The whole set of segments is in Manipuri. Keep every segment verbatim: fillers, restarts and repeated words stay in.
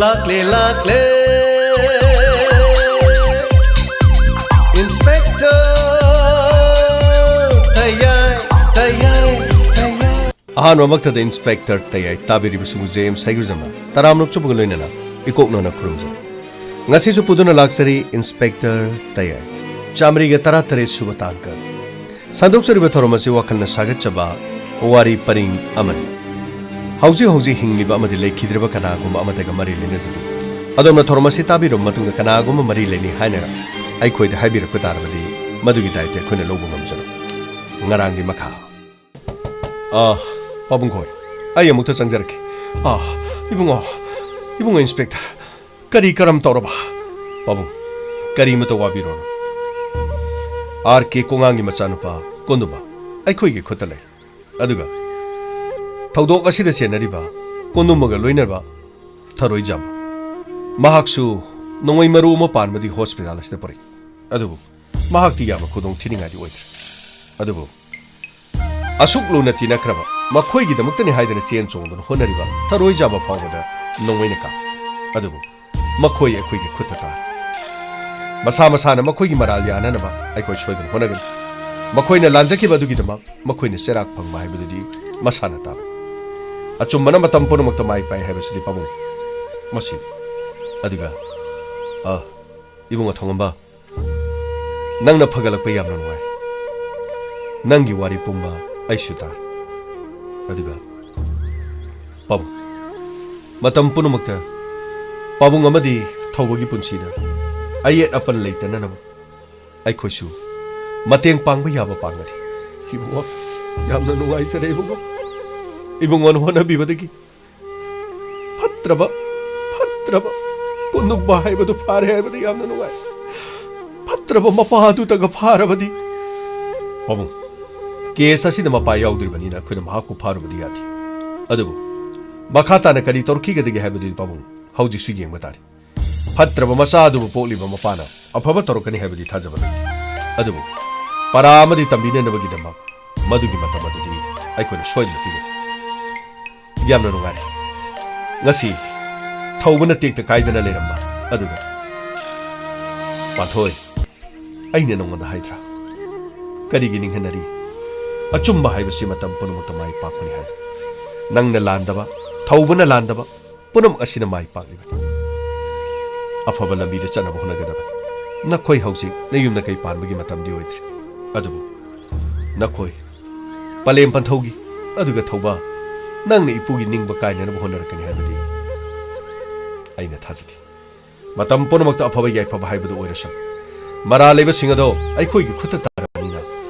ꯂꯥꯛꯂꯦ, ꯂꯥꯛꯂꯦ, Inspector ꯇꯌꯥꯏ, ꯇꯌꯥꯏ, ꯇꯌꯥꯏ꯫ ꯑꯍꯥꯟꯕꯃꯛꯇꯗ Inspector ꯇꯌꯥꯏ ꯇꯥꯕꯤꯔꯤꯕꯁꯤꯡꯕꯨ J M ꯁꯩꯒ꯭ꯔꯖꯝꯅ ꯇꯔꯥꯝꯅ ꯑꯣꯛꯆꯕꯒ ꯂꯣꯏꯅꯅ ꯏꯀꯣꯛꯅꯅ ꯈꯨꯔꯨꯝꯖꯔꯤ꯫ ꯉꯁꯤꯁꯨ ꯄꯨꯗꯨꯅ ꯂꯥꯛꯆꯔꯤ Inspector ꯇꯌꯥꯏ꯫ ꯆꯥꯃꯔꯤꯒ ꯇꯔꯥꯇꯔꯦꯠ ꯁꯨꯕ ꯇꯥꯡꯀꯛ꯫ ꯁꯟꯗꯣꯛꯆꯔꯤꯕ ꯊꯧꯔꯝ ꯑꯁꯤ ꯋꯥꯈꯜꯅ ꯁꯥꯒꯠꯆꯕ ꯋꯥꯔꯤ ꯄꯔꯤꯡ ꯑꯃꯅꯤ꯫ ꯍꯧꯖꯤꯛ ꯍꯧꯖꯤꯛ ꯍꯤꯡꯂꯤꯕ ꯑꯃꯗꯤ ꯂꯩꯈꯤꯗ꯭ꯔꯕ ꯀꯅꯥꯒꯨꯝꯕ ꯑꯃꯗꯒ ꯃꯔꯤ ꯂꯩꯅꯖꯗꯦ꯫ ꯑꯗꯣꯝꯅ ꯊꯧꯔꯝ ꯑꯁꯤ ꯇꯥꯕꯤꯔꯕ ꯃꯇꯨꯡꯗ ꯀꯅꯥꯒꯨꯝꯕ ꯃꯔꯤ ꯂꯩꯅꯩ ꯍꯥꯏꯅ ꯑꯩꯈꯣꯏꯗ ꯍꯥꯏꯕꯤꯔꯛꯄ ꯇꯥꯔꯕꯗꯤ ꯃꯗꯨꯒꯤ ꯗꯥꯏꯇ ꯑꯩꯈꯣꯏꯅ ꯂꯧꯕ ꯉꯝꯖꯔꯣꯏ꯫ ꯉꯔꯥꯡꯒꯤ ꯃꯈꯥ꯫ ꯑꯥ, ꯄꯥꯕꯨꯡ ꯈꯣꯏ, ꯑꯩ ꯑꯃꯨꯛꯇ ꯆꯪꯖꯔꯛꯀꯦ꯫ ꯑꯥ, ꯏꯕꯨꯡꯉꯣ, ꯏꯕꯨꯡꯉꯣ Inspector, ꯀꯔꯤ ꯀꯔꯝ ꯇꯧꯔꯕ? ꯄꯥꯕꯨꯡ, ꯀꯔꯤꯃꯇ ꯋꯥꯕꯤꯔꯨꯔꯅꯨ꯫ R K ꯀꯣꯉꯥꯡꯒꯤ ꯃꯆꯥꯅꯨꯄꯥ ꯀꯣꯟꯗꯨꯃ ꯑꯩꯈꯣꯏꯒꯤ ꯈꯨꯠꯇ ꯂꯩ꯫ ꯑꯗꯨꯒ ꯊꯧꯗꯣꯛ ꯑꯁꯤꯗ ꯆꯦꯟꯅꯔꯤꯕ ꯀꯣꯟꯗꯨꯃꯒ ꯂꯣꯏꯅꯕ ꯊꯔꯣꯏꯖꯥꯝꯕ, ꯃꯍꯥꯛꯁꯨ ꯅꯣꯡꯃꯩ ꯃꯔꯨ ꯑꯃ ꯄꯥꯟꯕꯗꯤ ꯍꯣꯁꯄꯤꯇꯥꯜ ꯑꯁꯤꯗ ꯄꯨꯔꯛꯏ꯫ ꯑꯗꯨꯕꯨ ꯃꯍꯥꯛꯇꯤ ꯌꯥꯝꯅ ꯈꯨꯗꯣꯡ ꯊꯤꯅꯤꯡꯉꯥꯏꯗꯤ ꯑꯣꯏꯗ꯭ꯔꯦ꯫ ꯑꯗꯨꯕꯨ ꯑꯁꯨꯛ ꯂꯨꯅ ꯇꯤꯟꯅꯈ꯭ꯔꯕ, ꯃꯈꯣꯏꯒꯤꯗꯃꯛꯇꯅꯤ ꯍꯥꯏꯗꯅ ꯆꯦꯟ ꯆꯣꯡꯗꯨꯅ ꯍꯣꯠꯅꯔꯤꯕ ꯊꯔꯣꯏꯖꯥꯝꯕ ꯐꯥꯎꯕꯗ ꯅꯣꯡꯃꯩꯅ ꯀꯥꯞ꯫ ꯑꯗꯨꯕꯨ ꯃꯈꯣꯏ ꯑꯩꯈꯣꯏꯒꯤ ꯈꯨꯠꯇ ꯇꯥꯔꯦ꯫ ꯃꯁꯥ ꯃꯁꯥꯅ ꯃꯈꯣꯏꯒꯤ ꯃꯔꯥꯜ ꯌꯥꯅꯅꯕ ꯑꯩꯈꯣꯏ ꯁꯣꯏꯗꯅ ꯍꯣꯠꯅꯒꯅꯤ꯫ ꯃꯈꯣꯏꯅ ꯂꯥꯟꯖꯈꯤꯕ ꯑꯗꯨꯒꯤꯗꯃꯛ ꯃꯈꯣꯏꯅ ꯆꯩꯔꯥꯛ ꯐꯪꯕ ꯍꯥꯏꯕꯗꯨꯗꯤ ꯃꯁꯥꯅ ꯇꯥꯕꯅꯤ꯫ ꯑꯆꯨꯝꯕꯅ ꯃꯇꯝ ꯄꯨꯝꯅꯃꯛꯇ ꯃꯥꯏ ꯄꯥꯛꯏ ꯍꯥꯏꯕꯁꯤꯗꯤ ꯄꯥꯕꯨꯡ꯫ ꯃꯁꯤ꯫ ꯑꯗꯨꯒ, ꯑ, ꯏꯕꯨꯡ ꯑꯊꯣꯡꯉꯝꯕ, ꯅꯪꯅ ꯐꯒꯠꯂꯛꯄ ꯌꯥꯝꯅ ꯅꯨꯡꯉꯥꯏ꯫ ꯅꯪꯒꯤ ꯋꯥꯔꯤ ꯄꯨꯝꯕ ꯑꯩꯁꯨ ꯇꯥꯔꯦ꯫ ꯑꯗꯨꯒ ꯄꯥꯕꯨꯡ, ꯃꯇꯝ ꯄꯨꯝꯅꯃꯛꯇ ꯄꯥꯕꯨꯡ ꯑꯃꯗꯤ ꯊꯧꯕꯒꯤ ꯄꯨꯟꯁꯤꯗ ꯑꯌꯦꯠ ꯑꯄꯟ ꯂꯩꯇꯅꯅꯕ ꯑꯩꯈꯣꯏꯁꯨ ꯃꯇꯦꯡ ꯄꯥꯡꯕ ꯌꯥꯕ ꯄꯥꯡꯒꯅꯤ꯫ ꯏꯕꯨꯡꯉꯣ, ꯌꯥꯝꯅ ꯅꯨꯡꯉꯥꯏꯖꯔꯦ ꯏꯕꯨꯡꯉꯣ꯫ ꯏꯕꯨꯡꯉꯣꯅ ꯍꯣꯠꯅꯕꯤꯕꯗꯒꯤ ꯐꯠꯇ꯭ꯔꯕ, ꯐꯠꯇ꯭ꯔꯕ ꯀꯣꯟꯗꯨꯝꯕ ꯍꯥꯏꯕꯗꯨ ꯐꯥꯔꯦ ꯍꯥꯏꯕꯗꯤ ꯌꯥꯝꯅ ꯅꯨꯡꯉꯥꯏ꯫ ꯐꯠꯇ꯭ꯔꯕ ꯃꯄꯥ ꯑꯗꯨꯇꯒ ꯐꯥꯔꯕꯗꯤ꯫ ꯄꯥꯕꯨꯡ, ꯀꯦꯁ ꯑꯁꯤꯗ ꯃꯄꯥ ꯌꯥꯎꯗ꯭ꯔꯤꯕꯅꯤꯅ ꯑꯩꯈꯣꯏꯅ ꯃꯍꯥꯛꯄꯨ ꯐꯥꯔꯨꯕꯗꯤ ꯌꯥꯗꯦ꯫ ꯑꯗꯨꯕꯨ ꯃꯈꯥ ꯇꯥꯅ ꯀꯔꯤ ꯇꯧꯔꯛꯈꯤꯒꯗꯒꯦ ꯍꯥꯏꯕꯗꯨꯗꯤ ꯄꯥꯕꯨꯡ ꯍꯧꯖꯤꯛꯁꯨ ꯌꯦꯡꯕ ꯇꯥꯔꯤ꯫ ꯐꯠꯇ꯭ꯔꯕ ꯃꯆꯥ ꯑꯗꯨꯕꯨ ꯄꯣꯛꯂꯤꯕ ꯃꯄꯥꯅ ꯑꯐꯕ ꯇꯧꯔꯛꯀꯅꯤ ꯍꯥꯏꯕꯗꯤ ꯊꯥꯖꯕ ꯂꯩꯇꯦ꯫ ꯑꯗꯨꯕꯨ ꯄꯔꯥ ꯑꯃꯗꯤ ꯇꯝꯕꯤꯅꯅꯕꯒꯤꯗꯃꯛ ꯃꯗꯨꯒꯤ ꯃꯇꯝ ꯑꯗꯨꯗꯤ ꯑꯩꯈꯣꯏꯅ ꯁꯣꯏꯗꯅ ꯄꯤꯒꯅꯤ꯫ ꯌꯥꯝꯅ ꯅꯨꯡꯉꯥꯏꯔꯦ꯫ ꯉꯁꯤ ꯊꯧꯕꯅ ꯇꯦꯛꯇ ꯀꯥꯏꯗꯅ ꯂꯩꯔꯝꯕ ꯑꯗꯨꯒ, "ꯄꯥꯟꯊꯣꯏ, ꯑꯩꯅ ꯅꯉꯣꯟꯗ ꯍꯥꯏꯗ꯭ꯔꯥ? ꯀꯔꯤꯒꯤ ꯅꯤꯡꯍꯟꯅꯔꯤ? ꯑꯆꯨꯝꯕ ꯍꯥꯏꯕꯁꯤ ꯃꯇꯝ ꯄꯨꯝꯅꯃꯛꯇ ꯃꯥꯏ ꯄꯥꯛꯄꯅꯤ" ꯍꯥꯏ꯫ ꯅꯪꯅ ꯂꯥꯟꯗꯕ, ꯊꯧꯕꯅ ꯂꯥꯟꯗꯕ, ꯄꯨꯝꯅꯃꯛ ꯑꯁꯤꯅ ꯃꯥꯏ ꯄꯥꯛꯂꯤꯕꯅꯤ꯫ ꯑꯐꯕ ꯂꯝꯕꯤꯗ ꯆꯠꯅꯕ ꯍꯣꯠꯅꯒꯗꯕꯅꯤ꯫ ꯅꯈꯣꯏ ꯍꯧꯖꯤꯛ ꯅꯌꯨꯝ ꯅꯀꯩ ꯄꯥꯟꯕꯒꯤ ꯃꯇꯝꯗꯤ ꯑꯣꯏꯗ꯭ꯔꯤ꯫ ꯑꯗꯨꯕꯨ ꯅꯈꯣꯏ ꯄꯂꯦꯝ ꯄꯟꯊꯧꯒꯤ, ꯑꯗꯨꯒ ꯊꯧꯕ, ꯅꯪꯅ ꯏꯄꯨꯒꯤ ꯅꯤꯡꯕ ꯀꯥꯏꯅꯅꯕ ꯍꯣꯠꯅꯔꯛꯀꯅꯤ ꯍꯥꯏꯕꯗꯤ ꯑꯩꯅ ꯊꯥꯖꯗꯦ꯫ ꯃꯇꯝ ꯄꯨꯝꯅꯃꯛꯇ ꯑꯐꯕ ꯌꯥꯏꯐꯕ ꯍꯥꯏꯕꯗꯨ ꯑꯣꯏꯔꯁꯅꯨ꯫ ꯃꯔꯥꯜ ꯂꯩꯕꯁꯤꯡ ꯑꯗꯣ ꯑꯩꯈꯣꯏꯒꯤ ꯈꯨꯠꯇ ꯇꯥꯔꯕꯅꯤꯅ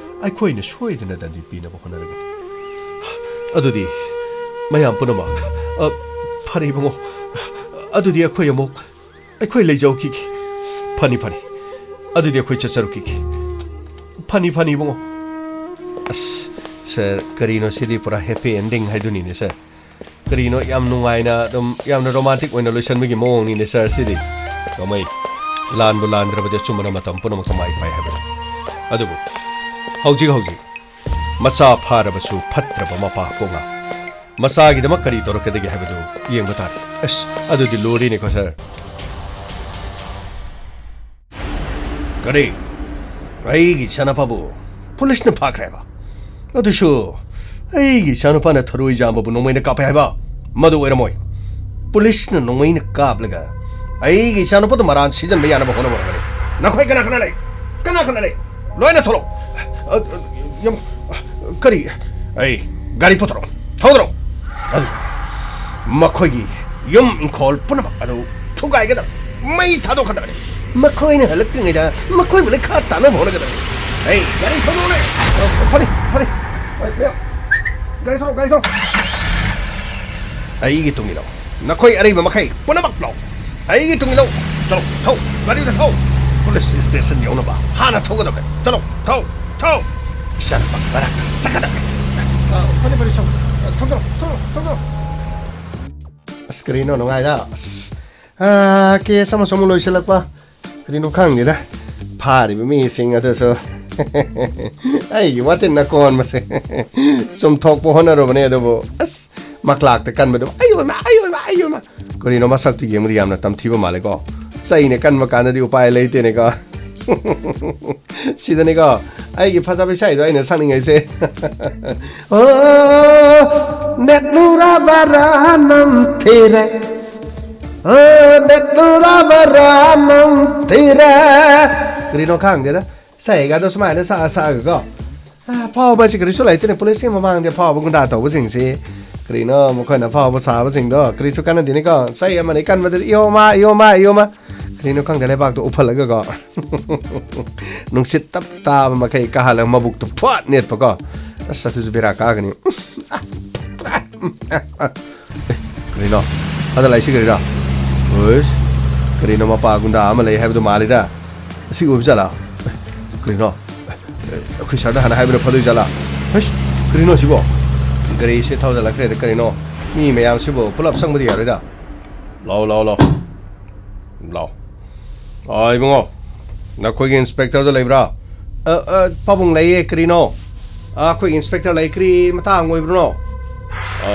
ꯑꯩꯈꯣꯏꯅ ꯁꯣꯏꯗꯅ ꯗꯟꯗꯤ ꯄꯤꯅꯕ ꯍꯣꯠꯅꯔꯒꯅꯤ꯫ ꯑꯗꯨꯗꯤ ꯃꯌꯥꯝ ꯄꯨꯝꯅꯃꯛ, ꯑ, ꯐꯔꯦ ꯏꯕꯨꯡꯉꯣ, ꯑꯗꯨꯗꯤ ꯑꯩꯈꯣꯏ ꯑꯃꯨꯛ, ꯑꯩꯈꯣꯏ ꯂꯩꯖꯧꯈꯤꯒꯦ꯫ ꯐꯅꯤ, ꯐꯅꯤ, ꯑꯗꯨꯗꯤ ꯑꯩꯈꯣꯏ ꯆꯠꯆꯔꯨꯈꯤꯒꯦ꯫ ꯐꯅꯤ, ꯐꯅꯤ ꯏꯕꯨꯡꯉꯣ꯫ ꯑꯁ, ꯁꯥꯔ, ꯀꯔꯤꯅꯣ ꯁꯤꯗꯤ? ꯄꯨꯔꯥ happy ending ꯍꯥꯏꯗꯨꯅꯤꯅꯦ, ꯁꯥꯔ꯫ ꯀꯔꯤꯅꯣ, ꯌꯥꯝ ꯅꯨꯡꯉꯥꯏꯅ, ꯑꯗꯨꯝ ꯌꯥꯝꯅ romantic ꯑꯣꯏꯅ ꯂꯣꯏꯁꯤꯟꯕꯒꯤ ꯃꯑꯣꯡꯅꯤꯅꯦ, ꯁꯥꯔ, ꯁꯤꯗꯤ꯫ ꯀꯃꯩ, ꯂꯥꯟꯕꯨ ꯂꯥꯟꯗ꯭ꯔꯕꯗꯤ ꯑꯆꯨꯝꯕꯅ ꯃꯇꯝ ꯄꯨꯝꯅꯃꯛꯇ ꯃꯥꯏ ꯄꯥꯛꯏ ꯍꯥꯏꯕꯅꯤ꯫ ꯑꯗꯨꯕꯨ ꯍꯧꯖꯤꯛ ꯍꯧꯖꯤꯛ ꯃꯆꯥ ꯐꯥꯔꯕꯁꯨ ꯐꯠꯇ꯭ꯔꯕ ꯃꯄꯥ ꯀꯣꯛꯉꯥꯎ꯫ ꯃꯆꯥꯒꯤꯗꯃꯛ ꯀꯔꯤ ꯇꯧꯔꯛꯀꯗꯒꯦ ꯍꯥꯏꯕꯗꯨ ꯌꯦꯡꯕ ꯇꯥꯔꯦ꯫ ꯑꯁ, ꯑꯗꯨꯗꯤ ꯂꯨꯔꯤꯅꯦꯀꯣ, ꯁꯥꯔ꯫ ꯀꯔꯤ? ꯑꯩꯒꯤ ꯏꯆꯥꯅꯨꯄꯥꯕꯨ ꯄꯨꯂꯤꯁꯅ ꯐꯥꯈ꯭ꯔꯦ ꯍꯥꯏꯕ? ꯑꯗꯨꯁꯨ ꯑꯩꯒꯤ ꯏꯆꯥꯅꯨꯄꯥꯅ ꯊꯔꯣꯏ ꯌꯥꯝꯕꯕꯨ ꯅꯣꯡꯃꯩꯅ ꯀꯥꯞꯄꯦ ꯍꯥꯏꯕ? ꯃꯗꯨ ꯑꯣꯏꯔꯝꯃꯣꯏ꯫ ꯄꯨꯂꯤꯁꯅ ꯅꯣꯡꯃꯩꯅ ꯀꯥꯞꯂꯒ ꯑꯩꯒꯤ ꯏꯆꯥꯅꯨꯄꯥꯗꯨ ꯃꯔꯥꯟ ꯁꯤꯖꯤꯟꯕ ꯌꯥꯅꯕ ꯍꯣꯠꯅꯕ ꯑꯣꯏꯔꯝꯒꯅꯤ꯫ ꯅꯈꯣꯏ ꯀꯅꯥ ꯀꯅꯥ ꯂꯩ? ꯀꯅꯥ ꯀꯅꯥ ꯂꯩ? ꯂꯣꯏꯅ ꯊꯣꯛꯂꯛꯑꯣ꯫ ꯑ, ꯑ, ꯌꯥꯝ, ꯑ, ꯀꯔꯤ? ꯑꯩ ꯒꯥꯔꯤ ꯄꯨꯊꯣꯔꯛꯑꯣ꯫ ꯊꯧꯗꯔꯛꯑꯣ꯫ ꯑꯗꯨ ꯃꯈꯣꯏꯒꯤ ꯌꯨꯝ ꯏꯪꯈꯣꯜ ꯄꯨꯝꯅꯃꯛ ꯑꯗꯨ ꯊꯨꯒꯥꯏꯒꯗꯕ, ꯃꯩ ꯊꯥꯗꯣꯛꯀꯗꯕꯅꯤ꯫ ꯃꯈꯣꯏꯅ ꯍꯜꯂꯛꯇ꯭ꯔꯤꯉꯩꯗ ꯃꯈꯣꯏꯕꯨ ꯂꯩꯈꯥ ꯇꯥꯅꯕ ꯍꯣꯠꯅꯒꯗꯕꯅꯤ꯫ ꯑꯩ ꯒꯥꯔꯤ ꯊꯧꯗꯣꯛꯂꯦ꯫ ꯐꯅꯤ, ꯐꯅꯤ꯫ ꯑꯩ, ꯃꯌꯥꯝ, ꯒꯥꯔꯤ ꯊꯧꯔꯣ, ꯒꯥꯔꯤ ꯊꯧꯔꯣ꯫ ꯑꯩꯒꯤ ꯇꯨꯡ ꯏꯜꯂꯣ꯫ ꯅꯈꯣꯏ ꯑꯔꯩꯕ ꯃꯈꯩ ꯄꯨꯝꯅꯃꯛ ꯂꯥꯛꯎ꯫ ꯑꯩꯒꯤ ꯇꯨꯡ ꯏꯜꯂꯣ꯫ ꯆꯠꯂꯣ, ꯊꯧ, ꯒꯥꯔꯤꯗ ꯊꯧ꯫ ꯄꯨꯂꯤꯁ ꯁ꯭ꯇꯦꯁꯟ ꯌꯧꯅꯕ ꯍꯥꯟꯅ ꯊꯧꯒꯗꯕꯅꯤ꯫ ꯆꯠꯂꯣ, ꯊꯧ, ꯊꯧ꯫ ꯏꯆꯥꯅꯨꯄꯥꯒꯤ ꯃꯅꯥꯛꯇ ꯆꯠꯀꯗꯕꯅꯤ꯫ ꯑ, ꯐꯅꯤ, ꯐꯅꯤ, ꯁꯣꯝ꯫ ꯑ, ꯊꯧꯗꯣꯛ, ꯊꯧꯗꯣꯛ, ꯊꯧꯗꯣꯛ꯫ ꯑꯁ, ꯀꯔꯤꯅꯣ ꯅꯨꯡꯉꯥꯏꯗ? ꯑꯁ, ꯑ, ꯀꯦꯁ ꯑꯃꯁꯨ ꯑꯃꯨꯛ ꯂꯣꯏꯁꯤꯜꯂꯛꯄ꯫ ꯀꯔꯤꯅꯣ ꯈꯪꯗꯦꯗ꯫ ꯐꯥꯔꯤꯕ ꯃꯤꯁꯤꯡ ꯑꯗꯨꯁꯨ ꯑꯩꯒꯤ ꯋꯥꯇꯤꯟꯅ ꯀꯣꯟꯕꯁꯦ ꯆꯨꯝꯊꯣꯛꯄ ꯍꯣꯠꯅꯔꯨꯕꯅꯦ, ꯑꯗꯨꯕꯨ ꯑꯁ, ꯃꯀ꯭ꯂꯥꯛꯇ ꯀꯟꯕꯗꯣ, "ꯑꯩ ꯑꯣꯏꯃ, ꯑꯩ ꯑꯣꯏꯃ, ꯑꯩ ꯑꯣꯏꯃ!" ꯀꯔꯤꯅꯣ, ꯃꯁꯛꯇꯨ ꯌꯦꯡꯕꯗ ꯌꯥꯝꯅ ꯇꯝꯊꯤꯕ ꯃꯥꯜꯂꯦꯀꯣ꯫ ꯆꯩꯅ ꯀꯟꯕ ꯀꯥꯟꯗꯗꯤ ꯎꯄꯥꯏ ꯂꯩꯇꯦꯅꯦꯀꯣ꯫ ꯁꯤꯗꯅꯦꯀꯣ ꯑꯩꯒꯤ ꯐꯖꯕ ꯏꯁꯩꯗꯣ ꯑꯩꯅ ꯁꯛꯅꯤꯡꯉꯩꯁꯦ꯫ ꯑꯣ, ꯅꯦꯠꯂꯨꯔꯕꯔꯥ ꯅꯝꯊꯤꯔꯦ꯫ ꯑꯣ, ꯅꯦꯠꯂꯨꯔꯕꯔꯥ ꯅꯝꯊꯤꯔꯦ꯫ ꯀꯔꯤꯅꯣ ꯈꯪꯗꯦꯗ, ꯏꯁꯩꯒꯗꯣ ꯁꯨꯃꯥꯏꯅ ꯁꯛꯑ ꯁꯛꯑꯒꯀꯣ꯫ ꯑꯥ, ꯐꯥꯎꯕ ꯍꯥꯏꯁꯤ ꯀꯔꯤꯁꯨ ꯂꯩꯇꯦꯅꯦ꯫ ꯄꯨꯂꯤꯁꯀꯤ ꯃꯃꯥꯡꯗ ꯐꯥꯎꯕ ꯒꯨꯟꯗꯥ ꯇꯧꯕꯁꯤꯡꯁꯤ꯫ ꯀꯔꯤꯅꯣ ꯃꯈꯣꯏꯅ ꯐꯥꯎꯕ ꯁꯥꯕꯁꯤꯡꯗꯣ? ꯀꯔꯤꯁꯨ ꯀꯥꯟꯅꯗꯦꯅꯦꯀꯣ꯫ ꯆꯩ ꯑꯃꯅ ꯏꯀꯟꯕꯗꯗꯤ ꯏꯌꯣꯃ, ꯏꯌꯣꯃ, ꯏꯌꯣꯃ꯫ ꯀꯔꯤꯅꯣ ꯈꯪꯗꯦ, ꯂꯩꯕꯥꯛꯇꯣ ꯎꯞꯍꯜꯂꯒꯀꯣ꯫ ꯅꯨꯡꯁꯤꯠ ꯇꯞ ꯇꯥꯕ ꯃꯈꯩ ꯀꯥꯍꯜꯂꯒ ꯃꯕꯨꯛꯇꯣ ꯐꯠ ꯅꯦꯠꯄꯀꯣ꯫ ꯑꯁ, ꯑꯗꯨꯁꯨ ꯕꯦꯔꯥ ꯀꯥꯒꯅꯤ꯫ ꯑꯦ, ꯀꯔꯤꯅꯣ? ꯑꯗ ꯂꯥꯛꯏꯁꯤ ꯀꯔꯤꯅꯣ? ꯍꯣꯏ, ꯀꯔꯤꯅꯣ, ꯃꯄꯥ ꯒꯨꯟꯗꯥ ꯑꯃ ꯂꯩ ꯍꯥꯏꯕꯗꯨ ꯃꯥꯜꯂꯤꯗ꯫ ꯑꯁꯤ ꯑꯣꯏꯕ ꯖꯥꯠꯂꯥ? ꯑꯦ, ꯀꯔꯤꯅꯣ? ꯑꯦ, ꯑꯩꯈꯣꯏ ꯁꯥꯔꯗ ꯍꯥꯟꯅ ꯍꯥꯏꯕꯅ ꯐꯗꯣꯏ ꯖꯥꯠꯂꯥ? ꯍꯩꯁ, ꯀꯔꯤꯅꯣ ꯁꯤꯕꯣ? ꯒꯥꯔꯤꯁꯦ ꯊꯧꯖꯤꯜꯂꯛꯈ꯭ꯔꯦꯗ꯫ ꯀꯔꯤꯅꯣ? ꯃꯤ ꯃꯌꯥꯝꯁꯤꯕꯨ ꯄꯨꯂꯞ ꯆꯪꯕꯗꯤ ꯌꯥꯔꯣꯏꯗ꯫ ꯂꯥꯎ, ꯂꯥꯎ, ꯂꯥꯎ꯫ ꯂꯥꯎ꯫ ꯑꯥ, ꯏꯕꯨꯡꯉꯣ, ꯅꯈꯣꯏꯒꯤ ꯏꯟꯁꯄꯦꯛꯇꯔꯗꯣ ꯂꯩꯕ꯭ꯔꯥ? ꯑ, ꯑ, ꯄꯥꯕꯨꯡ ꯂꯩꯌꯦ, ꯀꯔꯤꯅꯣ? ꯑ, ꯑꯩꯈꯣꯏꯒꯤ ꯏꯟꯁꯄꯦꯛꯇꯔ ꯂꯩ, ꯀꯔꯤ ꯃꯇꯥꯡ ꯑꯣꯏꯕꯅꯣ? ꯑ,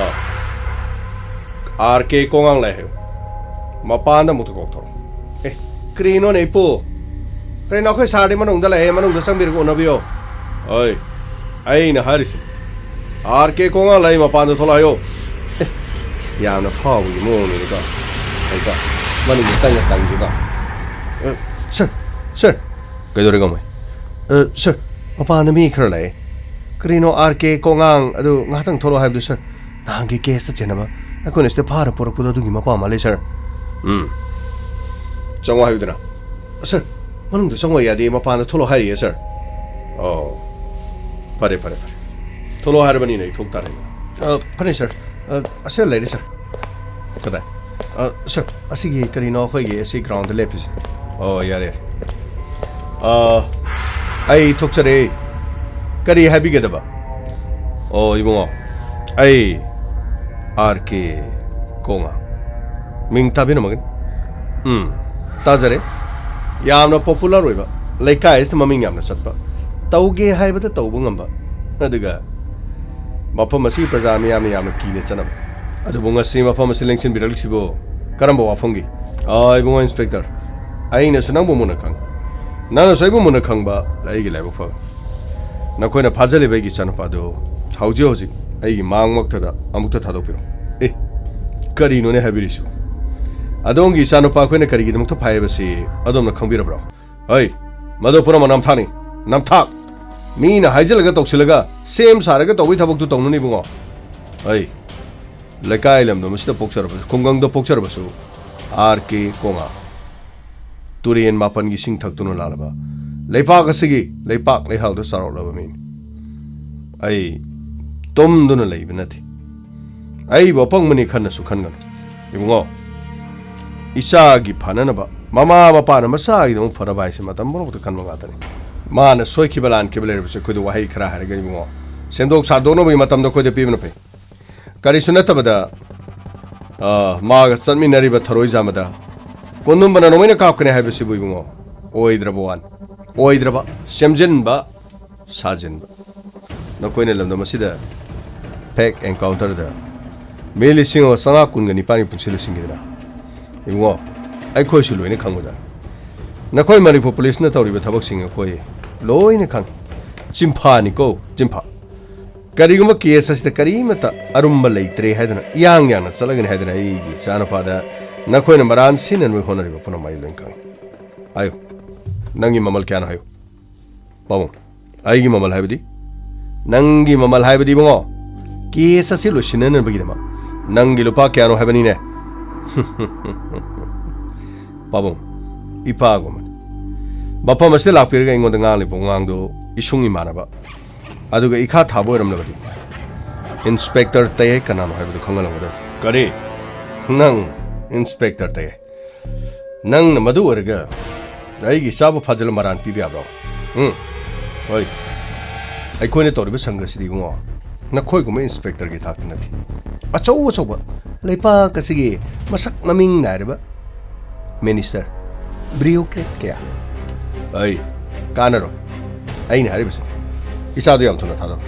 ꯑꯥꯔ ꯀꯦ ꯀꯣꯉꯥꯡ ꯂꯩ ꯍꯥꯏꯌꯨ꯫ ꯃꯄꯥꯟꯗ ꯑꯃꯨꯛꯇ ꯀꯧꯊꯣꯔꯛꯑꯣ꯫ ꯑꯦ, ꯀꯔꯤꯅꯣꯅꯦ, ꯏꯄꯨ? ꯀꯔꯤꯅꯣ, ꯑꯩꯈꯣꯏ ꯁꯥꯔꯗꯤ ꯃꯅꯨꯡꯗ ꯂꯩꯌꯦ, ꯃꯅꯨꯡꯗ ꯆꯪꯕꯤꯔꯒ ꯎꯅꯕꯤꯌꯣ꯫ ꯑꯣꯏ, ꯑꯩꯅ ꯍꯥꯏꯔꯤꯁꯤ, ꯑꯥꯔ ꯀꯦ ꯀꯣꯉꯥꯡ ꯂꯩ, ꯃꯄꯥꯟꯗ ꯊꯣꯛꯂꯛꯑꯣ ꯍꯥꯏꯌꯣ꯫ ꯑꯦ, ꯌꯥꯝꯅ ꯐꯥꯎꯕꯒꯤ ꯃꯑꯣꯡꯅꯤꯅꯦꯀꯣ꯫ ꯑꯩꯀꯣ, ꯃꯅꯨꯡꯗ ꯆꯪꯉ ꯇꯪꯒꯦꯀꯣ꯫ ꯑ, ꯁꯥꯔ, ꯁꯥꯔ꯫ ꯀꯩꯗꯧꯔꯦ, ꯀꯃꯥꯏ? ꯑ, ꯁꯥꯔ, ꯃꯄꯥꯟꯗ ꯃꯤ ꯈꯔ ꯂꯥꯛꯑꯦ꯫ ꯀꯔꯤꯅꯣ, ꯑꯥꯔ ꯀꯦ ꯀꯣꯉꯥꯡ ꯑꯗꯨ ꯉꯥꯏꯍꯥꯛꯇꯪ ꯊꯣꯛꯂꯛꯑꯣ ꯍꯥꯏꯕꯗꯨ, ꯁꯥꯔ? ꯅꯍꯥꯟꯒꯤ ꯀꯦꯁꯇ ꯆꯦꯟꯅꯕ, ꯑꯩꯈꯣꯏꯅ ꯁꯤꯗ ꯐꯥꯔ ꯄꯨꯔꯛꯄꯗꯣ, ꯑꯗꯨꯒꯤ ꯃꯄꯥ ꯃꯥꯜꯂꯦ, ꯁꯥꯔ꯫ ꯎꯝ꯫ ꯆꯪꯉꯣ ꯍꯥꯏꯌꯨꯗꯅ꯫ ꯁꯥꯔ, ꯃꯅꯨꯡꯗ ꯆꯪꯉꯣ ꯌꯥꯗꯦ, ꯃꯄꯥꯟꯗ ꯊꯣꯛꯂꯛꯑꯣ ꯍꯥꯏꯔꯤꯌꯦ, ꯁꯥꯔ꯫ ꯑꯣ, ꯐꯔꯦ, ꯐꯔꯦ, ꯐꯔꯦ꯫ ꯊꯣꯛꯂꯛꯑꯣ ꯍꯥꯏꯔꯕꯅꯤꯅ ꯑꯩ ꯊꯣꯛ ꯇꯥꯔꯦ꯫ ꯑ, ꯐꯔꯦ, ꯁꯥꯔ꯫ ꯑ, ꯑꯁꯤꯗ ꯂꯩꯔꯦ, ꯁꯥꯔ꯫ ꯀꯗꯥꯏ? ꯑ, ꯁꯥꯔ, ꯑꯁꯤꯒꯤ ꯀꯔꯤꯅꯣ ꯑꯩꯈꯣꯏꯒꯤ ꯑꯁꯤ ꯒ꯭ꯔꯥꯎꯟꯗ ꯂꯦꯞꯄꯤꯁꯦ꯫ ꯑꯣ, ꯌꯥꯔꯦ, ꯌꯥꯔꯦ꯫ ꯑ, ꯑꯩ ꯊꯣꯛꯆꯔꯦ꯫ ꯀꯔꯤ ꯍꯥꯏꯕꯤꯒꯗꯕ? ꯑꯣ, ꯏꯕꯨꯡꯉꯣ, ꯑꯩ ꯑꯥꯔ ꯀꯦ ꯀꯣꯉꯥ꯫ ꯃꯤꯡ ꯇꯥꯕꯤꯔꯝꯃꯒꯅꯤ? ꯎꯝ, ꯇꯥꯖꯔꯦ꯫ ꯌꯥꯝꯅ ꯄꯣꯄꯨꯂꯔ ꯑꯣꯏꯕ, ꯂꯩꯀꯥꯏ ꯑꯁꯤꯗ ꯃꯃꯤꯡ ꯌꯥꯝꯅ ꯆꯠꯄ, ꯇꯧꯒꯦ ꯍꯥꯏꯕꯗ ꯇꯧꯕ ꯉꯝꯕ, ꯑꯗꯨꯒ ꯃꯐꯝ ꯑꯁꯤꯒꯤ ꯄ꯭ꯔꯖꯥ ꯃꯤꯌꯥꯝꯅ ꯌꯥꯝꯅ ꯀꯤꯅ ꯆꯠꯅꯕ꯫ ꯑꯗꯨꯕꯨ ꯉꯁꯤ ꯃꯐꯝ ꯑꯁꯤ ꯂꯦꯡꯁꯤꯟꯕꯤꯔꯛꯂꯤꯁꯤꯕꯨ ꯀꯔꯝꯕ ꯋꯥꯐꯝꯒꯤ? ꯑꯥ, ꯏꯕꯨꯡꯉꯣ ꯏꯟꯁꯄꯦꯛꯇꯔ, ꯑꯩꯅꯁꯨ ꯅꯪꯕꯨ ꯃꯨꯟꯅ ꯈꯪ, ꯅꯪꯅꯁꯨ ꯑꯩꯕꯨ ꯃꯨꯟꯅ ꯈꯪꯕ ꯑꯩꯒꯤ ꯂꯥꯏꯕꯛ ꯐꯕ꯫ ꯅꯈꯣꯏꯅ ꯐꯥꯖꯜꯂꯤꯕ ꯑꯩꯒꯤ ꯏꯆꯥꯅꯨꯄꯥꯗꯨ ꯍꯧꯖꯤꯛ ꯍꯧꯖꯤꯛ ꯑꯩꯒꯤ ꯃꯥꯡꯃꯛꯇꯗ ꯑꯃꯨꯛꯇ ꯊꯥꯗꯣꯛꯄꯤꯔꯣ꯫ ꯑꯦ, ꯀꯔꯤꯅꯣꯅꯦ ꯍꯥꯏꯕꯤꯔꯤꯁꯤꯕꯨ? ꯑꯗꯣꯝꯒꯤ ꯏꯆꯥꯅꯨꯄꯥ ꯑꯩꯈꯣꯏꯅ ꯀꯔꯤꯒꯤꯗꯃꯛꯇ ꯐꯥꯏ ꯍꯥꯏꯕꯁꯤ ꯑꯗꯣꯝꯅ ꯈꯪꯕꯤꯔꯕ꯭ꯔꯣ? ꯍꯩ, ꯃꯗꯨ ꯄꯨꯝꯅꯃꯛ ꯅꯝꯊꯥꯛꯅꯤ, ꯅꯝꯊꯥꯛ! ꯃꯤꯅ ꯍꯥꯏꯖꯤꯜꯂꯒ ꯇꯧꯁꯤꯜꯂꯒ ꯁꯦꯝ ꯁꯥꯔꯒ ꯇꯧꯕꯒꯤ ꯊꯕꯛꯇꯨ ꯇꯧꯅꯨꯅꯦ ꯏꯕꯨꯡꯉꯣ꯫ ꯍꯩ, ꯂꯩꯀꯥꯏ ꯂꯝꯗꯝ ꯑꯁꯤꯗ ꯄꯣꯛꯆꯔꯕꯁꯨ, ꯈꯨꯡꯒꯪꯗ ꯄꯣꯛꯆꯔꯕꯁꯨ, ꯑꯥꯔ ꯀꯦ ꯀꯣꯉꯥ, ꯇꯨꯔꯦꯟ ꯃꯥꯄꯟꯒꯤ ꯏꯁꯤꯡ ꯊꯛꯇꯨꯅ ꯂꯥꯜꯂꯕ, ꯂꯩꯄꯥꯛ ꯑꯁꯤꯒꯤ ꯂꯩꯄꯥꯛ ꯂꯩꯍꯥꯎꯗ ꯆꯥꯎꯔꯛꯂꯕ ꯃꯤꯅꯤ꯫ ꯑꯩ ꯇꯨꯝꯗꯨꯅ ꯂꯩꯕ ꯅꯠꯇꯦ꯫ ꯑꯩꯕꯨ ꯑꯄꯪꯕꯅꯤ ꯈꯟꯅꯁꯨ ꯈꯟꯒꯅꯨ ꯏꯕꯨꯡꯉꯣ꯫ ꯏꯆꯥꯒꯤ ꯐꯅꯅꯕ, ꯃꯃꯥ ꯃꯄꯥꯅ ꯃꯆꯥꯒꯤꯗꯃꯛ ꯐꯅꯕ ꯍꯥꯏꯁꯦ ꯃꯇꯝ ꯄꯨꯝꯅꯃꯛꯇ ꯈꯟꯕ ꯉꯥꯛꯇꯅꯤ꯫ ꯃꯥꯅ ꯁꯣꯏꯈꯤꯕ ꯂꯥꯟꯈꯤꯕ ꯂꯩꯔꯕꯁꯨ ꯑꯩꯈꯣꯏꯗ ꯋꯥꯍꯩ ꯈꯔ ꯍꯥꯏꯔꯒ ꯏꯕꯨꯡꯉꯣ, ꯁꯦꯝꯗꯣꯛ ꯁꯥꯗꯣꯛꯅꯕꯒꯤ ꯃꯇꯝꯗꯣ ꯑꯩꯈꯣꯏꯗ ꯄꯤꯕꯅ ꯐꯩ꯫ ꯀꯔꯤꯁꯨ ꯅꯠꯇꯕꯗ, ꯑ, ꯃꯥꯒ ꯆꯠꯃꯤꯟꯅꯔꯤꯕ ꯊꯔꯣꯏ ꯆꯥꯝꯕꯗ ꯀꯣꯟꯗꯨꯝꯕꯅ ꯅꯣꯡꯃꯩꯅ ꯀꯥꯞꯀꯅꯤ ꯍꯥꯏꯕꯁꯤꯕꯨ ꯏꯕꯨꯡꯉꯣ, ꯑꯣꯏꯗ꯭ꯔꯕ ꯋꯥꯅꯤ, ꯑꯣꯏꯗ꯭ꯔꯕ, ꯁꯦꯝꯖꯤꯟꯕ ꯁꯥꯖꯤꯟꯕ꯫ ꯅꯈꯣꯏꯅ ꯂꯝꯗꯝ ꯑꯁꯤꯗ ꯐꯦꯛ ꯑꯦꯟꯀꯥꯎꯟꯇꯔꯗ ꯃꯤ ꯂꯤꯁꯤꯡ ꯑꯃ ꯆꯥꯝꯃꯉꯥ ꯀꯨꯟꯒ ꯅꯤꯄꯥꯟꯒꯤ ꯄꯨꯟꯁꯤ ꯂꯣꯏꯁꯤꯟꯈꯤꯗꯅ꯫ ꯏꯕꯨꯡꯉꯣ, ꯑꯩꯈꯣꯏꯁꯨ ꯂꯣꯏꯅ ꯈꯪꯕꯖꯥꯠꯅꯤ꯫ ꯅꯈꯣꯏ ꯃꯅꯤꯄꯨꯔ ꯄꯨꯂꯤꯁꯅ ꯇꯧꯔꯤꯕ ꯊꯕꯛꯁꯤꯡ ꯑꯩꯈꯣꯏ ꯂꯣꯏꯅ ꯈꯪꯉꯤ꯫ ꯆꯤꯟꯐꯥꯅꯤꯀꯣ, ꯆꯤꯟꯐꯥ꯫ ꯀꯔꯤꯒꯨꯝꯕ ꯀꯦꯁ ꯑꯁꯤꯗ ꯀꯔꯤꯃꯠꯇ ꯑꯔꯨꯝꯕ ꯂꯩꯇ꯭ꯔꯦ ꯍꯥꯏꯗꯨꯅ, ꯏꯌꯥꯡ ꯌꯥꯡꯅ ꯆꯠꯂꯒꯅꯤ ꯍꯥꯏꯗꯨꯅ ꯑꯩꯒꯤ ꯏꯆꯥꯅꯨꯄꯥꯗ ꯅꯈꯣꯏꯅ ꯃꯔꯥꯟ ꯁꯤꯟꯅꯅꯕ ꯍꯣꯠꯅꯔꯤꯕ ꯄꯨꯝꯅꯃꯛ ꯑꯩ ꯂꯣꯏꯅ ꯈꯪꯉꯤ꯫ ꯍꯥꯏꯌꯨ, ꯅꯪꯒꯤ ꯃꯃꯜ ꯀꯌꯥꯅꯣ ꯍꯥꯏꯌꯨ꯫ ꯄꯥꯕꯨꯡ, ꯑꯩꯒꯤ ꯃꯃꯜ ꯍꯥꯏꯕꯗꯤ? ꯅꯪꯒꯤ ꯃꯃꯜ ꯍꯥꯏꯕꯗꯤ, ꯏꯕꯨꯡꯉꯣ, ꯀꯦꯁ ꯑꯁꯤ ꯂꯣꯏꯁꯤꯟꯅꯅꯕꯒꯤꯗꯃꯛ ꯅꯪꯒꯤ ꯂꯨꯄꯥ ꯀꯌꯥꯅꯣ ꯍꯥꯏꯕꯅꯤꯅꯦ? ꯄꯥꯕꯨꯡ, ꯏꯄꯥꯒꯨꯝꯕꯅꯤ꯫ ꯃꯐꯝ ꯑꯁꯤꯗ ꯂꯥꯛꯄꯤꯔꯒ ꯑꯩꯉꯣꯟꯗ ꯉꯥꯡꯂꯤꯕ ꯋꯥꯉꯥꯡꯗꯨ ꯏꯁꯨꯡ ꯏꯃꯥꯟꯅꯕ, ꯑꯗꯨꯒ ꯏꯈꯥ ꯊꯥꯕ ꯑꯣꯏꯔꯝꯂꯕꯗꯤ ꯏꯟꯁꯄꯦꯛꯇꯔ ꯇꯌꯥꯏ ꯀꯅꯥꯅꯣ ꯍꯥꯏꯕꯗꯨ ꯈꯪꯍꯜꯂꯝꯒꯗꯕꯅꯤ꯫ ꯀꯔꯤ? ꯅꯪ ꯏꯟꯁꯄꯦꯛꯇꯔ ꯇꯌꯥꯏ? ꯅꯪꯅ ꯃꯗꯨ ꯑꯣꯏꯔꯒ ꯑꯩꯒꯤ ꯏꯆꯥꯕꯨ ꯐꯥꯖꯤꯜꯂ ꯃꯔꯥꯟ ꯄꯤꯕ ꯌꯥꯕ꯭ꯔꯣ? ꯎꯝ? ꯍꯣꯏ꯫ ꯑꯩꯈꯣꯏꯅ ꯇꯧꯔꯤꯕ ꯁꯪꯒꯁꯤꯗꯤ, ꯏꯕꯨꯡꯉꯣ, ꯅꯈꯣꯏꯒꯨꯝꯕ ꯏꯟꯁꯄꯦꯛꯇꯔꯒꯤ ꯊꯥꯛꯇ ꯅꯠꯇꯦ꯫ ꯑꯆꯧ ꯑꯆꯧꯕ ꯂꯩꯄꯥꯛ ꯑꯁꯤꯒꯤ ꯃꯁꯛ ꯃꯃꯤꯡ ꯅꯥꯏꯔꯕ ꯃꯤꯅꯤꯁꯇꯔ, ꯕ꯭ꯌꯨꯔꯣꯀ꯭ꯔꯦꯠ ꯀꯌꯥ꯫ ꯑꯩ ꯀꯥꯟꯅꯔꯣꯏ꯫ ꯑꯩꯅ ꯍꯥꯏꯔꯤꯕꯁꯤ, ꯏꯆꯥꯗꯨ ꯌꯥꯝ ꯊꯨꯅ ꯊꯥꯗꯣꯔꯛꯎ꯫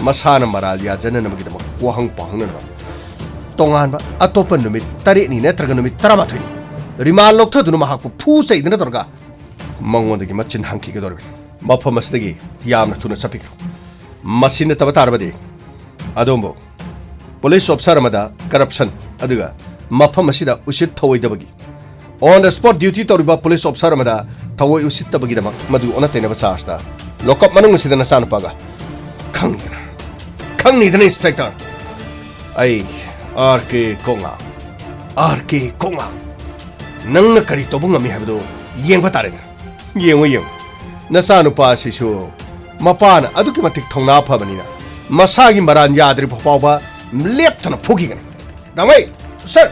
ꯃꯁꯥꯅ ꯃꯔꯥꯜ ꯌꯥꯖꯅꯅꯕꯒꯤꯗꯃꯛ ꯋꯥꯍꯪ ꯄꯥꯎꯍꯪꯅꯅꯕ ꯇꯣꯉꯥꯟꯕ ꯑꯇꯣꯞꯄ ꯅꯨꯃꯤꯠ ꯇꯔꯦꯠꯅꯤ ꯅꯠꯇ꯭ꯔꯒ ꯅꯨꯃꯤꯠ ꯇꯔꯥꯃꯥꯊꯣꯏꯅꯤ ꯔꯤꯃꯥꯟ ꯂꯧꯊꯗꯨꯅ ꯃꯍꯥꯛꯄꯨ ꯐꯨ ꯆꯩꯗꯅ ꯇꯧꯔꯒ ꯃꯉꯣꯟꯗꯒꯤ ꯃꯆꯤꯟ ꯍꯪꯈꯤꯒꯗꯧꯔꯤꯕꯅꯤ꯫ ꯃꯐꯝ ꯑꯁꯤꯗꯒꯤ ꯌꯥꯝꯅ ꯊꯨꯅ ꯆꯠꯄꯤꯈ꯭ꯔꯣ꯫ ꯃꯁꯤ ꯅꯠꯇꯕ ꯇꯥꯔꯕꯗꯤ ꯑꯗꯣꯝꯕꯨ ꯄꯨꯂꯤꯁ ꯑꯣꯐꯤꯁꯥꯔ ꯑꯃꯗ ꯀꯔꯞꯁꯟ ꯑꯗꯨꯒ ꯃꯐꯝ ꯑꯁꯤꯗ ꯎꯁꯤꯠ ꯊꯧꯑꯣꯏꯗꯕꯒꯤ on the spot duty ꯇꯧꯔꯤꯕ ꯄꯨꯂꯤꯁ ꯑꯣꯐꯤꯁꯥꯔ ꯑꯃꯗ ꯊꯑꯣꯏ ꯎꯁꯤꯠꯇꯕꯒꯤꯗꯃꯛ ꯃꯗꯨ ꯑꯣꯟꯅ ꯇꯩꯅꯕ ꯆꯥꯔꯖꯇ ꯂꯣꯀꯞ ꯃꯅꯨꯡ ꯑꯁꯤꯗ ꯅꯆꯥꯅꯨꯄꯥꯒ ꯈꯪꯅꯤꯗꯅ, ꯈꯪꯅꯤꯗꯅ ꯏꯟꯁꯄꯦꯛꯇꯔ꯫ ꯑꯩ ꯑꯥꯔ ꯀꯦ ꯀꯣꯉꯥ, ꯑꯥꯔ ꯀꯦ ꯀꯣꯉꯥ, ꯅꯪꯅ ꯀꯔꯤ ꯇꯧꯕ ꯉꯝꯃꯤ ꯍꯥꯏꯕꯗꯨ ꯌꯦꯡꯕ ꯇꯥꯔꯦꯗꯅ꯫ ꯌꯦꯡꯉꯨ, ꯌꯦꯡꯉꯨ, ꯅꯆꯥꯅꯨꯄꯥ ꯑꯁꯤꯁꯨ ꯃꯄꯥꯅ ꯑꯗꯨꯛꯀꯤ ꯃꯇꯤꯛ ꯊꯧꯅꯥ ꯐꯕꯅꯤꯅ ꯃꯁꯥꯒꯤ ꯃꯔꯥꯟ ꯌꯥꯗ꯭ꯔꯤꯕ ꯐꯥꯎꯕ ꯂꯦꯞꯇꯅ ꯐꯨꯈꯤꯒꯅꯤ꯫ ꯗꯥꯃꯩ, ꯁꯔ,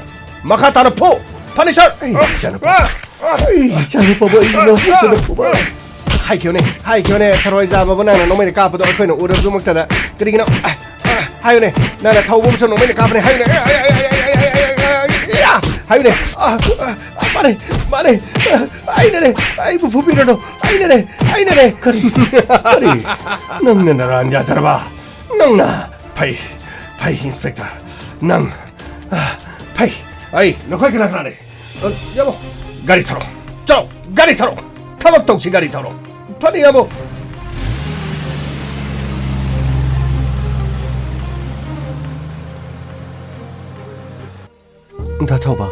ꯃꯈꯥ ꯇꯥꯅ ꯐꯨ꯫ ꯐꯅꯤ, ꯁꯔ꯫ ꯑꯩ ꯏꯆꯥꯅꯨꯄꯥ, ꯑꯩ ꯏꯆꯥꯅꯨꯄꯥꯕꯨ ꯑꯩꯒꯤ ꯃꯍꯨꯠꯇꯗ ꯐꯨꯕ꯫ ꯍꯥꯏꯈꯤꯕꯅꯦ, ꯍꯥꯏꯈꯤꯕꯅꯦ, ꯊꯔꯣꯏ ꯆꯥꯕꯕꯨ ꯅꯪꯅ ꯅꯣꯡꯃꯩꯅ ꯀꯥꯞꯄꯗꯣ ꯑꯩꯈꯣꯏꯅ ꯎꯔꯕꯁꯨꯃꯛꯇꯗ꯫ ꯀꯔꯤꯒꯤꯅꯣ? ꯍꯥꯏꯌꯨꯅꯦ, ꯅꯪꯅ ꯊꯧꯕ ꯑꯃꯁꯨ ꯅꯣꯡꯃꯩꯅ ꯀꯥꯞꯄꯅꯦ, ꯍꯥꯏꯌꯨꯅꯦ꯫ ꯍꯥꯏꯌꯨꯅꯦ꯫ ꯃꯥꯅꯦ, ꯃꯥꯅꯦ, ꯑꯩꯅꯅꯦ, ꯑꯩꯕꯨ ꯐꯨꯕꯤꯔꯅꯨ, ꯑꯩꯅꯅꯦ, ꯑꯩꯅꯅꯦ꯫ ꯀꯔꯤ? ꯀꯔꯤ? ꯅꯪꯅ ꯅꯔꯥꯟ ꯌꯥꯖꯔꯕ? ꯅꯪꯅ? ꯐꯩ, ꯐꯩ, ꯏꯟꯁꯄꯦꯛꯇꯔ, ꯅꯪ, ꯑ, ꯐꯩ꯫ ꯑꯩ, ꯅꯈꯣꯏ ꯀꯅꯥ ꯀꯅꯥ ꯂꯩ? ꯑ, ꯌꯥꯝꯕꯣ, ꯒꯥꯔꯤ ꯊꯧꯔꯣ, ꯆꯥꯎ, ꯒꯥꯔꯤ ꯊꯧꯔꯣ, ꯊꯕꯛ ꯇꯧꯁꯤ, ꯒꯥꯔꯤ ꯊꯧꯔꯣ꯫ ꯐꯅꯤ, ꯌꯥꯝꯕꯣ꯫ ꯗꯥ ꯊꯧꯕ,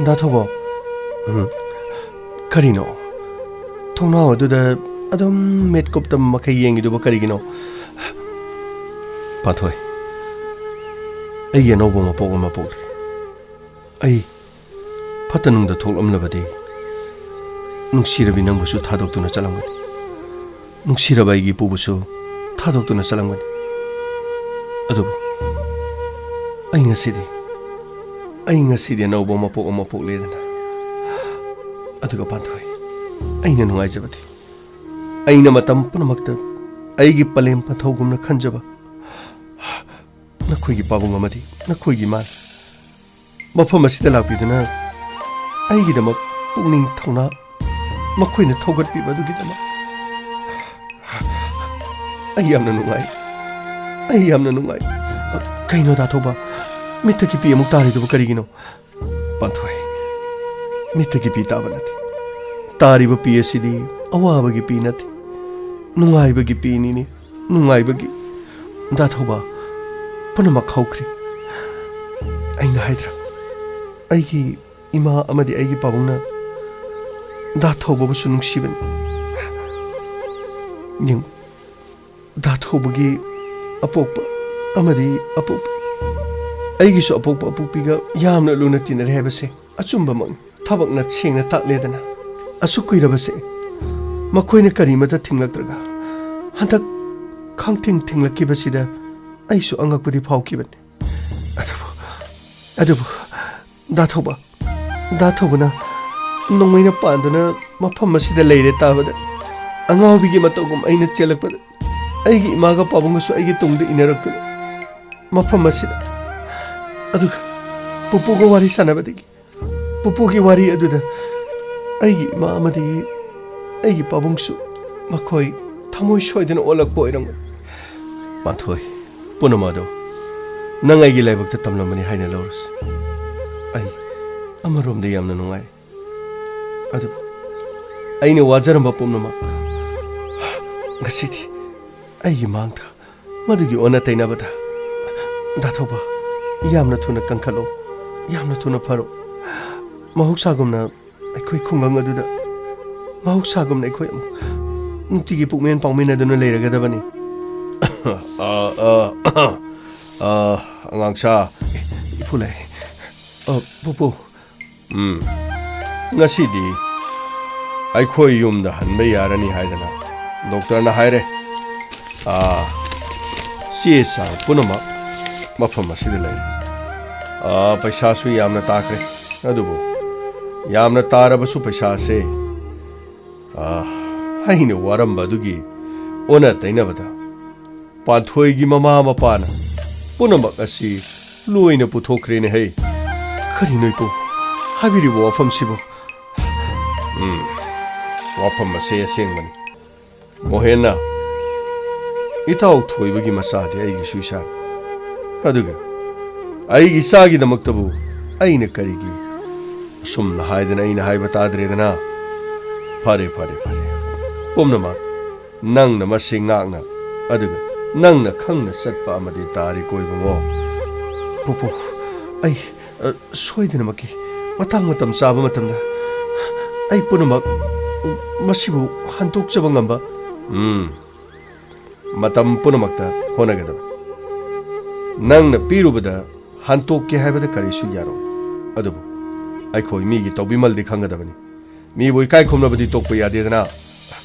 ꯗꯥ ꯊꯧꯕ꯫ ꯎꯝ꯫ ꯀꯔꯤꯅꯣ? ꯊꯣꯡꯅꯥꯎ ꯑꯗꯨꯗ ꯑꯗꯨꯝ ꯃꯤꯠ ꯀꯨꯞꯇ ꯃꯈꯩ ꯌꯦꯡꯉꯤꯗꯨꯕꯨ ꯀꯔꯤꯒꯤꯅꯣ? ꯄꯥꯟꯊꯣꯏ, ꯑꯩꯒꯤ ꯑꯅꯧꯕ ꯃꯄꯣꯛ ꯑꯃ ꯄꯣꯛꯂꯦ꯫ ꯑꯩ ꯐꯠꯇ ꯅꯨꯡꯗ ꯊꯣꯛꯂꯝꯂꯕꯗꯤ ꯅꯨꯡꯁꯤꯔꯕꯤ ꯅꯪꯕꯨꯁꯨ ꯊꯥꯗꯣꯛꯇꯨꯅ ꯆꯠꯂꯝꯒꯅꯤ꯫ ꯅꯨꯡꯁꯤꯔꯕ ꯑꯩꯒꯤ ꯏꯄꯨꯕꯨꯁꯨ ꯊꯥꯗꯣꯛꯇꯨꯅ ꯆꯠꯂꯝꯒꯅꯤ꯫ ꯑꯗꯨꯕꯨ ꯑꯩ ꯉꯁꯤꯗꯤ, ꯑꯩ ꯉꯁꯤꯗꯤ ꯑꯅꯧꯕ ꯃꯄꯣꯛ ꯑꯃ ꯄꯣꯛꯂꯦꯗꯅ꯫ ꯑꯗꯨꯒ ꯄꯥꯟꯊꯣꯏ, ꯑꯩꯅ ꯅꯨꯡꯉꯥꯏꯖꯕꯗꯤ, ꯑꯩꯅ ꯃꯇꯝ ꯄꯨꯝꯅꯃꯛꯇ ꯑꯩꯒꯤ ꯄꯂꯦꯝ ꯄꯟꯊꯧꯒꯨꯝꯅ ꯈꯟꯖꯕ ꯅꯈꯣꯏꯒꯤ ꯄꯥꯕꯨꯡ ꯑꯃꯗꯤ ꯅꯈꯣꯏꯒꯤ ꯏꯃꯥꯅ ꯃꯐꯝ ꯑꯁꯤꯗ ꯂꯥꯛꯄꯤꯗꯨꯅ ꯑꯩꯒꯤꯗꯃꯛ ꯄꯨꯛꯅꯤꯡ ꯊꯧꯅꯥ ꯃꯈꯣꯏꯅ ꯊꯧꯒꯠꯄꯤꯕ ꯑꯗꯨꯒꯤꯗꯃꯛ ꯑꯩ ꯌꯥꯝꯅ ꯅꯨꯡꯉꯥꯏ꯫ ꯑꯩ ꯌꯥꯝꯅ ꯅꯨꯡꯉꯥꯏ꯫ ꯀꯩꯅꯣ ꯗꯥ ꯊꯧꯕ, ꯃꯤꯠꯇꯒꯤ ꯄꯤ ꯑꯃꯨꯛ ꯇꯥꯔꯤꯗꯨꯕꯨ ꯀꯔꯤꯒꯤꯅꯣ? ꯄꯥꯟꯊꯣꯏ, ꯃꯤꯠꯇꯒꯤ ꯄꯤ ꯇꯥꯕ ꯅꯠꯇꯦ꯫ ꯇꯥꯔꯤꯕ ꯄꯤ ꯑꯁꯤꯗꯤ ꯑꯋꯥꯕꯒꯤ ꯄꯤ ꯅꯠꯇꯦ, ꯅꯨꯡꯉꯥꯏꯕꯒꯤ ꯄꯤꯅꯤꯅꯦ, ꯅꯨꯡꯉꯥꯏꯕꯒꯤ꯫ ꯗꯥ ꯊꯧꯕ, ꯄꯨꯝꯅꯃꯛ ꯍꯧꯈ꯭ꯔꯦ꯫ ꯑꯩꯅ ꯍꯥꯏꯗ꯭ꯔꯥ, ꯑꯩꯒꯤ ꯏꯃꯥ ꯑꯃꯗꯤ ꯑꯩꯒꯤ ꯄꯥꯕꯨꯡꯅ ꯗꯥ ꯊꯧꯕꯕꯨꯁꯨ ꯅꯨꯡꯁꯤꯕꯅꯤ꯫ ꯌꯦꯡꯉꯨ, ꯗꯥ ꯊꯧꯕꯒꯤ ꯑꯄꯣꯛꯄ ꯑꯃꯗꯤ ꯑꯄꯣꯛꯄꯤ, ꯑꯩꯒꯤꯁꯨ ꯑꯄꯣꯛꯄ ꯑꯄꯣꯛꯄꯤꯒ ꯌꯥꯝꯅ ꯂꯨꯅ ꯇꯤꯟꯅꯔꯦ ꯍꯥꯏꯕꯁꯦ ꯑꯆꯨꯝꯕꯃꯛꯅꯤ꯫ ꯊꯕꯛꯅ ꯁꯦꯡꯅ ꯇꯥꯛꯂꯦꯗꯅ꯫ ꯑꯁꯨꯛ ꯀꯨꯏꯔꯕꯁꯦ ꯃꯈꯣꯏꯅ ꯀꯔꯤꯃꯇ ꯊꯤꯡꯂꯛꯇ꯭ꯔꯒ, ꯍꯟꯗꯛ ꯈꯪꯊꯤꯡ ꯊꯤꯡꯂꯛꯈꯤꯕꯁꯤꯗ ꯑꯩꯁꯨ ꯑꯉꯛꯄꯗꯤ ꯐꯥꯎꯈꯤꯕꯅꯤ꯫ ꯑꯗꯨꯕꯨ, ꯑꯗꯨꯕꯨ, ꯗꯥ ꯊꯧꯕ, ꯗꯥ ꯊꯧꯕꯅ ꯅꯣꯡꯃꯩꯅ ꯄꯥꯟꯗꯨꯅ ꯃꯐꯝ ꯑꯁꯤꯗ ꯂꯩꯔꯦ ꯇꯥꯕꯗ, ꯑꯉꯥꯎꯕꯤꯒꯤ ꯃꯇꯧꯒꯨꯝ ꯑꯩꯅ ꯆꯦꯜꯂꯛꯄꯗ, ꯑꯩꯒꯤ ꯏꯃꯥꯒ ꯄꯥꯕꯨꯡꯒꯁꯨ ꯑꯩꯒꯤ ꯇꯨꯡꯗ ꯏꯟꯅꯔꯛꯇꯨꯅ ꯃꯐꯝ ꯑꯁꯤꯗ, ꯑꯗꯨꯒ ꯄꯨꯄꯨꯒ ꯋꯥꯔꯤ ꯁꯥꯟꯅꯕꯗꯒꯤ, ꯄꯨꯄꯨꯒꯤ ꯋꯥꯔꯤ ꯑꯗꯨꯗ ꯑꯩꯒꯤ ꯏꯃꯥ ꯑꯃꯗꯤ ꯑꯩꯒꯤ ꯄꯥꯕꯨꯡꯁꯨ, ꯃꯈꯣꯏ ꯊꯃꯣꯏ ꯁꯣꯏꯗꯅ ꯑꯣꯜꯂꯛꯄ ꯑꯣꯏꯔꯝꯒꯅꯤ꯫ ꯄꯥꯟꯊꯣꯏ, ꯄꯨꯝꯅꯃꯛ ꯑꯗꯨ ꯅꯪ ꯑꯩꯒꯤ ꯂꯥꯏꯕꯛꯇ ꯇꯝꯂꯝꯕꯅꯤ ꯍꯥꯏꯅ ꯂꯧꯔꯁꯤ꯫ ꯑꯩ ꯑꯃꯔꯣꯝꯗ ꯌꯥꯝꯅ ꯅꯨꯡꯉꯥꯏ, ꯑꯗꯨꯕꯨ ꯑꯩꯅ ꯋꯥꯖꯔꯝꯕ ꯄꯨꯝꯅꯃꯛ ꯉꯁꯤꯗꯤ ꯑꯩꯒꯤ ꯃꯥꯡꯗ ꯃꯗꯨꯒꯤ ꯑꯣꯟꯅ ꯇꯩꯅꯕꯗ꯫ ꯗꯥ ꯊꯧꯕ, ꯌꯥꯝꯅ ꯊꯨꯅ ꯀꯟꯈꯠꯂꯣ, ꯌꯥꯝꯅ ꯊꯨꯅ ꯐꯔꯣ꯫ ꯃꯍꯧꯁꯥꯒꯨꯝꯅ ꯑꯩꯈꯣꯏ ꯈꯨꯡꯒꯪ ꯑꯗꯨꯗ, ꯃꯍꯧꯁꯥꯒꯨꯝꯅ ꯑꯩꯈꯣꯏ ꯑꯃꯨꯛ ꯅꯨꯡꯇꯤꯒꯤ ꯄꯨꯛꯃꯦꯟ ꯄꯥꯎꯃꯤꯟꯅꯗꯨꯅ ꯂꯩꯔꯒꯗꯕꯅꯤ꯫ ꯑ, ꯑ, ꯑ, ꯑꯉꯥꯡꯁꯥ, ꯏꯐꯨ ꯂꯩ꯫ ꯑ, ꯄꯨꯄꯨ, ꯎꯝ꯫ ꯉꯁꯤꯗꯤ ꯑꯩꯈꯣꯏ ꯌꯨꯝꯗ ꯍꯟꯕ ꯌꯥꯔꯅꯤ ꯍꯥꯏꯗꯅ ꯗꯣꯛꯇꯔꯅ ꯍꯥꯏꯔꯦ꯫ ꯑꯥ, ꯆꯦ ꯆꯥꯡ ꯄꯨꯝꯅꯃꯛ ꯃꯐꯝ ꯑꯁꯤꯗ ꯂꯩ꯫ ꯑꯥ, ꯄꯩꯁꯥꯁꯨ ꯌꯥꯝꯅ ꯇꯥꯈ꯭ꯔꯦ꯫ ꯑꯗꯨꯕꯨ ꯌꯥꯝꯅ ꯇꯥꯔꯕꯁꯨ ꯄꯩꯁꯥꯁꯦ, ꯑꯥ, ꯑꯩꯅ ꯋꯥꯔꯝꯕ ꯑꯗꯨꯒꯤ ꯑꯣꯟꯅ ꯇꯩꯅꯕꯗ ꯄꯥꯟꯊꯣꯏꯒꯤ ꯃꯃꯥ ꯃꯄꯥꯅ ꯄꯨꯝꯅꯃꯛ ꯑꯁꯤ ꯂꯣꯏꯅ ꯄꯨꯊꯣꯛꯈ꯭ꯔꯦꯅꯦ ꯍꯩ꯫ ꯀꯔꯤꯅꯣ ꯏꯄꯨ ꯍꯥꯏꯕꯤꯔꯤꯕ ꯋꯥꯐꯝꯁꯤꯕꯨ? ꯎꯝ, ꯋꯥꯐꯝ ꯑꯁꯦ ꯑꯁꯦꯡꯕꯅꯤ꯫ ꯃꯣꯍꯦꯟꯅ ꯏꯇꯥꯎ ꯊꯣꯏꯕꯒꯤ ꯃꯆꯥꯗꯤ ꯑꯩꯒꯤꯁꯨ ꯏꯆꯥꯅꯤ꯫ ꯑꯗꯨꯒ ꯑꯩꯒꯤ ꯏꯆꯥꯒꯤꯗꯃꯛꯇꯕꯨ ꯑꯩꯅ ꯀꯔꯤꯒꯤ ꯑꯁꯨꯝꯅ ꯍꯥꯏꯗꯅ ꯑꯩꯅ ꯍꯥꯏꯕ ꯇꯥꯗ꯭ꯔꯦꯗꯅ? ꯐꯔꯦ, ꯐꯔꯦ, ꯐꯔꯦ꯫ ꯄꯨꯝꯅꯃꯛ ꯅꯪꯅ ꯃꯁꯤ ꯉꯥꯛꯅ, ꯑꯗꯨꯒ ꯅꯪꯅ ꯈꯪꯅ ꯆꯠꯄ ꯑꯃꯗꯤ ꯇꯥꯔꯦꯀꯣ ꯏꯕꯨꯡꯉꯣ꯫ ꯄꯨꯄꯨ, ꯑꯩ, ꯑ, ꯁꯣꯏꯗꯅꯃꯛꯀꯤ ꯃꯇꯥꯡ ꯃꯇꯝ ꯆꯥꯕ ꯃꯇꯝꯗ ꯑꯩ ꯄꯨꯝꯅꯃꯛ, ꯎ, ꯃꯁꯤꯕꯨ ꯍꯟꯗꯣꯛꯆꯕ ꯉꯝꯕ, ꯎꯝ, ꯃꯇꯝ ꯄꯨꯝꯅꯃꯛꯇ ꯍꯣꯠꯅꯒꯗꯕ꯫ ꯅꯪꯅ ꯄꯤꯔꯨꯕꯗ ꯍꯟꯇꯣꯛꯀꯦ ꯍꯥꯏꯕꯗ ꯀꯔꯤꯁꯨ ꯌꯥꯔꯣꯏ꯫ ꯑꯗꯨꯕꯨ ꯑꯩꯈꯣꯏ ꯃꯤꯒꯤ ꯇꯧꯕꯤꯃꯜꯗꯤ ꯈꯪꯒꯗꯕꯅꯤ꯫ ꯃꯤꯕꯨ ꯏꯀꯥꯏ ꯈꯨꯝꯅꯕꯗꯤ ꯇꯣꯛꯄ ꯌꯥꯗꯦꯗꯅ꯫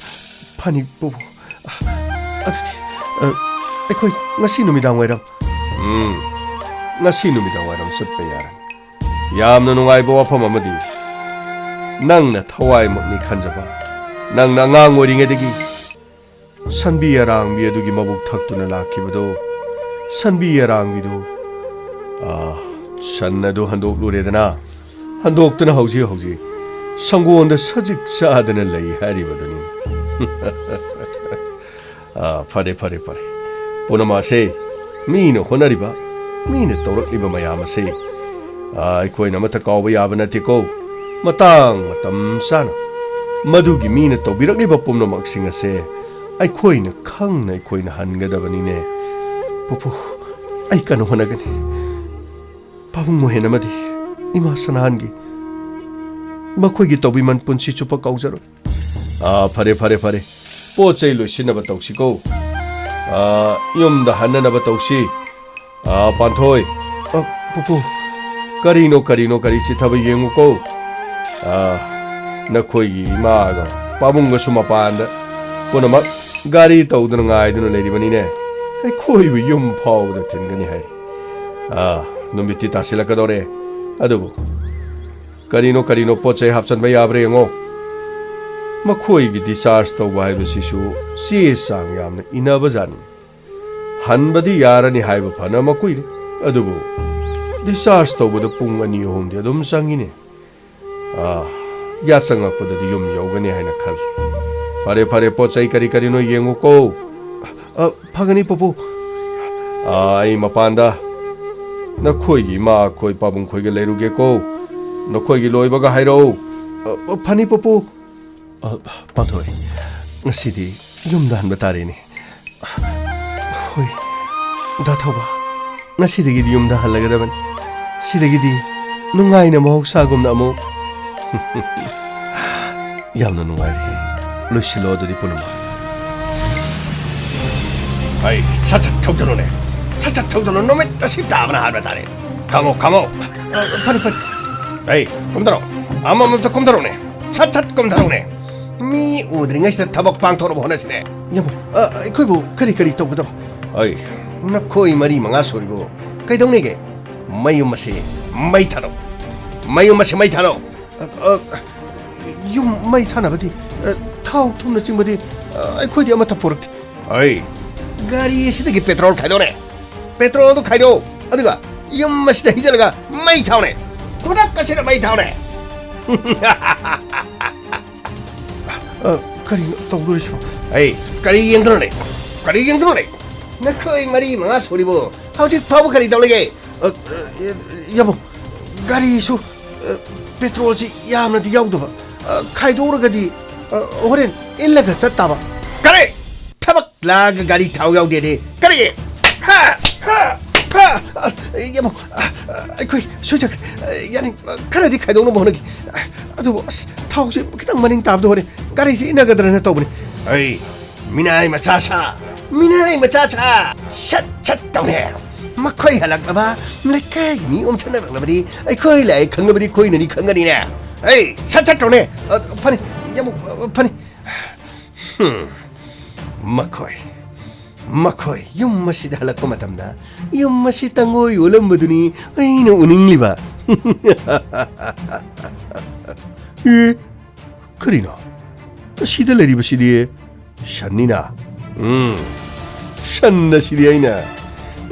ꯐꯅꯤ, ꯄꯨꯄꯨ꯫ ꯑꯗꯨꯗꯤ, ꯑ, ꯑꯩꯈꯣꯏ ꯉꯁꯤ ꯅꯨꯃꯤꯗꯥꯡ ꯋꯥꯏꯔꯝ꯫ ꯎꯝ, ꯉꯁꯤ ꯅꯨꯃꯤꯗꯥꯡ ꯋꯥꯏꯔꯝ ꯆꯠꯄ ꯌꯥꯔꯅꯤ꯫ ꯌꯥꯝꯅ ꯅꯨꯡꯉꯥꯏꯕ ꯋꯥꯐꯝ ꯑꯃꯗꯤ, ꯅꯪꯅ ꯊꯋꯥꯏꯃꯛꯅꯤ ꯈꯟꯖꯕ, ꯅꯪꯅ ꯑꯉꯥꯡ ꯑꯣꯏꯔꯤꯉꯩꯗꯒꯤ ꯁꯟꯕꯤ ꯑꯔꯥꯡꯕꯤ ꯑꯗꯨꯒꯤ ꯃꯕꯨꯛ ꯊꯛꯇꯨꯅ ꯂꯥꯛꯈꯤꯕꯗꯣ, ꯁꯟꯕꯤ ꯑꯔꯥꯡꯕꯤꯗꯣ, ꯑꯥ, ꯁꯟ ꯑꯗꯨ ꯍꯟꯗꯣꯛꯂꯨꯔꯦꯗꯅ, ꯍꯟꯗꯣꯛꯇꯨꯅ ꯍꯧꯖꯤꯛ ꯍꯧꯖꯤꯛ ꯁꯪꯒꯣꯟꯗ ꯁꯖꯤꯛ ꯆꯥꯗꯅ ꯂꯩ ꯍꯥꯏꯔꯤꯕꯗꯨꯅꯤ꯫ ꯑꯥ, ꯐꯔꯦ, ꯐꯔꯦ, ꯐꯔꯦ꯫ ꯄꯨꯝꯅꯃꯛ ꯑꯁꯦ ꯃꯤꯅ ꯍꯣꯠꯅꯔꯤꯕ, ꯃꯤꯅ ꯇꯧꯔꯛꯂꯤꯕ ꯃꯌꯥꯝ ꯑꯁꯦ, ꯑꯥ, ꯑꯩꯈꯣꯏꯅ ꯑꯃꯠꯇ ꯀꯥꯎꯕ ꯌꯥꯕ ꯅꯠꯇꯦꯀꯣ꯫ ꯃꯇꯥꯡ ꯃꯇꯝ ꯆꯥꯅ ꯃꯗꯨꯒꯤ ꯃꯤꯅ ꯇꯧꯕꯤꯔꯛꯂꯤꯕ ꯄꯨꯝꯅꯃꯛꯁꯤꯡ ꯑꯁꯦ ꯑꯩꯈꯣꯏꯅ ꯈꯪꯅ ꯑꯩꯈꯣꯏꯅ ꯍꯟꯒꯗꯕꯅꯤꯅꯦ꯫ ꯄꯨꯄꯨ, ꯑꯩ ꯀꯟꯅ ꯍꯣꯠꯅꯒꯅꯤ꯫ ꯄꯥꯕꯨꯡ ꯃꯣꯍꯦꯟ ꯑꯃꯗꯤ ꯏꯃꯥ ꯁꯅꯥꯍꯟꯒꯤ, ꯃꯈꯣꯏꯒꯤ ꯇꯧꯕꯤꯃꯜ ꯄꯨꯟꯁꯤ ꯆꯨꯞꯄ ꯀꯥꯎꯖꯔꯣꯏ꯫ ꯑꯥ, ꯐꯔꯦ, ꯐꯔꯦ, ꯐꯔꯦ꯫ ꯄꯣꯠ ꯆꯩ ꯂꯣꯏꯁꯤꯟꯅꯕ ꯇꯧꯁꯤꯀꯣ꯫ ꯑꯥ, ꯌꯨꯝꯗ ꯍꯟꯅꯅꯕ ꯇꯧꯁꯤ꯫ ꯑꯥ, ꯄꯥꯟꯊꯣꯏ꯫ ꯑ, ꯄꯨꯄꯨ, ꯀꯔꯤꯅꯣ, ꯀꯔꯤꯅꯣ, ꯀꯔꯤ ꯆꯤꯠꯊꯕ ꯌꯦꯡꯉꯨꯀꯣ꯫ ꯑꯥ, ꯅꯈꯣꯏꯒꯤ ꯏꯃꯥꯒ ꯄꯥꯕꯨꯡꯒꯁꯨ ꯃꯄꯥꯟꯗ ꯄꯨꯝꯅꯃꯛ ꯒꯥꯔꯤ ꯇꯧꯗꯨꯅ ꯉꯥꯏꯗꯨꯅ ꯂꯩꯔꯤꯕꯅꯤꯅꯦ꯫ ꯑꯩꯈꯣꯏꯕꯨ ꯌꯨꯝ ꯐꯥꯎꯕꯗ ꯊꯤꯟꯒꯅꯤ ꯍꯥꯏꯔꯤ꯫ ꯑꯥ, ꯅꯨꯃꯤꯠꯇꯤ ꯇꯥꯁꯤꯜꯂꯛꯀꯗꯧꯔꯦ꯫ ꯑꯗꯨꯕꯨ ꯀꯔꯤꯅꯣ ꯀꯔꯤꯅꯣ ꯄꯣꯠ ꯆꯩ ꯍꯥꯞꯆꯤꯟꯕ ꯌꯥꯕ꯭ꯔꯥ ꯌꯦꯡꯉꯣ꯫ ꯃꯈꯣꯏꯒꯤ discharge ꯇꯧꯕ ꯍꯥꯏꯕꯁꯤꯁꯨ ꯆꯦ ꯆꯥꯡ ꯌꯥꯝꯅ ꯏꯟꯅꯕꯖꯥꯠꯅꯤ꯫ ꯍꯟꯕꯗꯤ ꯌꯥꯔꯅꯤ ꯍꯥꯏꯕ ꯐꯅ ꯃꯀꯨꯏꯔꯦ, ꯑꯗꯨꯕꯨ discharge ꯇꯧꯕꯗ ꯄꯨꯡ ꯑꯅꯤ ꯑꯍꯨꯝꯗꯤ ꯑꯗꯨꯝ ꯆꯪꯉꯤꯅꯦ꯫ ꯑꯥ, ꯌꯥꯆꯪꯉꯛꯄꯗꯗꯤ ꯌꯨꯝ ꯌꯧꯒꯅꯤ ꯍꯥꯏꯅ ꯈꯜꯂꯤ꯫ ꯐꯔꯦ, ꯐꯔꯦ, ꯄꯣꯠ ꯆꯩ ꯀꯔꯤ ꯀꯔꯤꯅꯣ ꯌꯦꯡꯉꯨꯀꯣ꯫ ꯑ, ꯐꯒꯅꯤ, ꯄꯨꯄꯨ꯫ ꯑ, ꯑꯩ ꯃꯄꯥꯟꯗ ꯅꯈꯣꯏꯒꯤ ꯏꯃꯥ ꯈꯣꯏ ꯄꯥꯕꯨꯡ ꯈꯣꯏꯒ ꯂꯩꯔꯨꯒꯦꯀꯣ꯫ ꯅꯈꯣꯏꯒꯤ ꯂꯣꯏꯕꯒ ꯍꯥꯏꯔꯛꯎ꯫ ꯑ, ꯑ, ꯐꯅꯤ, ꯄꯨꯄꯨ꯫ ꯑ, ꯄꯥꯟꯊꯣꯏ, ꯉꯁꯤꯗꯤ ꯌꯨꯝꯗ ꯍꯟꯕ ꯇꯥꯔꯦꯅꯦ꯫ ꯍꯣꯏ, ꯗꯥ ꯊꯧꯕ, ꯉꯁꯤꯗꯒꯤꯗꯤ ꯌꯨꯝꯗ ꯍꯜꯂꯒꯗꯕꯅꯤ꯫ ꯁꯤꯗꯒꯤꯗꯤ ꯅꯨꯡꯉꯥꯏꯅ ꯃꯍꯧꯁꯥꯒꯨꯝꯅ ꯑꯃꯨꯛ꯫ ꯌꯥꯝꯅ ꯅꯨꯡꯉꯥꯏꯔꯦ꯫ ꯂꯣꯏꯁꯤꯜꯂꯣ ꯑꯗꯨꯗꯤ ꯄꯨꯝꯅꯃꯛ꯫ ꯑꯩ ꯁꯠ ꯁꯠ ꯊꯧꯖꯜꯂꯨꯅꯦ꯫ ꯁꯠ ꯁꯠ ꯊꯧꯖꯜꯂꯨ꯫ ꯅꯨꯃꯤꯠ ꯑꯁꯤ ꯇꯥꯕꯅ ꯍꯥꯟꯕ ꯇꯥꯔꯦ꯫ ꯈꯥꯝꯃꯣ, ꯈꯥꯝꯃꯣ꯫ ꯑ, ꯐꯔꯦ, ꯐꯔꯦ꯫ ꯑꯩ ꯀꯨꯝꯊꯔꯣ꯫ ꯑꯃꯃꯝꯇ ꯀꯨꯝꯊꯔꯣꯅꯦ꯫ ꯁꯠ ꯁꯠ ꯀꯨꯝꯊꯔꯣꯅꯦ꯫ ꯃꯤ ꯎꯗ꯭ꯔꯤꯉꯩꯁꯤꯗ ꯊꯕꯛ ꯄꯥꯡꯊꯣꯛꯅꯕ ꯍꯣꯠꯅꯁꯤꯅꯦ꯫ ꯌꯥꯝꯕꯨꯡ, ꯑ, ꯑꯩꯈꯣꯏꯕꯨ ꯀꯔꯤ ꯀꯔꯤ ꯇꯧꯒꯗꯕ? ꯑꯩ, ꯅꯈꯣꯏ ꯃꯔꯤ ꯃꯉꯥ ꯁꯨꯔꯤꯕꯨ ꯀꯩꯗꯧꯅꯦꯒꯦ? ꯃꯌꯨꯝ ꯑꯁꯤ ꯃꯩ ꯊꯥꯗꯧ꯫ ꯃꯌꯨꯝ ꯑꯁꯤ ꯃꯩ ꯊꯥꯗꯧ꯫ ꯑ, ꯑ, ꯌꯨꯝ ꯃꯩ ꯊꯥꯅꯕꯗꯤ, ꯑ, ꯊꯥꯎ ꯊꯨꯝꯅꯆꯤꯡꯕꯗꯤ, ꯑ, ꯑꯩꯈꯣꯏꯗꯤ ꯑꯃꯠꯇ ꯄꯨꯔꯛꯇꯦ꯫ ꯑꯩ, ꯒꯥꯔꯤ ꯑꯁꯤꯗꯒꯤ ꯄꯦꯇ꯭ꯔꯣꯜ ꯈꯥꯏꯗꯣꯛꯅꯦ꯫ ꯄꯦꯇ꯭ꯔꯣꯜꯗꯨ ꯈꯥꯏꯗꯣꯛꯎ, ꯑꯗꯨꯒ ꯌꯨꯝ ꯑꯁꯤꯗ ꯍꯩꯖꯤꯜꯂꯒ ꯃꯩ ꯊꯥꯎꯅꯦ꯫ ꯈꯨꯗꯛ ꯑꯁꯤꯗ ꯃꯩ ꯊꯥꯎꯅꯦ꯫ ꯑ, ꯀꯔꯤꯅꯣ ꯇꯧꯗꯣꯔꯤꯁꯤꯕꯣ? ꯑꯩ, ꯀꯔꯤ ꯌꯦꯡꯗ꯭ꯔꯣꯅꯦ? ꯀꯔꯤ ꯌꯦꯡꯗ꯭ꯔꯣꯅꯦ? ꯅꯈꯣꯏ ꯃꯔꯤ ꯃꯉꯥ ꯁꯨꯔꯤꯕꯣ ꯍꯧꯖꯤꯛ ꯐꯥꯎꯕ ꯀꯔꯤ ꯇꯧꯔꯤꯒꯦ? ꯑ, ꯑ, ꯌꯥꯕꯨꯡ, ꯒꯥꯔꯤꯁꯨ, ꯑ, ꯄꯦꯇ꯭ꯔꯣꯜꯁꯤ ꯌꯥꯝꯅꯗꯤ ꯌꯥꯎꯗꯕ꯫ ꯑ, ꯈꯥꯏꯗꯣꯛꯎꯔꯒꯗꯤ, ꯑ, ꯍꯣꯔꯦꯟ ꯏꯜꯂꯒ ꯆꯠꯇꯥꯕ꯫ ꯀꯔꯤ? ꯊꯕꯛ ꯂꯥꯛꯑꯒ ꯒꯥꯔꯤ ꯊꯥꯎ ꯌꯥꯎꯗꯦꯅꯦ꯫ ꯀꯔꯤꯒꯤ? ꯍꯥ? ꯍꯥ? ꯍꯥ? ꯑ, ꯌꯥꯕꯨꯡ, ꯑ, ꯑ, ꯑꯩꯈꯣꯏ ꯁꯣꯏꯖꯈ꯭ꯔꯦ꯫ ꯑ, ꯌꯥꯅꯤ, ꯑ, ꯈꯔꯗꯤ ꯈꯥꯏꯗꯣꯛꯅꯕ ꯍꯣꯠꯅꯒꯦ꯫ ꯑ, ꯑꯗꯨꯕꯨ, ꯑꯁ, ꯊꯥꯎꯁꯦ ꯈꯤꯇꯪ ꯃꯅꯤꯡ ꯇꯥꯕꯗ ꯍꯣꯔꯦꯟ ꯒꯥꯔꯤꯁꯦ ꯏꯟꯅꯒꯗ꯭ꯔꯅ ꯇꯧꯕꯅꯤ꯫ ꯑꯩ, ꯃꯤꯅꯥꯏ ꯃꯆꯥ ꯁꯥ, ꯃꯤꯅꯥꯏ ꯃꯆꯥ ꯁꯥ, ꯁꯠ ꯁꯠ ꯇꯧꯅꯦ꯫ ꯃꯈꯣꯏ ꯍꯜꯂꯛꯂꯕ ꯂꯩꯀꯥꯏꯒꯤ ꯃꯤ ꯑꯣꯝꯁꯟꯅꯔꯛꯂꯕꯗꯤ ꯑꯩꯈꯣꯏ ꯂꯥꯛꯑꯦ ꯈꯪꯂꯕꯗꯤ ꯑꯩꯈꯣꯏꯅꯅꯤ ꯈꯪꯒꯅꯤꯅꯦ꯫ ꯑꯩ, ꯁꯠ ꯁꯠ ꯇꯧꯅꯦ꯫ ꯑ, ꯐꯅꯤ, ꯌꯥꯕꯨꯡ, ꯑ, ꯐꯅꯤ꯫ ꯍꯨꯝ, ꯃꯈꯣꯏ, ꯃꯈꯣꯏ ꯌꯨꯝ ꯑꯁꯤꯗ ꯍꯜꯂꯛꯄ ꯃꯇꯝꯗ ꯌꯨꯝ ꯑꯁꯤ ꯇꯪꯑꯣꯏ ꯑꯣꯜꯂꯝꯕꯗꯨꯅꯤ ꯑꯩꯅ ꯎꯅꯤꯡꯂꯤꯕ꯫ ꯑꯦ, ꯀꯔꯤꯅꯣ? ꯑꯁꯤꯗ ꯂꯩꯔꯤꯕꯁꯤꯗꯤ ꯁꯟꯅꯤꯅ꯫ ꯎꯝ, ꯁꯟ ꯑꯁꯤꯗꯤ ꯑꯩꯅ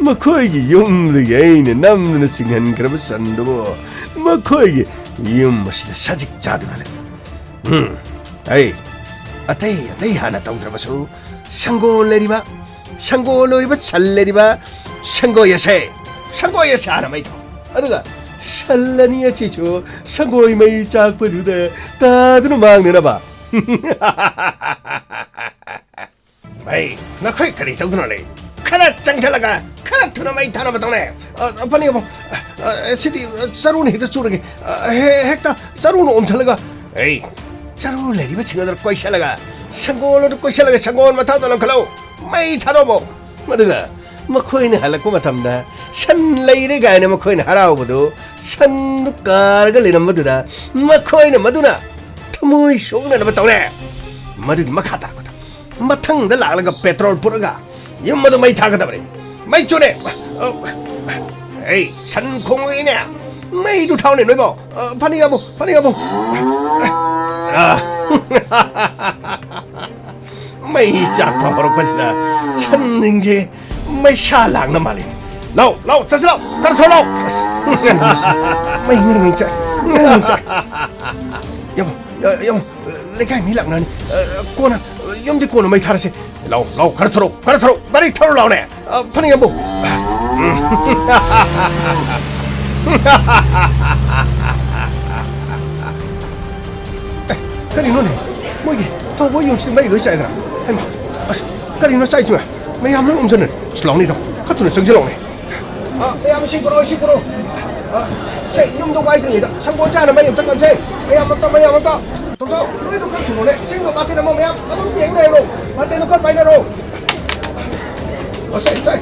ꯃꯈꯣꯏꯒꯤ ꯌꯨꯝꯗꯒꯤ ꯑꯩꯅ ꯅꯝꯗꯨꯅ ꯆꯤꯡꯍꯟꯈ꯭ꯔꯕ ꯁꯟꯗꯨꯕꯨ ꯃꯈꯣꯏꯒꯤ ꯌꯨꯝ ꯑꯁꯤꯗ ꯁꯖꯤꯛ ꯆꯥꯗꯨꯅ ꯂꯩ꯫ ꯎꯝ, ꯑꯩ ꯑꯇꯩ ꯑꯇꯩ ꯍꯥꯟꯅ ꯇꯧꯗ꯭ꯔꯕꯁꯨ ꯁꯪꯒꯣꯜ ꯂꯩꯔꯤꯕ ꯁꯪꯒꯣꯜ ꯑꯣꯏꯔꯤꯕ ꯁꯟ ꯂꯩꯔꯤꯕ ꯁꯪꯒꯣꯏ ꯑꯁꯦ, ꯁꯪꯒꯣꯏ ꯑꯁꯦ ꯍꯥꯟꯅ ꯃꯩ ꯊꯥꯎ꯫ ꯑꯗꯨꯒ ꯁꯟ ꯑꯅꯤ ꯑꯁꯤꯁꯨ ꯁꯪꯒꯣꯏ ꯃꯩ ꯆꯥꯛꯄꯗꯨꯗ ꯇꯥꯗꯨꯅ ꯃꯥꯡꯗꯅꯕ꯫ ꯑꯩ ꯅꯈꯣꯏ ꯀꯔꯤ ꯇꯧꯗꯨꯅ ꯂꯩ? ꯈꯔ ꯆꯪꯁꯤꯜꯂꯒ ꯈꯔ ꯊꯨꯅ ꯃꯩ ꯊꯥꯅꯕ ꯇꯧꯅꯦ꯫ ꯑ, ꯐꯅꯤ ꯑꯃꯨꯛ, ꯑ, ꯁꯤꯗꯤ ꯆꯔꯨꯅ ꯍꯦꯛꯇ ꯆꯨꯔꯒꯦ꯫ ꯑ, ꯍꯦ-, ꯍꯦꯛꯇ ꯆꯔꯨꯅ ꯑꯣꯝꯁꯤꯜꯂꯒ, ꯑꯩ ꯆꯔꯨ ꯂꯩꯔꯤꯕꯁꯤꯡ ꯑꯗꯨ ꯀꯣꯏꯁꯤꯜꯂꯒ, ꯁꯪꯒꯣꯜ ꯑꯗꯨ ꯀꯣꯏꯁꯤꯜꯂꯒ ꯁꯪꯒꯣꯜ ꯃꯊꯛꯇ ꯂꯪꯈꯠꯂꯣ꯫ ꯃꯩ ꯊꯥꯗꯣꯛꯑꯣ꯫ ꯃꯗꯨꯒ ꯃꯈꯣꯏꯅ ꯍꯜꯂꯛꯄ ꯃꯇꯝꯗ ꯁꯟ ꯂꯩꯔꯦ ꯀꯥꯏꯅ ꯃꯈꯣꯏꯅ ꯍꯔꯥꯎꯕꯗꯨ, ꯁꯟꯗꯨ ꯀꯥꯔꯒ ꯂꯩꯔꯝꯕꯗꯨꯗ ꯃꯈꯣꯏꯅ ꯃꯗꯨꯅ ꯊꯃꯣꯏ ꯁꯣꯛꯅꯅꯕ ꯇꯧꯔꯦ꯫ ꯃꯗꯨꯒꯤ ꯃꯈꯥ ꯇꯥꯔꯛꯄꯗ ꯃꯊꯪꯗ ꯂꯥꯛꯂꯒ ꯄꯦꯇ꯭ꯔꯣꯜ ꯄꯨꯔꯒ ꯌꯨꯝ ꯑꯗꯨ ꯃꯩ ꯊꯥꯒꯗꯕꯅꯤ꯫ ꯃꯩ ꯆꯨꯅꯦ꯫ ꯑꯩ ꯁꯟ ꯈꯣꯡꯉꯛꯏꯅꯦ꯫ ꯃꯩꯗꯨ ꯊꯥꯎꯅꯦ ꯅꯣꯏꯕꯣ꯫ ꯑ, ꯐꯅꯤ ꯌꯥꯕꯣ, ꯐꯅꯤ ꯌꯥꯕꯣ꯫ ꯑ, ꯃꯩ ꯆꯥꯛꯄ ꯍꯧꯔꯛꯄꯁꯤꯗ ꯁꯟꯁꯤꯡꯁꯦ ꯃꯩꯁꯥ ꯂꯥꯡꯅ ꯃꯥꯜꯂꯤ꯫ ꯂꯥꯎ, ꯂꯥꯎ, ꯆꯠꯁꯤ ꯂꯥꯎ, ꯈꯔ ꯊꯣꯛ ꯂꯥꯎ꯫ ꯑꯁ, ꯑꯁ, ꯑꯁ, ꯃꯩ ꯉꯔꯪ ꯆꯥꯏ, ꯉꯔꯪ ꯆꯥꯏ꯫ ꯌꯥꯝ, ꯌꯥ-, ꯌꯥꯝ, ꯂꯩꯀꯥꯏ ꯃꯤ ꯂꯥꯛꯅꯔꯅꯤ꯫ ꯑ, ꯀꯣꯟꯅ, ꯌꯨꯝꯗꯤ ꯀꯣꯟꯅ ꯃꯩ ꯊꯥꯔꯁꯦ꯫ ꯂꯥꯎ, ꯂꯥꯎ, ꯈꯔ ꯊꯣꯔꯛꯑꯣ, ꯈꯔ ꯊꯣꯔꯛꯑꯣ, ꯒꯥꯔꯤ ꯊꯧꯔ ꯂꯥꯎꯅꯦ꯫ ꯑ, ꯐꯅꯤ ꯌꯥꯝꯕꯨ꯫ ꯑꯦ, ꯀꯔꯤꯅꯣꯅꯦ? ꯃꯣꯏꯒꯤ ꯊꯧꯕ ꯌꯣꯟꯁꯤ ꯃꯩ ꯂꯣꯏ ꯆꯥꯏꯗꯅ꯫ ꯍꯩꯃꯥ, ꯑꯁ, ꯀꯔꯤꯅꯣ ꯆꯥꯏꯁꯤꯕ? ꯃꯌꯥꯝ ꯂꯣꯏ ꯎꯝꯖꯟꯅꯔꯦ꯫ ꯑꯁ, ꯂꯥꯎꯅꯦ, ꯏꯇꯥꯎ꯫ ꯈꯔ ꯊꯨꯅ ꯆꯪꯁꯤꯜꯂꯛꯑꯣꯅꯦ꯫ ꯑ, ꯃꯌꯥꯝ ꯏꯁꯤꯡ ꯄꯨꯔꯛꯑꯣ, ꯏꯁꯤꯡ ꯄꯨꯔꯛꯑꯣ꯫ ꯑ, ꯁꯦ, ꯌꯨꯝꯗ ꯋꯥꯏꯗ꯭ꯔꯤꯉꯩꯗ ꯁꯪꯒꯣꯜ ꯆꯥꯅꯕ ꯃꯩ ꯑꯝꯇ ꯀꯟꯁꯦ꯫ ꯃꯌꯥꯝ ꯑꯝꯇ, ꯃꯌꯥꯝ ꯑꯝꯇ꯫ ꯇꯣꯝꯆꯧ, ꯅꯣꯏꯗꯣ ꯈꯔ ꯊꯨꯔꯣꯅꯦ꯫ ꯏꯁꯤꯡꯗꯣ ꯕꯥꯇꯤꯟ ꯑꯃ ꯃꯌꯥꯝ ꯑꯗꯨꯝ ꯌꯦꯡ ꯂꯩꯔꯣ꯫ ꯕꯥꯇꯤꯟꯗꯣ ꯈꯔ ꯄꯥꯏꯅꯔꯣ꯫ ꯑ, ꯁꯦ, ꯁꯦ꯫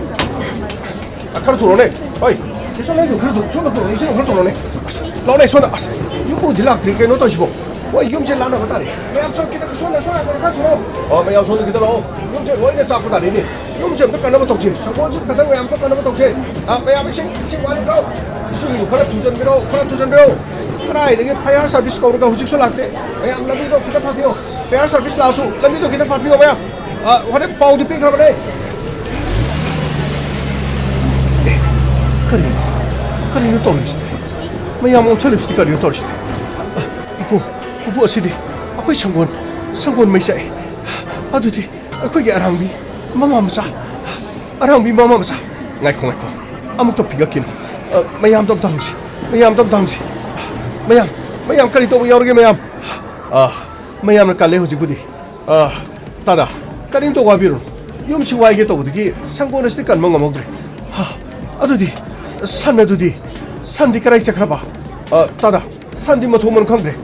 ꯑ, ꯈꯔ ꯊꯨꯔꯣꯅꯦ꯫ ꯍꯣꯏ꯫ ꯁꯤ ꯁꯣꯝꯗ ꯈꯔ ꯊꯨ-, ꯁꯣꯝꯗ ꯊꯨꯔꯣꯅꯦ꯫ ꯏꯁꯤꯡꯗꯣ ꯈꯔ ꯊꯨꯔꯣꯅꯦ꯫ ꯑꯁ, ꯂꯥꯎꯅꯦ, ꯁꯣꯝꯗ꯫ ꯑꯁ, ꯌꯨꯝꯕꯨꯗꯤ ꯂꯥꯛꯇ꯭ꯔꯤ꯫ ꯀꯩꯅꯣ ꯇꯧꯔꯤꯁꯤꯕꯣ? ꯍꯣꯏ, ꯌꯨꯝꯁꯦ ꯂꯥꯟꯅꯕ ꯇꯥꯔꯦ꯫ ꯃꯌꯥꯝ ꯁꯣꯝ ꯈꯤꯇꯪ, ꯁꯣꯝꯗ, ꯁꯣꯝ ꯅꯥꯀꯟꯗ ꯈꯔ ꯊꯨꯔꯣ꯫ ꯑꯣ, ꯃꯌꯥꯝ ꯁꯣꯝꯗ ꯈꯤꯇꯪ ꯂꯥꯛꯑꯣ꯫ ꯌꯨꯝꯁꯦ ꯂꯣꯏꯅ ꯆꯥꯛꯄ ꯇꯥꯔꯦꯅꯦ꯫ ꯌꯨꯝꯁꯦ ꯑꯝꯇ ꯀꯟꯅꯕ ꯇꯧꯁꯤ꯫ ꯁꯪꯒꯣꯜꯁꯨ ꯈꯤꯇꯪ ꯃꯌꯥꯝ ꯑꯝꯇ ꯀꯟꯅꯕ ꯇꯧꯁꯤ꯫ ꯑ, ꯃꯌꯥꯝ ꯏꯁꯤꯡ, ꯏꯁꯤꯡ ꯋꯥꯠꯂꯤꯕ꯭ꯔꯣ? ꯏꯁꯤꯡꯗꯨ ꯈꯔ ꯊꯨꯖꯟꯕꯤꯔꯣ, ꯈꯔ ꯊꯨꯖꯟꯕꯤꯔꯣ꯫ ꯀꯗꯥꯏꯗꯒꯤ fire service ꯀꯧꯔꯒ ꯍꯧꯖꯤꯛꯁꯨ ꯂꯥꯛꯇꯦ? ꯃꯌꯥꯝ ꯂꯝꯕꯤꯗꯣ ꯈꯤꯇ ꯐꯥꯠꯄꯤꯌꯣ꯫ Fire service ꯂꯥꯛꯑꯁꯨ ꯂꯝꯕꯤꯗꯣ ꯈꯤꯇ ꯐꯥꯠꯄꯤꯌꯣ ꯃꯌꯥꯝ꯫ ꯑ, ꯍꯣꯔꯦꯟ ꯄꯥꯎꯗꯤ ꯄꯤꯈ꯭ꯔꯕꯅꯦ꯫ ꯑꯦ, ꯀꯔꯤꯅꯣ? ꯀꯔꯤꯅꯣ ꯇꯧꯔꯤꯁꯤꯗꯤ? ꯃꯌꯥꯝ ꯑꯣꯟꯁꯜꯂꯤꯕꯁꯤꯗꯤ ꯀꯔꯤꯅꯣ ꯇꯧꯔꯤꯁꯤꯗꯤ? ꯑ, ꯄꯨꯄꯨ, ꯄꯨꯄꯨ, ꯑꯁꯤꯗꯤ ꯑꯩꯈꯣꯏ ꯁꯪꯒꯣꯜ, ꯁꯪꯒꯣꯜ ꯃꯩ ꯆꯥꯛꯑꯦ꯫ ꯑꯗꯨꯗꯤ ꯑꯩꯈꯣꯏꯒꯤ ꯑꯔꯥꯡꯕꯤ ꯃꯃꯥ ꯃꯆꯥ ꯑꯔꯥꯡꯕꯤ ꯃꯃꯥ ꯃꯆꯥ, ꯉꯥꯏꯈꯣ, ꯉꯥꯏꯈꯣ, ꯑꯃꯨꯛꯇ ꯐꯤꯒꯠꯈꯤꯅꯨ꯫ ꯑ, ꯃꯌꯥꯝꯗꯣ ꯑꯝꯇ ꯍꯪꯁꯤ, ꯃꯌꯥꯝꯗꯣ ꯑꯝꯇ ꯍꯪꯁꯤ꯫ ꯃꯌꯥꯝ, ꯃꯌꯥꯝ ꯀꯔꯤ ꯇꯧꯕ ꯌꯥꯎꯔꯒꯦ, ꯃꯌꯥꯝ? ꯑ, ꯃꯌꯥꯝꯅ ꯀꯜꯂꯦ ꯍꯧꯖꯤꯛꯄꯨꯗꯤ꯫ ꯑ, ꯇꯥꯗ, ꯀꯔꯤꯝꯇ ꯋꯥꯕꯤꯔꯨꯅꯨ꯫ ꯌꯨꯝꯁꯤ ꯋꯥꯏꯒꯦ ꯇꯧꯕꯗꯒꯤ ꯁꯪꯒꯣꯜ ꯑꯁꯤꯗꯤ ꯀꯟꯕ ꯉꯝꯍꯧꯗ꯭ꯔꯦ꯫ ꯍꯥ, ꯑꯗꯨꯗꯤ, ꯁꯟ ꯑꯗꯨꯗꯤ, ꯁꯟꯗꯤ ꯀꯔꯥꯏ ꯆꯠꯈ꯭ꯔꯕ? ꯑ, ꯇꯥꯗ, ꯁꯟꯗꯤ ꯃꯊꯣꯡ ꯃꯔꯝ ꯈꯪꯗ꯭ꯔꯦ꯫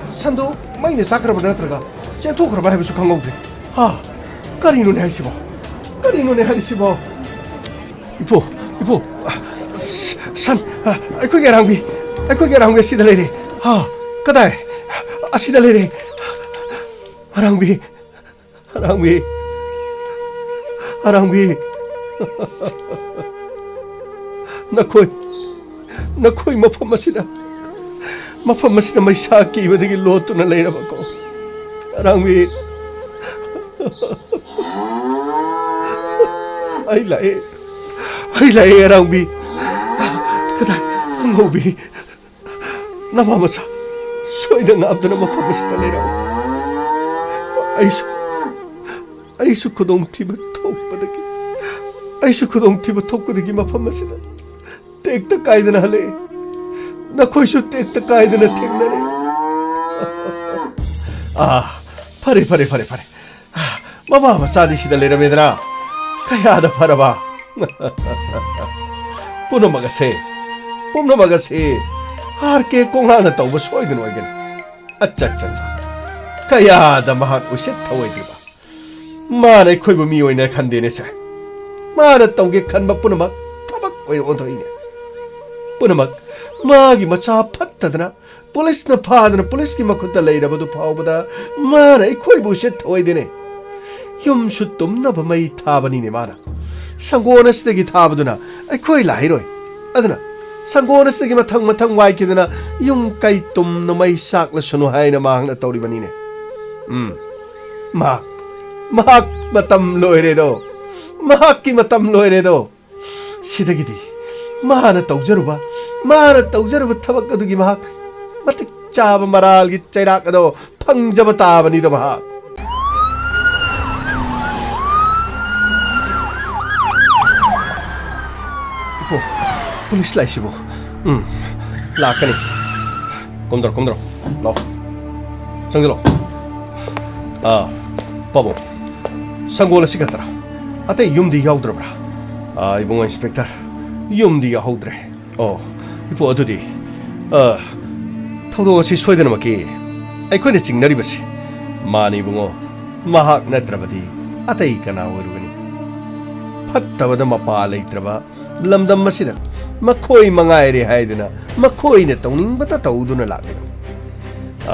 ꯁꯟꯗꯣ ꯃꯩꯅ ꯆꯥꯈ꯭ꯔꯕ ꯅꯠꯇ꯭ꯔꯒ ꯆꯦꯟꯊꯣꯛꯈ꯭ꯔꯕ ꯍꯥꯏꯕꯁꯨ ꯈꯪꯍꯧꯗ꯭ꯔꯦ꯫ ꯍꯥ, ꯀꯔꯤꯅꯣꯅꯦ ꯍꯥꯏꯁꯤꯕꯣ? ꯀꯔꯤꯅꯣꯅꯦ ꯍꯥꯏꯔꯤꯁꯤꯕꯣ? ꯏꯄꯨ, ꯏꯄꯨ, ꯑ, ꯁ-, ꯁꯟ, ꯑ, ꯑꯩꯈꯣꯏꯒꯤ ꯑꯔꯥꯡꯕꯤ, ꯑꯩꯈꯣꯏꯒꯤ ꯑꯔꯥꯡꯕꯤ ꯑꯁꯤꯗ ꯂꯩꯔꯦ꯫ ꯍꯥ, ꯀꯗꯥꯏ? ꯑꯁꯤꯗ ꯂꯩꯔꯦ꯫ ꯑꯔꯥꯡꯕꯤ, ꯑꯔꯥꯡꯕꯤ, ꯑꯔꯥꯡꯕꯤ꯫ ꯅꯈꯣꯏ, ꯅꯈꯣꯏ ꯃꯐꯝ ꯑꯁꯤꯗ, ꯃꯐꯝ ꯑꯁꯤꯗ ꯃꯩꯁꯥ ꯀꯤꯕꯗꯒꯤ ꯂꯣꯠꯇꯨꯅ ꯂꯩꯔꯕꯀꯣ? ꯑꯔꯥꯡꯕꯤ꯫ ꯑꯩ ꯂꯥꯛꯑꯦ, ꯑꯩ ꯂꯥꯛꯑꯦ, ꯑꯔꯥꯡꯕꯤ꯫ ꯀꯗꯥꯏ? ꯑꯉꯧꯕꯤ꯫ ꯅꯃꯥ ꯃꯆꯥ, ꯁꯣꯏꯗ ꯉꯥꯝꯗꯅ ꯃꯐꯝ ꯑꯁꯤꯗ ꯂꯩꯔꯛꯎ꯫ ꯑꯩꯁꯨ, ꯑꯩꯁꯨ ꯈꯨꯗꯣꯡꯊꯤꯕ ꯊꯣꯛꯄꯗꯒꯤ, ꯑꯩꯁꯨ ꯈꯨꯗꯣꯡꯊꯤꯕ ꯊꯣꯛꯄꯗꯒꯤ ꯃꯐꯝ ꯑꯁꯤꯗ ꯇꯦꯛꯇ ꯀꯥꯏꯗꯅ ꯍꯜꯂꯛꯏ꯫ ꯅꯈꯣꯏꯁꯨ ꯇꯦꯛꯇ ꯀꯥꯏꯗꯅ ꯊꯦꯡꯅꯔꯦ꯫ ꯑꯥ, ꯐꯔꯦ, ꯐꯔꯦ, ꯐꯔꯦ, ꯐꯔꯦ꯫ ꯃꯃꯥ ꯃꯆꯥꯗꯤ ꯁꯤꯗ ꯂꯩꯔꯝꯃꯦꯗꯅ꯫ ꯀꯌꯥꯗ ꯐꯔꯕ꯫ ꯄꯨꯝꯅꯃꯛ ꯑꯁꯦ, ꯄꯨꯝꯅꯃꯛ ꯑꯁꯦ ꯑꯥꯔ ꯀꯦ ꯀꯣꯡꯉꯥꯅ ꯇꯧꯕ ꯁꯣꯏꯗꯅ ꯑꯣꯏꯒꯅꯤ꯫ ꯑꯠꯆꯥ, ꯑꯠꯆꯥ, ꯑꯠꯆꯥ꯫ ꯀꯌꯥꯗ ꯃꯍꯥꯛ ꯎꯁꯤꯠ ꯊꯑꯣꯏꯗ꯭ꯔꯤꯕ꯫ ꯃꯥꯅ ꯑꯩꯈꯣꯏꯕꯨ ꯃꯤ ꯑꯣꯏꯅ ꯈꯟꯗꯦꯅꯦ ꯁꯦ꯫ ꯃꯥꯅ ꯇꯧꯒꯦ ꯈꯟꯕ ꯄꯨꯝꯅꯃꯛ ꯊꯕꯛ ꯑꯣꯏꯅ ꯑꯣꯟꯊꯣꯛꯏꯅꯦ꯫ ꯄꯨꯝꯅꯃꯛ ꯃꯥꯒꯤ ꯃꯆꯥ ꯐꯠꯇꯗꯅ ꯄꯨꯂꯤꯁꯅ ꯐꯥꯗꯅ ꯄꯨꯂꯤꯁꯀꯤ ꯃꯈꯨꯠꯇ ꯂꯩꯔꯕꯗꯨ ꯐꯥꯎꯕꯗ ꯃꯥꯅ ꯑꯩꯈꯣꯏꯕꯨ ꯎꯁꯤꯠ ꯊꯑꯣꯏꯗꯦꯅꯦ꯫ ꯌꯨꯝꯁꯨ ꯇꯨꯝꯅꯕ ꯃꯩ ꯊꯥꯕꯅꯤꯅꯦ ꯃꯥꯅ꯫ ꯁꯪꯒꯣꯜ ꯑꯁꯤꯗꯒꯤ ꯊꯥꯕꯗꯨꯅ ꯑꯩꯈꯣꯏ ꯂꯥꯛꯏꯔꯣꯏ꯫ ꯑꯗꯨꯅ ꯁꯪꯒꯣꯜ ꯑꯁꯤꯗꯒꯤ ꯃꯊꯪ ꯃꯊꯪ ꯋꯥꯏꯈꯤꯗꯅ ꯌꯨꯝ ꯀꯩ ꯇꯨꯝꯅ ꯃꯩ ꯆꯥꯛꯂꯁꯅꯨ ꯍꯥꯏꯅ ꯃꯍꯥꯛꯅ ꯇꯧꯔꯤꯕꯅꯤꯅꯦ꯫ ꯎꯝ꯫ ꯃꯍꯥꯛ, ꯃꯍꯥꯛ ꯃꯇꯝ ꯂꯣꯏꯔꯦꯗꯣ꯫ ꯃꯍꯥꯛꯀꯤ ꯃꯇꯝ ꯂꯣꯏꯔꯦꯗꯣ꯫ ꯁꯤꯗꯒꯤꯗꯤ ꯃꯥꯅ ꯇꯧꯖꯔꯨꯕ, ꯃꯥꯅ ꯇꯧꯖꯔꯨꯕ ꯊꯕꯛ ꯑꯗꯨꯒꯤ ꯃꯍꯥꯛ ꯃꯇꯤꯛ ꯆꯥꯕ ꯃꯔꯥꯜꯒꯤ ꯆꯩꯔꯥꯛ ꯑꯗꯣ ꯐꯪꯖꯕ ꯇꯥꯕꯅꯤꯗꯣ ꯃꯍꯥꯛ꯫ ꯑꯣ, ꯄꯨꯂꯤꯁ ꯂꯥꯛꯏꯁꯤꯕꯨ? ꯎꯝ, ꯂꯥꯛꯀꯅꯤ꯫ ꯀꯨꯝꯗꯔꯣ, ꯀꯨꯝꯗꯔꯣ꯫ ꯂꯥꯛꯑꯣ꯫ ꯆꯪꯁꯤꯜꯂꯣ꯫ ꯑꯥ, ꯄꯥꯕꯨꯡ, ꯁꯪꯒꯣꯜ ꯑꯁꯤ ꯈꯛꯇꯔꯥ? ꯑꯇꯩ ꯌꯨꯝꯗꯤ ꯌꯥꯎꯗ꯭ꯔꯕ꯭ꯔꯥ? ꯑꯥ, ꯏꯕꯨꯡꯉꯣ ꯏꯟꯁꯄꯦꯛꯇꯔ, ꯌꯨꯝꯗꯤ ꯌꯥꯎꯍꯧꯗ꯭ꯔꯦ꯫ ꯑꯣ, ꯏꯄꯨ, ꯑꯗꯨꯗꯤ, ꯑ, ꯊꯧꯗꯣꯛ ꯑꯁꯤ ꯁꯣꯏꯗꯅꯃꯛꯀꯤ ꯑꯩꯈꯣꯏꯅ ꯆꯤꯡꯅꯔꯤꯕꯁꯤ ꯃꯥꯅꯤ, ꯏꯕꯨꯡꯉꯣ꯫ ꯃꯍꯥꯛ ꯅꯠꯇ꯭ꯔꯕꯗꯤ ꯑꯇꯩ ꯀꯅꯥ ꯑꯣꯏꯔꯨꯒꯅꯤ? ꯐꯠꯇꯕꯗ ꯃꯄꯥ ꯂꯩꯇ꯭ꯔꯕ ꯂꯝꯗꯝ ꯑꯁꯤꯗ ꯃꯈꯣꯏ ꯃꯉꯥꯏꯔꯦ ꯍꯥꯏꯗꯨꯅ ꯃꯈꯣꯏꯅ ꯇꯧꯅꯤꯡꯕꯇ ꯇꯧꯗꯨꯅ ꯂꯥꯛꯂꯤꯕꯅꯤ꯫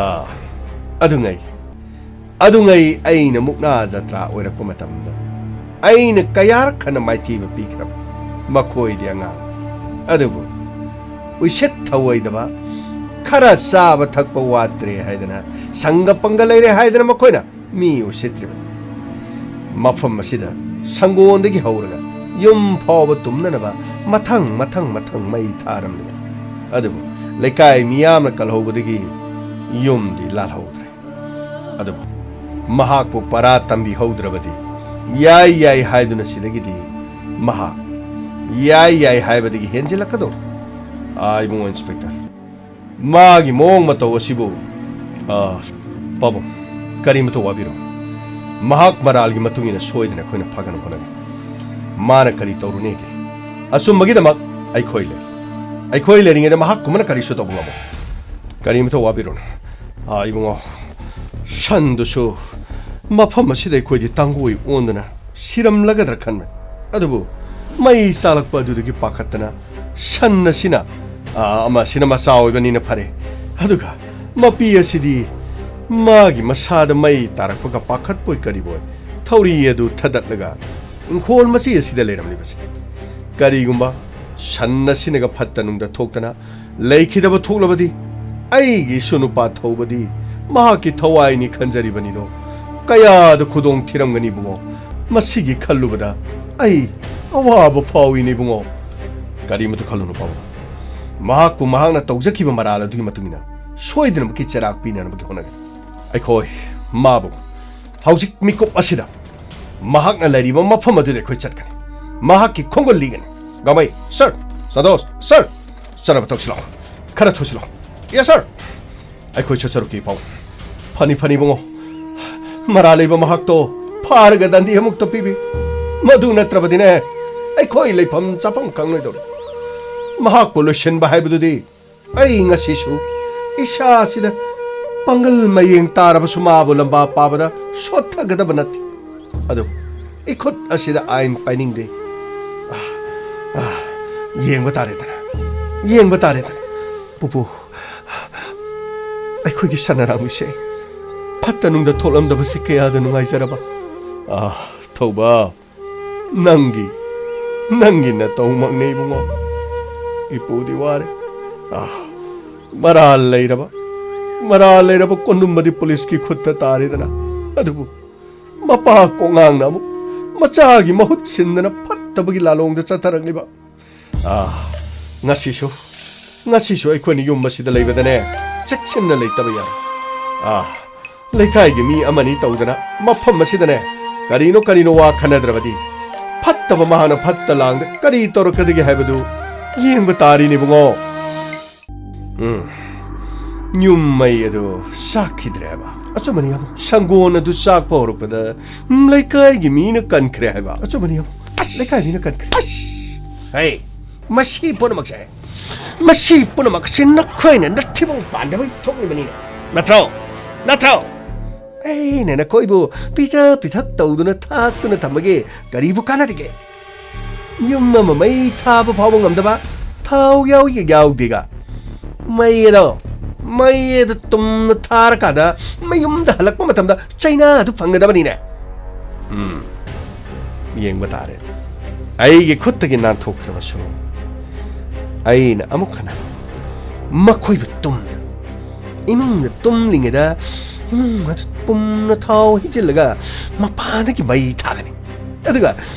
ꯑꯥ, ꯑꯗꯨꯉꯩ, ꯑꯗꯨꯉꯩ ꯑꯩꯅ ꯃꯨꯛꯅꯥ ꯖꯇ꯭ꯔꯥ ꯑꯣꯏꯔꯛꯄ ꯃꯇꯝꯗ ꯑꯩꯅ ꯀꯌꯥꯔꯛ ꯍꯟꯅ ꯃꯥꯏꯊꯤꯕ ꯄꯤꯈ꯭ꯔꯕ? ꯃꯈꯣꯏꯗꯤ ꯑꯉꯥꯡ꯫ ꯑꯗꯨꯕꯨ ꯎꯏꯁꯤꯠ ꯊꯧꯑꯣꯏꯗꯕ, ꯈꯔ ꯆꯥꯕ ꯊꯛꯄ ꯋꯥꯠꯇ꯭ꯔꯦ ꯍꯥꯏꯗꯅ, ꯁꯪꯒ ꯄꯪꯒ ꯂꯩꯔꯦ ꯍꯥꯏꯗꯅ ꯃꯈꯣꯏꯅ ꯃꯤ ꯎꯁꯤꯠꯇ꯭ꯔꯤꯕꯅꯤ꯫ ꯃꯐꯝ ꯑꯁꯤꯗ ꯁꯪꯒꯣꯟꯗꯒꯤ ꯍꯧꯔꯒ ꯌꯨꯝ ꯐꯥꯎꯕ ꯇꯨꯝꯅꯅꯕ ꯃꯊꯪ, ꯃꯊꯪ, ꯃꯊꯪ ꯃꯩ ꯊꯥꯔꯝꯂꯤꯕꯅꯤ꯫ ꯑꯗꯨꯕꯨ ꯂꯩꯀꯥꯏ ꯃꯤꯌꯥꯝꯅ ꯀꯜꯍꯧꯕꯗꯒꯤ ꯌꯨꯝꯗꯤ ꯂꯥꯜꯍꯧꯗ꯭ꯔꯦ꯫ ꯑꯗꯨꯕꯨ ꯃꯍꯥꯛꯄꯨ ꯄꯔꯥ ꯇꯝꯕꯤꯍꯧꯗ꯭ꯔꯕꯗꯤ ꯌꯥꯏ, ꯌꯥꯏ ꯍꯥꯏꯗꯨꯅ ꯁꯤꯗꯒꯤꯗꯤ ꯃꯍꯥꯛ ꯌꯥꯏ, ꯌꯥꯏ ꯍꯥꯏꯕꯗꯒꯤ ꯍꯦꯟꯖꯤꯜꯂꯛꯀꯗꯧꯔꯤ꯫ ꯑꯥ, ꯏꯕꯨꯡꯉꯣ ꯏꯟꯁꯄꯦꯛꯇꯔ, ꯃꯥꯒꯤ ꯃꯑꯣꯡ ꯃꯇꯧ ꯑꯁꯤꯕꯨ, ꯑ, ꯄꯥꯕꯨꯡ, ꯀꯔꯤꯃꯇ ꯋꯥꯕꯤꯔꯨ꯫ ꯃꯍꯥꯛ ꯃꯔꯥꯜꯒꯤ ꯃꯇꯨꯡ ꯏꯟꯅ ꯁꯣꯏꯗꯅ ꯑꯩꯈꯣꯏꯅ ꯐꯥꯒꯅꯕ ꯍꯣꯠꯅꯒꯦ꯫ ꯃꯥꯅ ꯀꯔꯤ ꯇꯧꯔꯨꯅꯦꯒꯦ? ꯑꯆꯨꯝꯕꯒꯤꯗꯃꯛ ꯑꯩꯈꯣꯏ ꯂꯩ꯫ ꯑꯩꯈꯣꯏ ꯂꯩꯔꯤꯉꯩꯗ ꯃꯍꯥꯛꯀꯨꯝꯕꯅ ꯀꯔꯤꯁꯨ ꯇꯧꯕ ꯉꯝꯃꯣꯏ꯫ ꯀꯔꯤꯃꯇ ꯋꯥꯕꯤꯔꯨꯅꯨ꯫ ꯑ, ꯏꯕꯨꯡꯉꯣ, ꯁꯟꯗꯨꯁꯨ ꯃꯐꯝ ꯑꯁꯤꯗ ꯑꯩꯈꯣꯏꯗꯤ ꯇꯥꯡꯒꯣꯏ ꯑꯣꯟꯗꯅ ꯁꯤꯔꯝꯂꯒꯗ꯭ꯔꯥ ꯈꯟꯕꯅꯤ꯫ ꯑꯗꯨꯕꯨ ꯃꯩ ꯆꯥꯛꯂꯛꯄ ꯑꯗꯨꯗꯒꯤ ꯄꯥꯈꯠꯇꯅ ꯁꯟ ꯑꯁꯤꯅ, ꯑ, ꯑꯃꯁꯤꯅ ꯃꯆꯥ ꯑꯣꯏꯕꯅꯤꯅ ꯐꯔꯦ, ꯑꯗꯨꯒ ꯃꯄꯤ ꯑꯁꯤꯗꯤ ꯃꯥꯒꯤ ꯃꯁꯥꯗ ꯃꯩ ꯇꯥꯔꯛꯄꯒ ꯄꯥꯈꯠꯄꯣꯏ ꯀꯔꯤꯕꯣꯏ ꯊꯧꯔꯤ ꯑꯗꯨ ꯊꯗꯠꯂꯒ ꯏꯪꯈꯣꯜ ꯃꯆꯤ ꯑꯁꯤꯗ ꯂꯩꯔꯝꯂꯤꯕꯁꯤ꯫ ꯀꯔꯤꯒꯨꯝꯕ ꯁꯟ ꯑꯁꯤꯅꯒ ꯐꯠꯇ ꯅꯨꯡꯗ ꯊꯣꯛꯇꯅ ꯂꯩꯈꯤꯗꯕ ꯊꯣꯛꯂꯕꯗꯤ, ꯑꯩꯒꯤ ꯏꯁꯨ ꯅꯨꯄꯥ ꯊꯧꯕꯗꯤ ꯃꯍꯥꯛꯀꯤ ꯊꯋꯥꯏꯅꯤ ꯈꯟꯖꯔꯤꯕꯅꯤꯗꯣ, ꯀꯌꯥꯗ ꯈꯨꯗꯣꯡ ꯊꯤꯔꯝꯒꯅꯤ ꯏꯕꯨꯡꯉꯣ꯫ ꯃꯁꯤꯒꯤ ꯈꯜꯂꯨꯕꯗ ꯑꯩ ꯑꯋꯥꯕ ꯐꯥꯎꯏꯅꯦ ꯏꯕꯨꯡꯉꯣ꯫ ꯀꯔꯤꯃꯇ ꯈꯜꯂꯨꯅꯨ ꯄꯥꯕꯨꯡ꯫ ꯃꯍꯥꯛꯄꯨ ꯃꯍꯥꯛꯅ ꯇꯧꯖꯈꯤꯕ ꯃꯔꯥꯜ ꯑꯗꯨꯒꯤ ꯃꯇꯨꯡ ꯏꯟꯅ ꯁꯣꯏꯗꯅꯃꯛꯀꯤ ꯆꯩꯔꯥꯛ ꯄꯤꯅꯅꯕꯒꯤ ꯍꯣꯠꯅꯒꯅꯤ꯫ ꯑꯩꯈꯣꯏ ꯃꯥꯕꯨ ꯍꯧꯖꯤꯛ ꯃꯤꯀꯨꯞ ꯑꯁꯤꯗ ꯃꯍꯥꯛꯅ ꯂꯩꯔꯤꯕ ꯃꯐꯝ ꯑꯗꯨꯗ ꯑꯩꯈꯣꯏ ꯆꯠꯀꯅꯤ꯫ ꯃꯍꯥꯛꯀꯤ ꯈꯣꯡꯒꯨꯜ ꯂꯤꯒꯅꯤ꯫ ꯒꯥꯃꯩ, ꯁꯔ! ꯁꯟꯇꯣꯁ, ꯁꯔ! ꯆꯠꯅꯕ ꯇꯧꯁꯤꯜꯂꯣ꯫ ꯈꯔ ꯊꯨꯁꯤꯜꯂꯣ꯫ Yes, sir! ꯑꯩꯈꯣꯏ ꯆꯠꯆꯔꯨꯀꯦ, ꯏꯄꯥꯎ꯫ ꯐꯅꯤ, ꯐꯅꯤ, ꯏꯕꯨꯡꯉꯣ꯫ ꯃꯔꯥꯜ ꯂꯩꯕ ꯃꯍꯥꯛꯇꯣ ꯐꯥꯔꯒ ꯗꯟꯗꯤ ꯑꯃꯨꯛꯇ ꯄꯤꯕꯤ꯫ ꯃꯗꯨ ꯅꯠꯇ꯭ꯔꯕꯗꯤꯅꯦ, ꯑꯩꯈꯣꯏ ꯂꯩꯐꯝ ꯆꯥꯐꯝ ꯈꯪꯂꯣꯏꯗꯧꯔꯤ꯫ ꯃꯍꯥꯛꯄꯨ ꯂꯣꯏꯁꯤꯟꯕ ꯍꯥꯏꯕꯗꯨꯗꯤ ꯑꯩ ꯉꯁꯤꯁꯨ ꯏꯁꯥꯁꯤꯗ ꯄꯥꯡꯒꯜ ꯃꯌꯦꯡ ꯇꯥꯔꯕꯁꯨ ꯃꯥꯕꯨ ꯂꯝꯕꯥ ꯄꯥꯕꯗ ꯁꯣꯠꯊꯒꯗꯕ ꯅꯠꯇꯦ꯫ ꯑꯗꯨꯕꯨ ꯏꯈꯨꯠ ꯑꯁꯤꯗ ꯑꯥꯏꯟ ꯄꯥꯏꯅꯤꯡꯗꯦ꯫ ꯑꯥ, ꯑꯥ, ꯌꯦꯡꯕ ꯇꯥꯔꯦꯗꯅ, ꯌꯦꯡꯕ ꯇꯥꯔꯦꯗꯅ꯫ ꯄꯨꯄꯨ, ꯑꯩꯈꯣꯏꯒꯤ ꯁꯅꯥꯔꯥꯝꯒꯤꯁꯦ ꯐꯠꯇ ꯅꯨꯡꯗ ꯊꯣꯛꯂꯝꯗꯕꯁꯦ ꯀꯌꯥꯗ ꯅꯨꯡꯉꯥꯏꯖꯔꯕ꯫ ꯑꯥ, ꯊꯧꯕ, ꯅꯪꯒꯤ, ꯅꯪꯒꯤ ꯅꯇꯧꯃꯛꯅꯦ, ꯏꯕꯨꯡꯉꯣ꯫ ꯏꯄꯨꯗꯤ ꯋꯥꯔꯦ꯫ ꯑꯥ, ꯃꯔꯥꯜ ꯂꯩꯔꯕ, ꯃꯔꯥꯜ ꯂꯩꯔꯕ ꯀꯣꯟꯗꯨꯝꯕꯗꯤ ꯄꯨꯂꯤꯁꯀꯤ ꯈꯨꯠꯇ ꯇꯥꯔꯦꯗꯅ꯫ ꯑꯗꯨꯕꯨ ꯃꯄꯥ ꯀꯣꯛꯉꯥꯡꯅ ꯑꯃꯨꯛ ꯃꯆꯥꯒꯤ ꯃꯍꯨꯠ ꯁꯤꯟꯗꯅ ꯐꯠꯇꯕꯒꯤ ꯂꯥꯂꯣꯡꯗ ꯆꯠꯊꯔꯛꯂꯤꯕ꯫ ꯑꯥ, ꯉꯁꯤꯁꯨ, ꯉꯁꯤꯁꯨ ꯑꯩꯈꯣꯏꯅ ꯌꯨꯝ ꯑꯁꯤꯗ ꯂꯩꯕꯗꯅꯦ, ꯆꯦꯛꯁꯤꯟꯅ ꯂꯩꯇꯕ ꯌꯥꯏ꯫ ꯑꯥ, ꯂꯩꯀꯥꯏꯒꯤ ꯃꯤ ꯑꯃꯅꯤ ꯇꯧꯗꯅ ꯃꯐꯝ ꯑꯁꯤꯗꯅꯦ, ꯀꯔꯤꯅꯣ ꯀꯔꯤꯅꯣ ꯋꯥ ꯈꯟꯅꯗ꯭ꯔꯕꯗꯤ, ꯐꯠꯇꯕ ꯃꯍꯥꯛꯅ ꯐꯠꯇ ꯂꯥꯡꯗ ꯀꯔꯤ ꯇꯧꯔꯛꯀꯗꯒꯦ ꯍꯥꯏꯕꯗꯨ ꯌꯦꯡꯕ ꯇꯥꯔꯤꯅꯦ, ꯏꯕꯨꯡꯉꯣ꯫ ꯎꯝ꯫ ꯌꯨꯝ ꯃꯩ ꯑꯗꯨ ꯆꯥꯛꯈꯤꯗ꯭ꯔꯦ ꯍꯥꯏꯕ꯫ ꯑꯆꯨꯝꯕꯅꯤ, ꯌꯥꯝꯕꯨꯡ꯫ ꯁꯪꯒꯣꯜ ꯑꯗꯨ ꯆꯥꯛꯄ ꯍꯧꯔꯛꯄꯗ, ꯎꯝ, ꯂꯩꯀꯥꯏꯒꯤ ꯃꯤꯅ ꯀꯟꯈ꯭ꯔꯦ ꯍꯥꯏꯕ꯫ ꯑꯆꯨꯝꯕꯅꯤ, ꯌꯥꯝꯕꯨꯡ꯫ ꯂꯩꯀꯥꯏ ꯃꯤꯅ ꯀꯟꯈ꯭ꯔꯦ꯫ ꯑꯁ! ꯍꯩ! ꯃꯁꯤ ꯄꯨꯝꯅꯃꯛꯁꯦ, ꯃꯁꯤ ꯄꯨꯝꯅꯃꯛꯁꯦ ꯅꯈꯣꯏꯅ ꯅꯊꯤꯕꯣꯡ ꯄꯥꯟꯗꯕꯒꯤ ꯊꯣꯛꯂꯤꯕꯅꯤꯅꯦ꯫ ꯅꯠꯇ꯭ꯔꯣ? ꯅꯠꯇ꯭ꯔꯣ? ꯑꯩꯅ ꯅꯈꯣꯏꯕꯨ ꯄꯤꯖ ꯄꯤꯊꯛ ꯇꯧꯗꯨꯅ ꯊꯥꯛꯇꯨꯅ ꯊꯝꯕꯒꯤ ꯀꯔꯤꯕꯨ ꯀꯥꯟꯅꯔꯤꯒꯦ? ꯌꯨꯝ ꯑꯃ ꯃꯩ ꯊꯥꯕ ꯐꯥꯎꯕ ꯉꯝꯗꯕ, ꯊꯥꯎ ꯌꯥꯎꯏꯒ ꯌꯥꯎꯗꯦꯒ꯫ ꯃꯩ ꯑꯗꯣ, ꯃꯩ ꯑꯗꯨ ꯇꯨꯝꯅ ꯊꯥꯔꯀꯥꯟꯗ ꯃꯌꯨꯝꯗ ꯍꯜꯂꯛꯄ ꯃꯇꯝꯗ ꯆꯩꯅꯥ ꯑꯗꯨ ꯐꯪꯒꯗꯕꯅꯤꯅꯦ꯫ ꯎꯝ, ꯌꯦꯡꯕ ꯇꯥꯔꯦ꯫ ꯑꯩꯒꯤ ꯈꯨꯠꯇꯒꯤ ꯅꯥꯟꯊꯣꯛꯈ꯭ꯔꯕꯁꯨ, ꯑꯩꯅ ꯑꯃꯨꯛ ꯍꯟꯅ ꯃꯈꯣꯏꯕꯨ ꯇꯨꯝꯅ, ꯏꯃꯨꯡꯗ ꯇꯨꯝꯂꯤꯉꯩꯗ ꯏꯃꯨꯡ ꯑꯗꯨ ꯄꯨꯝꯅ ꯊꯥꯎ ꯍꯩꯖꯤꯜꯂꯒ ꯃꯄꯥꯟꯗꯒꯤ ꯃꯩ ꯊꯥꯒꯅꯤ꯫ ꯑꯗꯨꯒ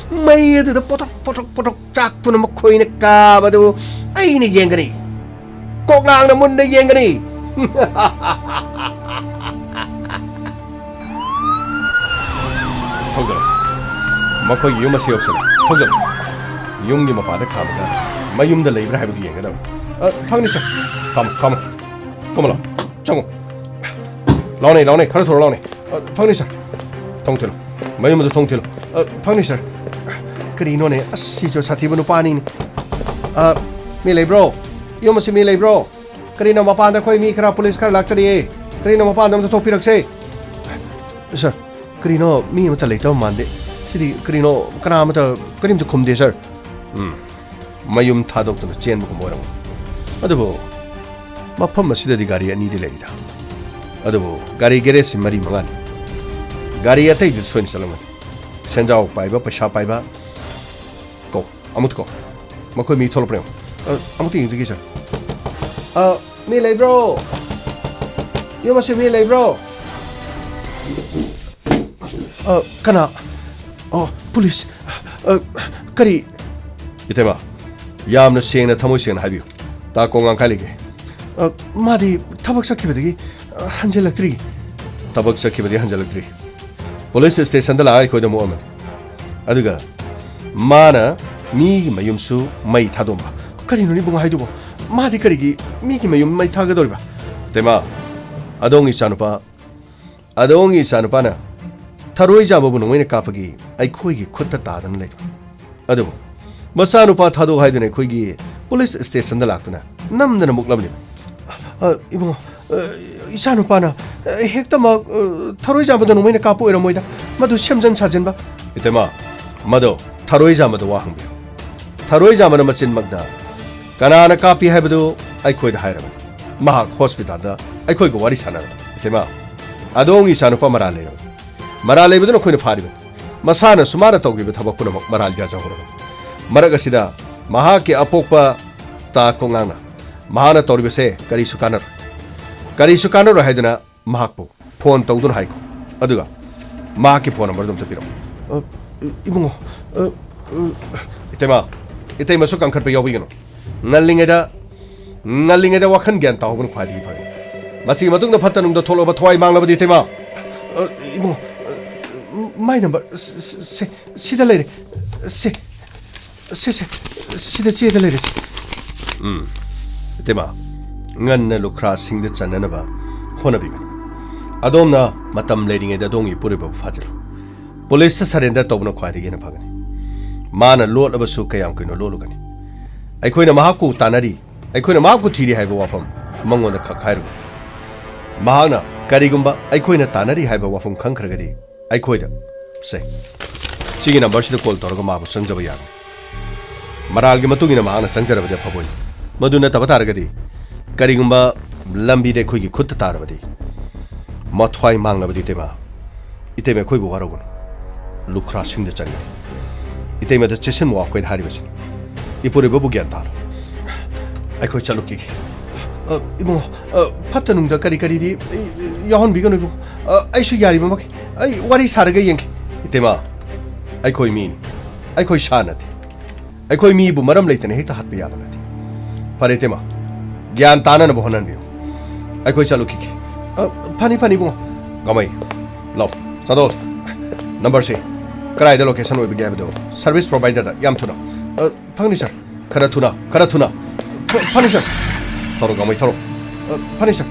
ꯃꯩ ꯑꯗꯨꯗ ꯄꯣꯇꯣꯛ ꯄꯣꯇꯣꯛ ꯄꯣꯇꯣꯛ ꯆꯥꯛꯇꯨꯅ ꯃꯈꯣꯏꯅ ꯀꯥꯕꯗꯨ ꯑꯩꯅ ꯌꯦꯡꯒꯅꯤ꯫ ꯀꯣꯛꯂꯥꯡꯅ ꯃꯨꯟꯅ ꯌꯦꯡꯒꯅꯤ꯫ ꯊꯧꯖꯤꯜꯂꯨ꯫ ꯃꯈꯣꯏꯒꯤ ꯌꯨꯝ ꯑꯁꯤ ꯌꯧꯁꯤꯜꯂꯦ꯫ ꯊꯧꯖꯤꯜꯂꯨ꯫ ꯌꯨꯝꯒꯤ ꯃꯄꯥꯗ ꯈꯥꯝꯃꯒ ꯃꯌꯨꯝꯗ ꯂꯩꯕ꯭ꯔꯥ ꯍꯥꯏꯕꯗꯨ ꯌꯦꯡꯒꯗꯕꯅꯤ꯫ ꯑ, ꯐꯪꯅꯤ, ꯁꯥꯔ꯫ ꯈꯥꯝꯃꯨ, ꯈꯥꯝꯃꯨ꯫ ꯀꯨꯝꯃ ꯂꯥꯎ꯫ ꯆꯪꯉꯨ꯫ ꯂꯥꯎꯅꯦ, ꯂꯥꯎꯅꯦ, ꯈꯔ ꯊꯨꯔꯣ, ꯂꯥꯎꯅꯦ꯫ ꯑ, ꯐꯪꯅꯤ, ꯁꯥꯔ꯫ ꯊꯣꯡ ꯊꯤꯜꯂꯨ꯫ ꯃꯌꯨꯝ ꯑꯗꯨ ꯊꯣꯡ ꯊꯤꯜꯂꯨ꯫ ꯑ, ꯐꯪꯅꯤ, ꯁꯥꯔ꯫ ꯀꯔꯤꯅꯣꯅꯦ? ꯑꯁ, ꯁꯤꯁꯨ ꯁꯥꯊꯤꯕ ꯅꯨꯄꯥꯅꯤꯅꯦ꯫ ꯑ, ꯃꯤ ꯂꯩꯕ꯭ꯔꯣ? ꯌꯨꯝ ꯑꯁꯤ ꯃꯤ ꯂꯩꯕ꯭ꯔꯣ? ꯀꯔꯤꯅꯣ ꯃꯄꯥꯟꯗ ꯑꯩꯈꯣꯏ ꯃꯤ ꯈꯔ, ꯄꯨꯂꯤꯁ ꯈꯔ ꯂꯥꯛꯆꯔꯤꯌꯦ꯫ ꯀꯔꯤꯅꯣ ꯃꯄꯥꯟꯗ ꯑꯝꯇ ꯊꯣꯛꯄꯤꯔꯛꯁꯦ꯫ ꯁꯥꯔ, ꯀꯔꯤꯅꯣ ꯃꯤ ꯑꯃꯠꯇ ꯂꯩꯇꯕ ꯃꯥꯟꯗꯦ꯫ ꯁꯤꯗꯤ ꯀꯔꯤꯅꯣ, ꯀꯅꯥ ꯑꯃꯠꯇ ꯀꯔꯤꯝꯇ ꯈꯨꯝꯗꯦ, ꯁꯥꯔ꯫ ꯎꯝ, ꯃꯌꯨꯝ ꯊꯥꯗꯣꯛꯇꯨꯅ ꯆꯦꯟꯕꯒꯨꯝꯕ ꯑꯣꯏꯔꯝꯒꯅꯤ꯫ ꯑꯗꯨꯕꯨ ꯃꯐꯝ ꯑꯁꯤꯗꯗꯤ ꯒꯥꯔꯤ ꯑꯅꯤꯗꯤ ꯂꯩꯔꯤꯗ꯫ ꯑꯗꯨꯕꯨ ꯒꯥꯔꯤ ꯒꯦꯔꯦꯖꯁꯤ ꯃꯔꯤ ꯃꯉꯥꯅꯤ꯫ ꯒꯥꯔꯤ ꯑꯇꯩꯗꯨ ꯁꯣꯏꯅ ꯆꯠꯂꯝꯒꯅꯤ꯫ ꯁꯦꯟꯖꯥꯎ ꯄꯥꯏꯕ, ꯄꯩꯁꯥ ꯄꯥꯏꯕ꯫ ꯀꯣ, ꯑꯃꯨꯛꯇ ꯀꯣ꯫ ꯃꯈꯣꯏ ꯃꯤ ꯊꯣꯛꯂꯛꯄ꯭ꯔꯥ ꯌꯦꯡꯉꯣ꯫ ꯑ, ꯑꯃꯨꯛꯇ ꯌꯦꯡꯖꯒꯦ, ꯁꯥꯔ꯫ ꯑ, ꯃꯤ ꯂꯩꯕ꯭ꯔꯣ? ꯌꯨꯝ ꯑꯁꯤ ꯃꯤ ꯂꯩꯕ꯭ꯔꯣ? ꯑ, ꯀꯅꯥ? ꯑꯣ, ꯄꯨꯂꯤꯁ꯫ ꯑ, ꯀꯔꯤ? ꯏꯇꯩꯃ, ꯌꯥꯝꯅ ꯁꯦꯡꯅ, ꯊꯃꯣꯏ ꯁꯦꯡꯅ ꯍꯥꯏꯕꯤꯌꯨ꯫ ꯇꯥ ꯀꯣꯡꯉꯥꯡꯈꯥꯏ ꯂꯩꯒꯦ? ꯑ, ꯃꯥꯗꯤ ꯊꯕꯛ ꯆꯠꯈꯤꯕꯗꯒꯤ, ꯑ, ꯍꯟꯖꯤꯜꯂꯛꯇ꯭ꯔꯤ꯫ ꯊꯕꯛ ꯆꯠꯈꯤꯕꯗꯒꯤ ꯍꯟꯖꯤꯜꯂꯛꯇ꯭ꯔꯤ꯫ ꯄꯨꯂꯤꯁ ꯁ꯭ꯇꯦꯁꯟꯗ ꯂꯥꯛꯑꯒ ꯑꯩꯈꯣꯏꯗ ꯑꯃꯨꯛ ꯑꯣꯛꯑꯝꯃꯦ꯫ ꯑꯗꯨꯒ ꯃꯥꯅ ꯃꯤꯒꯤ ꯃꯌꯨꯝꯁꯨ ꯃꯩ ꯊꯥꯗꯣꯛꯑꯝꯕ꯫ ꯀꯔꯤꯅꯣꯅꯦ ꯏꯕꯨꯡꯉꯣ ꯍꯥꯏꯗꯨꯕꯣ? ꯃꯥꯗꯤ ꯀꯔꯤꯒꯤ ꯃꯤꯒꯤ ꯃꯌꯨꯝ ꯃꯩ ꯊꯥꯒꯗꯧꯔꯤꯕ? ꯏꯇꯩꯃ, ꯑꯗꯣꯝꯒꯤ ꯏꯆꯥꯅꯨꯄꯥ, ꯑꯗꯣꯝꯒꯤ ꯏꯆꯥꯅꯨꯄꯥꯅ ꯊꯔꯣꯏ ꯆꯥꯕꯕꯨ ꯅꯣꯡꯃꯩꯅ ꯀꯥꯞꯄꯒꯤ ꯑꯩꯈꯣꯏꯒꯤ ꯈꯨꯠꯇ ꯇꯥꯗꯅ ꯂꯩꯔꯦ꯫ ꯑꯗꯨꯕꯨ ꯃꯆꯥꯅꯨꯄꯥ ꯊꯥꯗꯣꯛ ꯍꯥꯏꯗꯨꯅ ꯑꯩꯈꯣꯏꯒꯤ ꯄꯨꯂꯤꯁ ꯁ꯭ꯇꯦꯁꯟꯗ ꯂꯥꯛꯇꯨꯅ ꯅꯝꯗꯅ ꯃꯨꯛꯂꯝꯂꯤꯕ꯫ ꯑ, ꯏꯕꯨꯡꯉꯣ, ꯑ, ꯏꯆꯥꯅꯨꯄꯥꯅ, ꯑ, ꯍꯦꯛꯇꯃꯛ, ꯑ, ꯊꯔꯣꯏ ꯆꯥꯕꯗ ꯅꯣꯡꯃꯩꯅ ꯀꯥꯞꯄ ꯑꯣꯏꯔꯝꯃꯣꯏꯗ꯫ ꯃꯗꯨ ꯁꯦꯝꯖꯟ ꯁꯥꯖꯤꯟꯕ꯫ ꯏꯇꯩꯃ, ꯃꯗꯣ ꯊꯔꯣꯏ ꯆꯥꯕꯗ ꯋꯥ ꯍꯪꯕꯤꯌꯨ꯫ ꯊꯔꯣꯏ ꯆꯥꯕꯅ ꯃꯆꯤꯟꯃꯛꯅ ꯀꯅꯥꯅ ꯀꯥꯞꯄꯤ ꯍꯥꯏꯕꯗꯨ ꯑꯩꯈꯣꯏꯗ ꯍꯥꯏꯔꯕꯅꯤ꯫ ꯃꯍꯥꯛ ꯍꯣꯁꯄꯤꯇꯥꯜꯗ ꯑꯩꯈꯣꯏꯒ ꯋꯥꯔꯤ ꯁꯥꯟꯅꯔꯕꯅꯤ꯫ ꯏꯇꯩꯃ, ꯑꯗꯣꯝꯒꯤ ꯏꯆꯥꯅꯨꯄꯥ ꯃꯔꯥꯜ ꯂꯩꯔꯕꯅꯤ꯫ ꯃꯔꯥꯜ ꯂꯩꯕꯗꯨꯅ ꯑꯩꯈꯣꯏꯅ ꯐꯥꯔꯤꯕꯅꯤ꯫ ꯃꯁꯥꯅꯁꯨ ꯃꯥꯅ ꯇꯧꯈꯤꯕ ꯊꯕꯛ ꯄꯨꯝꯅꯃꯛ ꯃꯔꯥꯜ ꯌꯥꯖꯍꯧꯔꯕꯅꯤ꯫ ꯃꯔꯛ ꯑꯁꯤꯗ ꯃꯍꯥꯛꯀꯤ ꯑꯄꯣꯛꯄ ꯇꯥ ꯀꯣꯡꯉꯥꯡꯅ ꯃꯍꯥꯛꯅ ꯇꯧꯔꯤꯕꯁꯦ ꯀꯔꯤꯁꯨ ꯀꯥꯟꯅꯔꯣꯏ, ꯀꯔꯤꯁꯨ ꯀꯥꯟꯅꯔꯣꯏ ꯍꯥꯏꯗꯨꯅ ꯃꯍꯥꯛꯄꯨ ꯐꯣꯟ ꯇꯧꯗꯨꯅ ꯍꯥꯏꯈꯣ꯫ ꯑꯗꯨꯒ ꯃꯍꯥꯛꯀꯤ ꯐꯣꯟ ꯅꯝꯕꯔꯗꯨ ꯑꯝꯇ ꯄꯤꯔꯛꯎ꯫ ꯑ, ꯏꯕꯨꯡꯉꯣ, ꯑ, ꯑ, ꯏꯇꯩꯃ, ꯏꯇꯩꯃꯁꯨ ꯀꯟꯈꯠꯄ ꯌꯥꯎꯕꯤꯒꯅꯨ꯫ ꯉꯜꯂꯤꯉꯩꯗ, ꯉꯜꯂꯤꯉꯩꯗ ꯋꯥꯈꯜ ꯒ꯭ꯌꯥꯟ ꯇꯥꯍꯧꯕꯅ ꯈ꯭ꯋꯥꯏꯗꯒꯤ ꯐꯒꯅꯤ꯫ ꯃꯁꯤꯒꯤ ꯃꯇꯨꯡꯗ ꯐꯠꯇ ꯅꯨꯡꯗ ꯊꯣꯛꯂꯕ ꯊꯋꯥꯏ ꯃꯥꯡꯂꯕꯗꯤ ꯏꯇꯩꯃ꯫ ꯑ, ꯏꯕꯨꯡꯉꯣ, ꯑ, my number, ꯁ-, ꯁ-, ꯁꯦ, ꯁꯤꯗ ꯂꯩꯔꯦ꯫ ꯁꯦ꯫ ꯁꯦ, ꯁꯦ, ꯁꯤꯗ ꯆꯦꯗ ꯂꯩꯔꯦꯁꯦ꯫ ꯎꯝ꯫ ꯏꯇꯩꯃ, ꯉꯟꯅ ꯂꯨꯈ꯭ꯔꯥꯁꯤꯡꯗ ꯆꯟꯅꯅꯕ ꯍꯣꯠꯅꯕꯤꯒꯅꯤ꯫ ꯑꯗꯣꯝꯅ ꯃꯇꯝ ꯂꯩꯔꯤꯉꯩꯗ ꯑꯗꯣꯝꯒꯤ ꯏꯄꯨꯔꯣꯏꯕꯕꯨ ꯐꯥꯖꯤꯜꯂꯨ꯫ ꯄꯨꯂꯤꯁꯇ ꯁꯔꯦꯟꯗꯔ ꯇꯧꯕꯅ ꯈ꯭ꯋꯥꯏꯗꯒꯤ ꯍꯦꯟꯅ ꯐꯒꯅꯤ꯫ ꯃꯥꯅ ꯂꯣꯠꯂꯕꯁꯨ ꯀꯌꯥꯝ ꯀꯨꯏꯅ ꯂꯣꯠꯂꯨꯒꯅꯤ? ꯑꯩꯈꯣꯏꯅ ꯃꯍꯥꯛꯄꯨ ꯇꯥꯟꯅꯔꯤ, ꯑꯩꯈꯣꯏꯅ ꯃꯍꯥꯛꯄꯨ ꯊꯤꯔꯤ ꯍꯥꯏꯕ ꯋꯥꯐꯝ ꯃꯉꯣꯟꯗ ꯈꯛ ꯍꯥꯏꯔꯨ꯫ ꯃꯍꯥꯛꯅ ꯀꯔꯤꯒꯨꯝꯕ ꯑꯩꯈꯣꯏꯅ ꯇꯥꯟꯅꯔꯤ ꯍꯥꯏꯕ ꯋꯥꯐꯝ ꯈꯪꯈ꯭ꯔꯒꯗꯤ, ꯑꯩꯈꯣꯏꯗ, ꯁꯦ, ꯁꯤꯒꯤ ꯅꯝꯕꯔꯁꯤꯗ ꯀꯣꯜ ꯇꯧꯔꯒ ꯃꯥꯕꯨ ꯆꯪꯖꯕ ꯌꯥꯒꯅꯤ꯫ ꯃꯔꯥꯜꯒꯤ ꯃꯇꯨꯡ ꯏꯟꯅ ꯃꯍꯥꯛꯅ ꯆꯪꯖꯔꯕꯗꯤ ꯑꯐꯕ ꯑꯣꯏꯅꯤ꯫ ꯃꯗꯨ ꯅꯠꯇꯕ ꯇꯥꯔꯒꯗꯤ, ꯀꯔꯤꯒꯨꯝꯕ ꯂꯝꯕꯤꯗ ꯑꯩꯈꯣꯏꯒꯤ ꯈꯨꯠꯇ ꯇꯥꯔꯕꯗꯤ, ꯃꯊ꯭ꯋꯥꯏ ꯃꯥꯡꯂꯕꯗꯤ, ꯏꯇꯩꯃ, ꯏꯇꯩꯃ, ꯑꯩꯈꯣꯏꯕꯨ ꯋꯥꯔꯧꯒꯅꯨ꯫ ꯂꯨꯈ꯭ꯔꯥꯁꯤꯡꯗ ꯆꯪꯒꯅꯤ꯫ ꯏꯇꯩꯃꯗ ꯆꯦꯛꯁꯤꯟ ꯋꯥ ꯑꯩꯈꯣꯏꯅ ꯍꯥꯏꯔꯤꯕꯁꯤꯅꯤ꯫ ꯏꯄꯨꯔꯣꯏꯕꯕꯨ ꯒ꯭ꯌꯥꯟ ꯇꯥꯍꯜꯂꯨ꯫ ꯑꯩꯈꯣꯏ ꯆꯠꯂꯨꯈꯤꯒꯦ꯫ ꯑ, ꯏꯕꯨꯡꯉꯣ, ꯑ, ꯐꯠꯇ ꯅꯨꯡꯗ ꯀꯔꯤ ꯀꯔꯤꯗꯤ, ꯑ, ꯌꯥꯎꯍꯟꯕꯤꯒꯅꯨ, ꯏꯕꯨꯡꯉꯣ꯫ ꯑ, ꯑꯩꯁꯨ ꯌꯥꯔꯤꯕ ꯃꯈꯩ ꯑꯩ ꯋꯥꯔꯤ ꯁꯥꯔꯒ ꯌꯦꯡꯒꯦ꯫ ꯏꯇꯩꯃ, ꯑꯩꯈꯣꯏ ꯃꯤꯅꯤ꯫ ꯑꯩꯈꯣꯏ ꯁꯥ ꯅꯠꯇꯦ꯫ ꯑꯩꯈꯣꯏ ꯃꯤꯕꯨ ꯃꯔꯝ ꯂꯩꯇꯅ ꯍꯦꯛꯇ ꯍꯥꯠꯄ ꯌꯥꯕ ꯅꯠꯇꯦ꯫ ꯐꯔꯦ, ꯏꯇꯩꯃ, ꯒ꯭ꯌꯥꯟ ꯇꯥꯅꯅꯕ ꯍꯣꯠꯅꯕꯤꯌꯨ꯫ ꯑꯩꯈꯣꯏ ꯆꯠꯂꯨꯈꯤꯒꯦ꯫ ꯑ, ꯐꯅꯤ, ꯐꯅꯤ, ꯏꯕꯨꯡꯉꯣ꯫ ꯒꯃꯩ, ꯂꯥꯎ, ꯆꯥꯗꯣ꯫ ꯅꯝꯕꯔꯁꯤ ꯀꯗꯥꯏꯗ ꯂꯣꯀꯦꯁꯟ ꯑꯣꯏꯕꯒꯦ ꯍꯥꯏꯕꯗꯣ ꯁꯔꯚꯤꯁ ꯄ꯭ꯔꯣꯚꯥꯏꯗꯔꯗ ꯌꯥꯝ ꯊꯨꯅ꯫ ꯑ, ꯐꯪꯅꯤ, ꯁꯥꯔ꯫ ꯈꯔ ꯊꯨꯅ, ꯈꯔ ꯊꯨꯅ꯫ ꯐ-, ꯐꯅꯤ, ꯁꯥꯔ꯫ ꯊꯧꯔꯣ, ꯒꯃꯩ, ꯊꯧꯔꯣ꯫ ꯑ, ꯐꯅꯤ, ꯁꯥꯔ꯫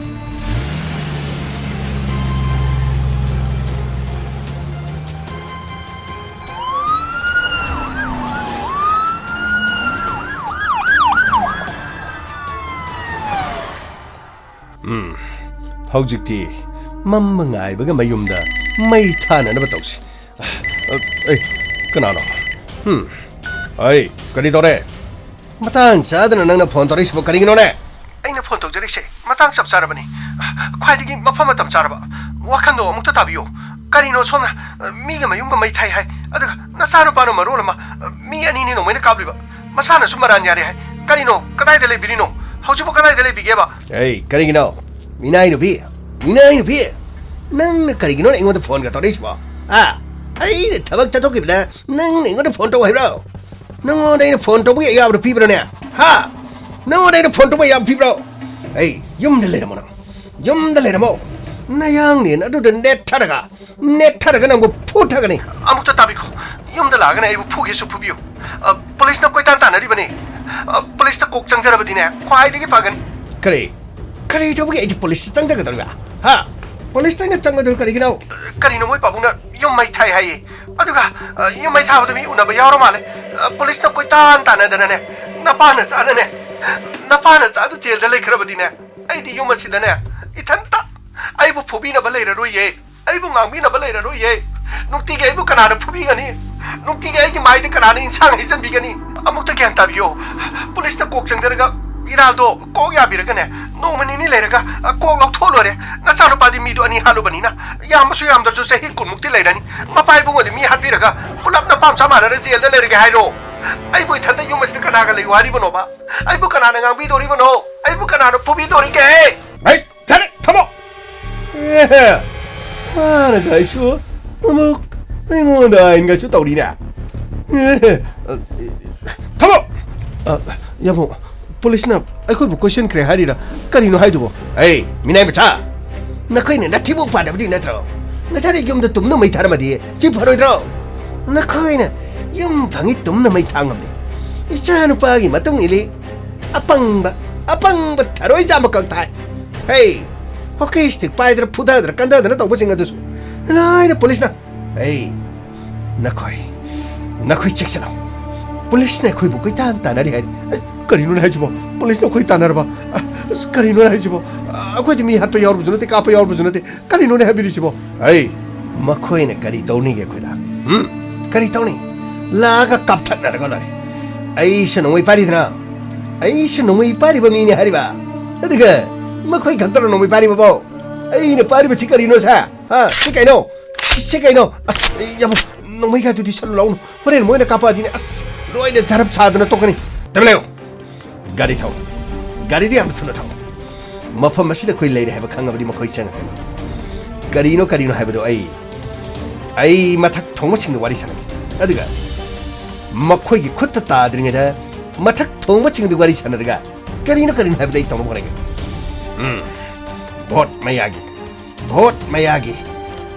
ꯎꯝ, ꯍꯧꯖꯤꯛꯇꯤ ꯃꯝꯕ ꯉꯥꯏꯕꯒ ꯃꯌꯨꯝꯗ ꯃꯩ ꯊꯥꯅꯅꯕ ꯇꯧꯁꯤ꯫ ꯑ, ꯑꯩ, ꯀꯅꯥꯅꯣ? ꯎꯝ, ꯑꯩ, ꯀꯔꯤ ꯇꯧꯔꯦ? ꯃꯇꯥꯡ ꯆꯥꯗꯅ ꯅꯪꯅ ꯐꯣꯟ ꯇꯧꯔꯛꯏꯁꯤꯕꯨ ꯀꯔꯤꯒꯤꯅꯣꯅꯦ? ꯑꯩꯅ ꯐꯣꯟ ꯇꯧꯖꯔꯛꯏꯁꯦ ꯃꯇꯥꯡ ꯆꯞ ꯆꯥꯔꯕꯅꯤ꯫ ꯈ꯭ꯋꯥꯏꯗꯒꯤ ꯃꯐꯝ ꯃꯇꯝ ꯆꯥꯔꯕ꯫ ꯋꯥꯈꯟꯗꯣ ꯑꯃꯨꯛꯇ ꯇꯥꯕꯤꯌꯨ꯫ ꯀꯔꯤꯅꯣ ꯁꯣꯝꯅ, ꯃꯤꯒ ꯃꯌꯨꯝꯒ ꯃꯩ ꯊꯥꯏ ꯍꯥꯏ, ꯑꯗꯨꯒ ꯅꯆꯥꯅꯨꯄꯥꯅ ꯃꯔꯣꯜ ꯑꯃ, ꯃꯤ ꯑꯅꯤꯅꯤ ꯅꯣꯡꯃꯩꯅ ꯀꯥꯞꯂꯤꯕ꯫ ꯃꯁꯥꯅꯁꯨ ꯃꯔꯥꯟ ꯌꯥꯔꯦ ꯍꯥꯏ꯫ ꯀꯔꯤꯅꯣ? ꯀꯗꯥꯏꯗ ꯂꯩꯕꯤꯔꯤꯅꯣ? ꯍꯧꯖꯤꯛꯄꯨ ꯀꯗꯥꯏꯗ ꯂꯩꯕꯤꯒꯦꯕ? ꯑꯩ, ꯀꯔꯤꯒꯤꯅꯣ? ꯃꯤꯅꯥꯏ ꯅꯨꯄꯤ! ꯃꯤꯅꯥꯏ ꯅꯨꯄꯤ! ꯅꯪꯅ ꯀꯔꯤꯒꯤꯅꯣꯅꯦ ꯑꯩꯉꯣꯟꯗ ꯐꯣꯟꯒ ꯇꯧꯔꯛꯏꯁꯤꯕꯣ? ꯍꯥ? ꯑꯩꯅ ꯊꯕꯛ ꯆꯠꯊꯣꯛꯈꯤꯕꯗ ꯅꯪꯅ ꯑꯩꯉꯣꯟꯗ ꯐꯣꯟ ꯇꯧ ꯍꯥꯏꯕ꯭ꯔꯣ? ꯅꯪꯉꯣꯟꯗ ꯑꯩꯅ ꯐꯣꯟ ꯇꯧꯕꯒꯤ ꯑꯌꯥꯕꯗꯣ ꯄꯤꯕ꯭ꯔꯣꯅꯦ? ꯍꯥ? ꯅꯪꯉꯣꯟꯗ ꯑꯩꯅ ꯐꯣꯟ ꯇꯧꯕ ꯑꯌꯥꯕ ꯄꯤꯕ꯭ꯔꯣ? ꯑꯩ, ꯌꯨꯝꯗ ꯂꯩꯔꯝꯃꯣ ꯅꯪ꯫ ꯌꯨꯝꯗ ꯂꯩꯔꯝꯃꯣ꯫ ꯅꯌꯥꯡꯂꯦꯟ ꯑꯗꯨꯗ ꯅꯦꯠꯊꯔꯒ, ꯅꯦꯠꯊꯔꯒ ꯅꯪꯕꯨ ꯐꯨꯊꯒꯅꯤ꯫ ꯑꯃꯨꯛꯇ ꯇꯥꯕꯤꯈꯣ꯫ ꯌꯨꯝꯗ ꯂꯥꯛꯑꯒꯅꯦ ꯑꯩꯕꯨ ꯐꯨꯒꯦꯁꯨ ꯐꯨꯕꯤꯌꯨ꯫ ꯑ, ꯄꯨꯂꯤꯁꯅ ꯀꯣꯏꯇꯥꯟ ꯇꯥꯟꯅꯔꯤꯕꯅꯤ꯫ ꯑ, ꯄꯨꯂꯤꯁꯇ ꯀꯣꯛ ꯆꯪꯖꯔꯕꯗꯤꯅꯦ, ꯈ꯭ꯋꯥꯏꯗꯒꯤ ꯐꯒꯅꯤ꯫ ꯀꯔꯤ? ꯀꯔꯤ ꯇꯧꯕꯒꯤ ꯑꯩꯗꯤ ꯄꯨꯂꯤꯁꯇ ꯆꯪꯖꯒꯗꯧꯔꯤꯕ? ꯍꯥ? ꯄꯨꯂꯤꯁꯇ ꯑꯩꯅ ꯆꯪꯒꯗꯧꯔꯤ ꯀꯔꯤꯒꯤꯅꯣ? ꯀꯔꯤꯅꯣ, ꯃꯣꯏ ꯄꯥꯕꯨꯡꯅ ꯌꯨꯝ ꯃꯩ ꯊꯥꯏ ꯍꯥꯏꯌꯦ꯫ ꯑꯗꯨꯒ, ꯑ, ꯌꯨꯝ ꯃꯩ ꯊꯥꯕꯗꯣ ꯃꯤ ꯎꯅꯕ ꯌꯥꯎꯔ ꯃꯥꯜꯂꯦ꯫ ꯑ, ꯄꯨꯂꯤꯁꯅ ꯀꯣꯏꯇꯥꯟ ꯇꯥꯟꯅꯗꯅꯅꯦ, ꯅꯄꯥꯅ ꯆꯥꯗꯅꯦ, ꯅꯄꯥꯅ ꯆꯥꯗ ꯖꯦꯜꯗ ꯂꯩꯈ꯭ꯔꯕꯗꯤꯅꯦ, ꯑꯩꯗꯤ ꯌꯨꯝ ꯑꯁꯤꯗꯅꯦ, ꯏꯊꯟꯇ ꯑꯩꯕꯨ ꯐꯨꯕꯤꯅꯕ ꯂꯩꯔꯔꯣꯏꯌꯦ꯫ ꯑꯩꯕꯨ ꯉꯥꯡꯕꯤꯅꯕ ꯂꯩꯔꯔꯣꯏꯌꯦ꯫ ꯅꯨꯡꯇꯤꯒꯤ ꯑꯩꯕꯨ ꯀꯅꯥꯅ ꯐꯨꯕꯤꯒꯅꯤ? ꯅꯨꯡꯇꯤꯒꯤ ꯑꯩꯒꯤ ꯃꯥꯏꯗ ꯀꯅꯥꯅ ꯏꯟꯁꯥꯡ ꯍꯩꯖꯤꯟꯕꯤꯒꯅꯤ? ꯑꯃꯨꯛꯇ ꯒ꯭ꯌꯥꯟ ꯇꯥꯕꯤꯌꯣ꯫ ꯄꯨꯂꯤꯁꯇ ꯀꯣꯛ ꯆꯪꯖꯔꯒ ꯏꯔꯥꯜꯗꯣ ꯀꯣꯛ ꯌꯥꯕꯤꯔꯒꯅꯦ, ꯅꯣꯡꯃ ꯅꯤꯅꯤ ꯂꯩꯔꯒ, ꯑ, ꯀꯣꯛ ꯂꯧꯊꯣꯛ ꯂꯣꯏꯔꯦ꯫ ꯅꯆꯥꯅꯨꯄꯥꯗꯤ ꯃꯤꯗꯣ ꯑꯅꯤ ꯍꯥꯠꯂꯨꯕꯅꯤꯅ, ꯌꯥꯝꯕꯁꯨ ꯌꯥꯝꯗ꯭ꯔꯁꯨ ꯆꯍꯤ ꯀꯨꯟꯃꯨꯛꯇꯤ ꯂꯩꯔꯅꯤ꯫ ꯃꯄꯥ ꯏꯕꯨꯡꯉꯣꯗꯤ ꯃꯤ ꯍꯥꯠꯄꯤꯔꯒ ꯄꯨꯂꯞ ꯅꯄꯥꯝ ꯆꯞ ꯃꯥꯟꯅꯅ ꯖꯦꯜꯗ ꯂꯩꯔꯒꯦ ꯍꯥꯏꯔꯣ? ꯑꯩꯕꯨ ꯏꯊꯟꯇ ꯌꯨꯝ ꯑꯁꯤꯗ ꯀꯅꯥꯒ ꯂꯩꯌꯨ ꯍꯥꯏꯔꯤꯕꯅꯣꯕ? ꯑꯩꯕꯨ ꯀꯅꯥꯅ ꯉꯥꯡꯕꯤꯗꯣꯔꯤꯕꯅꯣ? ꯑꯩꯕꯨ ꯀꯅꯥꯅ ꯐꯨꯕꯤꯗꯣꯔꯤꯒꯦ? ꯍꯩꯠ! ꯌꯥꯔꯦ, ꯊꯝꯃꯣ! ꯑꯦ, ꯃꯥꯅ ꯀꯥꯏꯁꯨ ꯑꯃꯨꯛ ꯑꯩꯉꯣꯟꯗ ꯑꯥꯏꯟꯒꯁꯨ ꯇꯧꯔꯤꯅꯦ꯫ ꯑꯦ, ꯊꯝꯃꯣ! ꯑ, ꯌꯥꯝꯕꯨꯡ, ꯄꯨꯂꯤꯁꯅ ꯑꯩꯈꯣꯏꯕꯨ ꯀꯣꯏꯁꯟꯈ꯭ꯔꯦ ꯍꯥꯏꯔꯤꯔꯥ? ꯀꯔꯤꯅꯣ ꯍꯥꯏꯗꯨꯕꯣ? ꯑꯩ, ꯃꯤꯅꯥꯏ ꯃꯆꯥ! ꯅꯈꯣꯏꯅ ꯅꯊꯤꯕꯣꯡ ꯄꯥꯟꯗꯕꯗꯤ ꯅꯠꯇ꯭ꯔꯣ? ꯉꯁꯥꯏꯗꯤ ꯌꯨꯝꯗ ꯇꯨꯝꯅ ꯃꯩ ꯊꯥꯔꯝꯃꯗꯤ ꯁꯤ ꯐꯔꯣꯏꯗ꯭ꯔꯣ? ꯅꯈꯣꯏꯅ ꯌꯨꯝ ꯐꯪꯉꯤ ꯇꯨꯝꯅ ꯃꯩ ꯊꯥ ꯉꯝꯗꯦ꯫ ꯏꯆꯥꯅꯨꯄꯥꯒꯤ ꯃꯇꯨꯡ ꯏꯜꯂꯤ꯫ ꯑꯄꯪꯕ, ꯑꯄꯪꯕ ꯊꯔꯣꯏ ꯆꯥꯕ ꯀꯛ ꯊꯥꯏ꯫ ꯍꯦ, ꯍꯣꯀꯤ ꯁ꯭ꯇꯤꯛ ꯄꯥꯏꯗꯅ, ꯐꯨꯊꯗꯅ, ꯀꯟꯊꯗꯅ ꯇꯧꯕꯁꯤꯡ ꯑꯗꯨꯁꯨ ꯂꯣꯏꯅ ꯄꯨꯂꯤꯁꯅ꯫ ꯍꯦ, ꯅꯈꯣꯏ, ꯅꯈꯣꯏ ꯆꯦꯛꯁꯤꯜꯂꯣ꯫ ꯄꯨꯂꯤꯁꯅ ꯑꯩꯈꯣꯏꯕꯨ ꯀꯣꯏꯇꯥꯟ ꯇꯥꯟꯅꯔꯤ ꯍꯥꯏꯔꯤ꯫ ꯑꯦ, ꯀꯔꯤꯅꯣꯅꯦ ꯍꯥꯏꯁꯤꯕꯣ? ꯄꯨꯂꯤꯁꯅ ꯑꯩꯈꯣꯏ ꯇꯥꯟꯅꯔꯕ? ꯑ, ꯑꯁ, ꯀꯔꯤꯅꯣꯅꯦ ꯍꯥꯏꯁꯤꯕꯣ? ꯑ, ꯑꯩꯈꯣꯏꯗꯤ ꯃꯤ ꯍꯥꯠꯄ ꯌꯥꯎꯔꯨꯕꯁꯨ ꯅꯠꯇꯦ, ꯀꯥꯞꯄ ꯌꯥꯎꯔꯨꯕꯁꯨ ꯅꯠꯇꯦ꯫ ꯀꯔꯤꯅꯣꯅꯦ ꯍꯥꯏꯕꯤꯔꯤꯁꯤꯕꯣ? ꯑꯩ, ꯃꯈꯣꯏꯅ ꯀꯔꯤ ꯇꯧꯅꯤꯒꯦ ꯑꯩꯈꯣꯏꯗ? ꯍꯨꯝ? ꯀꯔꯤ ꯇꯧꯅꯤ? ꯂꯥꯛꯑꯒ ꯀꯥꯞꯊꯠꯅꯔꯒ ꯂꯣꯏꯔꯦ꯫ ꯑꯩꯁꯨ ꯅꯣꯡꯃꯩ ꯄꯥꯏꯔꯤꯗꯅ, ꯑꯩꯁꯨ ꯅꯣꯡꯃꯩ ꯄꯥꯏꯔꯤꯕ ꯃꯤꯅꯤ ꯍꯥꯏꯔꯤꯕ꯫ ꯑꯗꯨꯒ ꯃꯈꯣꯏ ꯈꯛꯇꯅ ꯅꯣꯡꯃꯩ ꯄꯥꯏꯔꯤꯕꯕꯣ? ꯑꯩꯅ ꯄꯥꯏꯔꯤꯕꯁꯤ ꯀꯔꯤꯅꯣ ꯁꯦ? ꯍꯥ? ꯁꯤ ꯀꯩꯅꯣ? ꯁꯤ ꯀꯩꯅꯣ? ꯑꯁ, ꯌꯥꯝ, ꯅꯣꯡꯃꯩꯒꯗꯨꯗꯤ ꯁꯠꯂꯨ ꯂꯥꯎꯅꯨ꯫ ꯍꯣꯔꯦꯟ ꯃꯣꯏꯅ ꯀꯥꯞꯄꯛꯑꯗꯤꯅꯦ, ꯑꯁ, ꯂꯣꯏꯅ ꯖꯔꯞ ꯁꯥꯗꯅ ꯇꯣꯛꯀꯅꯤ꯫ ꯇꯨꯃꯤꯟ ꯂꯩꯌꯨ꯫ ꯒꯥꯔꯤ ꯊꯧ꯫ ꯒꯥꯔꯤꯗꯤ ꯌꯥꯝ ꯊꯨꯅ ꯊꯧ꯫ ꯃꯐꯝ ꯑꯁꯤꯗ ꯑꯩꯈꯣꯏ ꯂꯩꯔꯦ ꯍꯥꯏꯕ ꯈꯪꯉꯕꯗꯤ ꯃꯈꯣꯏ ꯆꯪꯉꯛꯀꯅꯤ꯫ ꯀꯔꯤꯅꯣ, ꯀꯔꯤꯅꯣ ꯍꯥꯏꯕꯗꯣ ꯑꯩ, ꯑꯩ ꯃꯊꯛ ꯊꯣꯡꯕꯁꯤꯡꯗ ꯋꯥꯔꯤ ꯁꯥꯟꯅꯒꯦ꯫ ꯑꯗꯨꯒ ꯃꯈꯣꯏꯒꯤ ꯈꯨꯠꯇ ꯇꯥꯗ꯭ꯔꯤꯉꯩꯗ ꯃꯊꯛ ꯊꯣꯡꯕꯁꯤꯡꯗ ꯋꯥꯔꯤ ꯁꯥꯟꯅꯔꯒ ꯀꯔꯤꯅꯣ, ꯀꯔꯤꯅꯣ ꯍꯥꯏꯕꯗꯣ ꯑꯩ ꯇꯧꯅꯕ ꯍꯣꯠꯅꯒꯦ꯫ ꯎꯝ꯫ ꯚꯣꯠ ꯃꯌꯥꯒꯤ, ꯚꯣꯠ ꯃꯌꯥꯒꯤ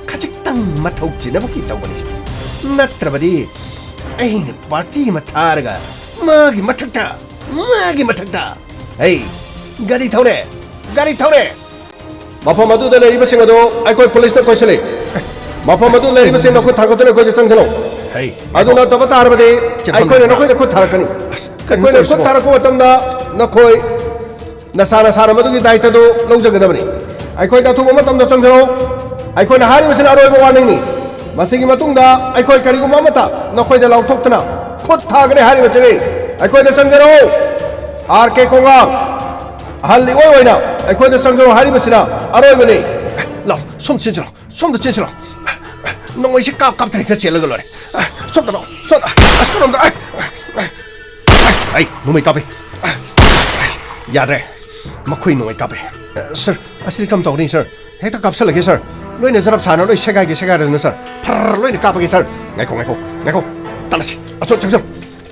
ꯈꯖꯤꯛꯇꯪ ꯃꯊꯧ ꯆꯤꯟꯅꯕꯒꯤ ꯇꯧꯕꯅꯤ꯫ ꯅꯠꯇ꯭ꯔꯕꯗꯤ ꯑꯩꯅ ꯄꯥꯔꯇꯤ ꯑꯃ ꯊꯥꯔꯒ ꯃꯥꯒꯤ ꯃꯊꯛꯇ, ꯃꯥꯒꯤ ꯃꯊꯛꯇ꯫ ꯍꯩ, ꯒꯥꯔꯤ ꯊꯧꯔꯦ, ꯒꯥꯔꯤ ꯊꯧꯔꯦ꯫ ꯃꯐꯝ ꯑꯗꯨꯗ ꯂꯩꯔꯤꯕꯁꯤꯡ ꯑꯗꯨ ꯑꯩꯈꯣꯏ ꯄꯨꯂꯤꯁꯅ ꯀꯣꯏꯁꯤꯜꯂꯤ꯫ ꯃꯐꯝ ꯑꯗꯨ ꯂꯩꯔꯤꯕꯁꯤꯡ ꯅꯈꯨꯠ ꯊꯥꯡꯒꯠꯇꯨꯅ ꯑꯩꯈꯣꯏꯁꯦ ꯆꯪꯁꯤꯜꯂꯨ꯫ ꯍꯩ, ꯑꯗꯨ ꯅꯠꯇꯕ ꯇꯥꯔꯕꯗꯤ ꯆꯦꯟꯐꯝ ꯑꯩꯈꯣꯏꯅ ꯂꯩꯇ꯭ꯔꯦ꯫ ꯅꯈꯣꯏꯗ ꯈꯨꯠ ꯊꯥꯔꯛꯀꯅꯤ꯫ ꯑꯁ, ꯀꯩꯅꯣ ꯑꯩꯈꯣꯏꯅ ꯈꯨꯠ ꯇꯧꯔꯤꯁꯤꯕꯣ? ꯊꯥꯔꯛꯄ ꯃꯇꯝꯗ ꯅꯈꯣꯏ ꯅꯁꯥ ꯅꯁꯥꯅ ꯃꯗꯨꯒꯤ ꯗꯥꯏꯇꯗꯨ ꯂꯧꯖꯒꯗꯕꯅꯤ꯫ ꯑꯩꯈꯣꯏꯗ ꯑꯊꯨꯕ ꯃꯇꯝꯗ ꯆꯪꯁꯤꯜꯂꯛꯎ꯫ ꯑꯩꯈꯣꯏꯅ ꯍꯥꯏꯔꯤꯕꯁꯤꯅ ꯑꯔꯣꯏꯕ ꯋꯥꯔꯅꯤꯡꯅꯤ꯫ ꯃꯁꯤꯒꯤ ꯃꯇꯨꯡꯗ ꯑꯩꯈꯣꯏ ꯀꯔꯤꯒꯨꯝꯕ ꯑꯃꯠꯇ ꯅꯈꯣꯏꯗ ꯂꯥꯎꯊꯣꯛꯇꯅ ꯈꯨꯠ ꯊꯥꯒꯅꯤ ꯍꯥꯏꯔꯤꯕꯁꯤꯅꯤ꯫ ꯑꯩꯈꯣꯏꯗ ꯆꯪꯁꯤꯜꯂꯛꯎ꯫ ꯑꯥꯔ ꯀꯦ ꯀꯣꯉꯥ, ꯑꯍꯜ ꯏꯑꯣꯏ ꯑꯣꯏꯅ ꯑꯩꯈꯣꯏꯗ ꯆꯪꯁꯤꯜꯂꯛꯎ ꯍꯥꯏꯔꯤꯕꯁꯤꯅ ꯑꯔꯣꯏꯕꯅꯤ꯫ ꯂꯥꯎ, ꯁꯣꯝ ꯆꯦꯟꯁꯤꯜꯂꯣ, ꯁꯣꯝꯗ ꯆꯦꯟꯁꯤꯜꯂꯣ꯫ ꯅꯣꯡꯃꯩꯁꯤ ꯀꯥꯞ ꯀꯥꯞꯇꯅ ꯍꯦꯛꯇ ꯆꯦꯜꯂꯒ ꯂꯣꯏꯔꯦ꯫ ꯁꯣꯝꯗ ꯂꯥꯎ, ꯁꯣꯝꯗ꯫ ꯑꯁ, ꯀꯔꯣꯝꯗ? ꯑꯩ, ꯅꯣꯡꯃꯩ ꯀꯥꯞꯄꯦ꯫ ꯌꯥꯗ꯭ꯔꯦ꯫ ꯃꯈꯣꯏ ꯅꯣꯡꯃꯩ ꯀꯥꯞꯄꯦ꯫ ꯁꯔ, ꯑꯁꯤꯗꯤ ꯀꯔꯝ ꯇꯧꯒꯅꯤ, ꯁꯔ? ꯍꯦꯛꯇ ꯀꯥꯞꯁꯜꯂꯒꯦ, ꯁꯔ꯫ ꯂꯣꯏꯅ ꯖꯔꯞ ꯁꯥꯅ ꯂꯣꯏ ꯁꯦꯒꯥꯏꯒꯦ, ꯁꯦꯒꯥꯏꯔꯁꯅꯨ, ꯁꯔ꯫ ꯐꯔ ꯂꯣꯏꯅ ꯀꯥꯞꯄꯒꯦ, ꯁꯔ꯫ ꯉꯥꯏꯈꯣ, ꯉꯥꯏꯈꯣ, ꯉꯥꯏꯈꯣ꯫ ꯇꯠꯂꯁꯤ꯫ ꯑꯁꯣꯝ ꯆꯪꯁꯤꯜꯂꯣ꯫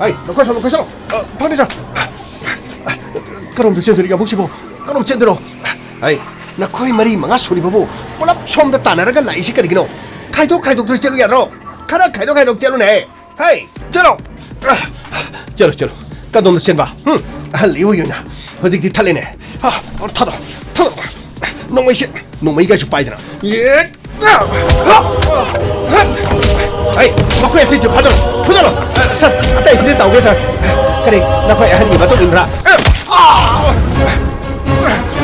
ꯍꯩ, ꯅꯈꯣꯏ ꯁꯣꯝ, ꯅꯈꯣꯏ ꯁꯣꯝ꯫ ꯑ, ꯐꯝꯃꯤ, ꯁꯔ꯫ ꯀꯔꯣꯝꯗ ꯆꯦꯟꯗꯣꯏꯅꯣ, ꯌꯥꯕꯣꯛꯁꯤꯕꯣ? ꯀꯔꯣꯝ ꯆꯦꯟꯗꯣꯏꯅꯣ? ꯍꯩ, ꯅꯈꯣꯏ ꯃꯔꯤ ꯃꯉꯥ ꯁꯨꯔꯤꯕꯕꯨ ꯄꯨꯂꯞ ꯁꯣꯝꯗ ꯇꯥꯟꯅꯔꯒ ꯂꯥꯛꯏꯁꯤ ꯀꯔꯤꯒꯤꯅꯣ? ꯈꯥꯏꯗꯣꯛ ꯈꯥꯏꯗꯣꯛꯇꯨꯅ ꯆꯦꯜꯂꯨ ꯌꯥꯗ꯭ꯔꯣ? ꯈꯔ ꯈꯥꯏꯗꯣꯛ ꯈꯥꯏꯗꯣꯛ ꯆꯦꯜꯂꯨꯅꯦ꯫ ꯍꯩ, ꯆꯦꯜꯂꯣ꯫ ꯆꯦꯜꯂꯣ, ꯆꯦꯜꯂꯣ꯫ ꯀꯗꯣꯝꯗ ꯆꯦꯟꯕ? ꯍꯨꯝ, ꯑꯍꯜ ꯏꯑꯣꯏ ꯑꯣꯏꯅ꯫ ꯍꯧꯖꯤꯛꯇꯤ ꯊꯠꯂꯦꯅꯦ꯫ ꯍꯥ, ꯊꯥꯗꯣꯛ, ꯊꯥꯗꯣꯛ꯫ ꯅꯣꯡꯃꯩꯁꯦ, ꯅꯣꯡꯃꯩꯒꯁꯨ ꯄꯥꯏꯗꯅ꯫ ꯌꯦ! ꯍꯩ, ꯃꯈꯣꯏ ꯑꯇꯩꯁꯨ ꯐꯥꯗꯣꯔꯣ, ꯐꯨꯗꯣꯔꯣ꯫ ꯑ, ꯁꯔ, ꯑꯇꯩꯁꯤꯗꯤ ꯇꯧꯒꯦ, ꯁꯔ꯫ ꯀꯔꯤ, ꯅꯈꯣꯏ ꯑꯍꯟꯒꯤ ꯃꯇꯨꯡ ꯏꯟꯕ꯭ꯔꯥ? ꯑ, ꯑ,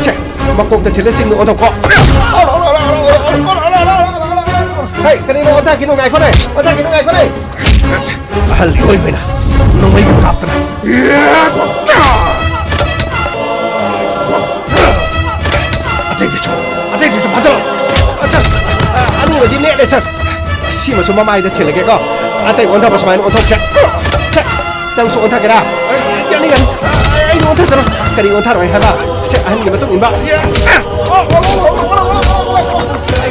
ꯁꯦ, ꯃꯀꯣꯛꯇ ꯊꯤꯜꯂ ꯆꯤꯡꯗ ꯑꯣꯟꯊꯣꯛꯀꯣ꯫ ꯍꯩ, ꯀꯔꯤꯅꯣ, ꯑꯣꯟꯊꯥꯈꯤꯅꯨ, ꯉꯥꯏꯈꯣꯅꯦ, ꯑꯣꯟꯊꯥꯈꯤꯅꯨ, ꯉꯥꯏꯈꯣꯅꯦ꯫ ꯑꯍꯜꯒꯤ ꯑꯣꯏꯕꯅ ꯅꯣꯡꯃꯩꯒ ꯀꯥꯞꯇꯅ꯫ ꯑꯇꯩꯗꯨꯁꯨ, ꯑꯇꯩꯗꯨꯁꯨ ꯐꯥꯖꯜꯂꯣ꯫ ꯑ, ꯁꯔ, ꯑ, ꯑꯅꯤꯃꯗꯤ ꯅꯦꯠꯂꯦ, ꯁꯔ꯫ ꯁꯤꯃꯁꯨ ꯃꯃꯥꯏꯗ ꯊꯤꯜꯂꯒꯦꯀꯣ꯫ ꯑꯇꯩ ꯑꯣꯟꯊꯕ ꯁꯨꯃꯥꯏꯅ ꯑꯣꯟꯊꯣꯛꯁꯦ꯫ ꯁꯦ, ꯅꯪꯁꯨ ꯑꯣꯟꯊꯒꯦꯔꯥ? ꯌꯥꯅꯤꯡꯒꯅꯤ꯫ ꯑꯩ ꯑꯣꯟꯊꯖꯔꯣ꯫ ꯀꯔꯤ ꯑꯣꯟꯊꯔꯣꯏ ꯍꯥꯏꯕ? ꯁꯦ, ꯑꯍꯟꯒꯤ ꯃꯇꯨꯡ ꯏꯟꯕ꯫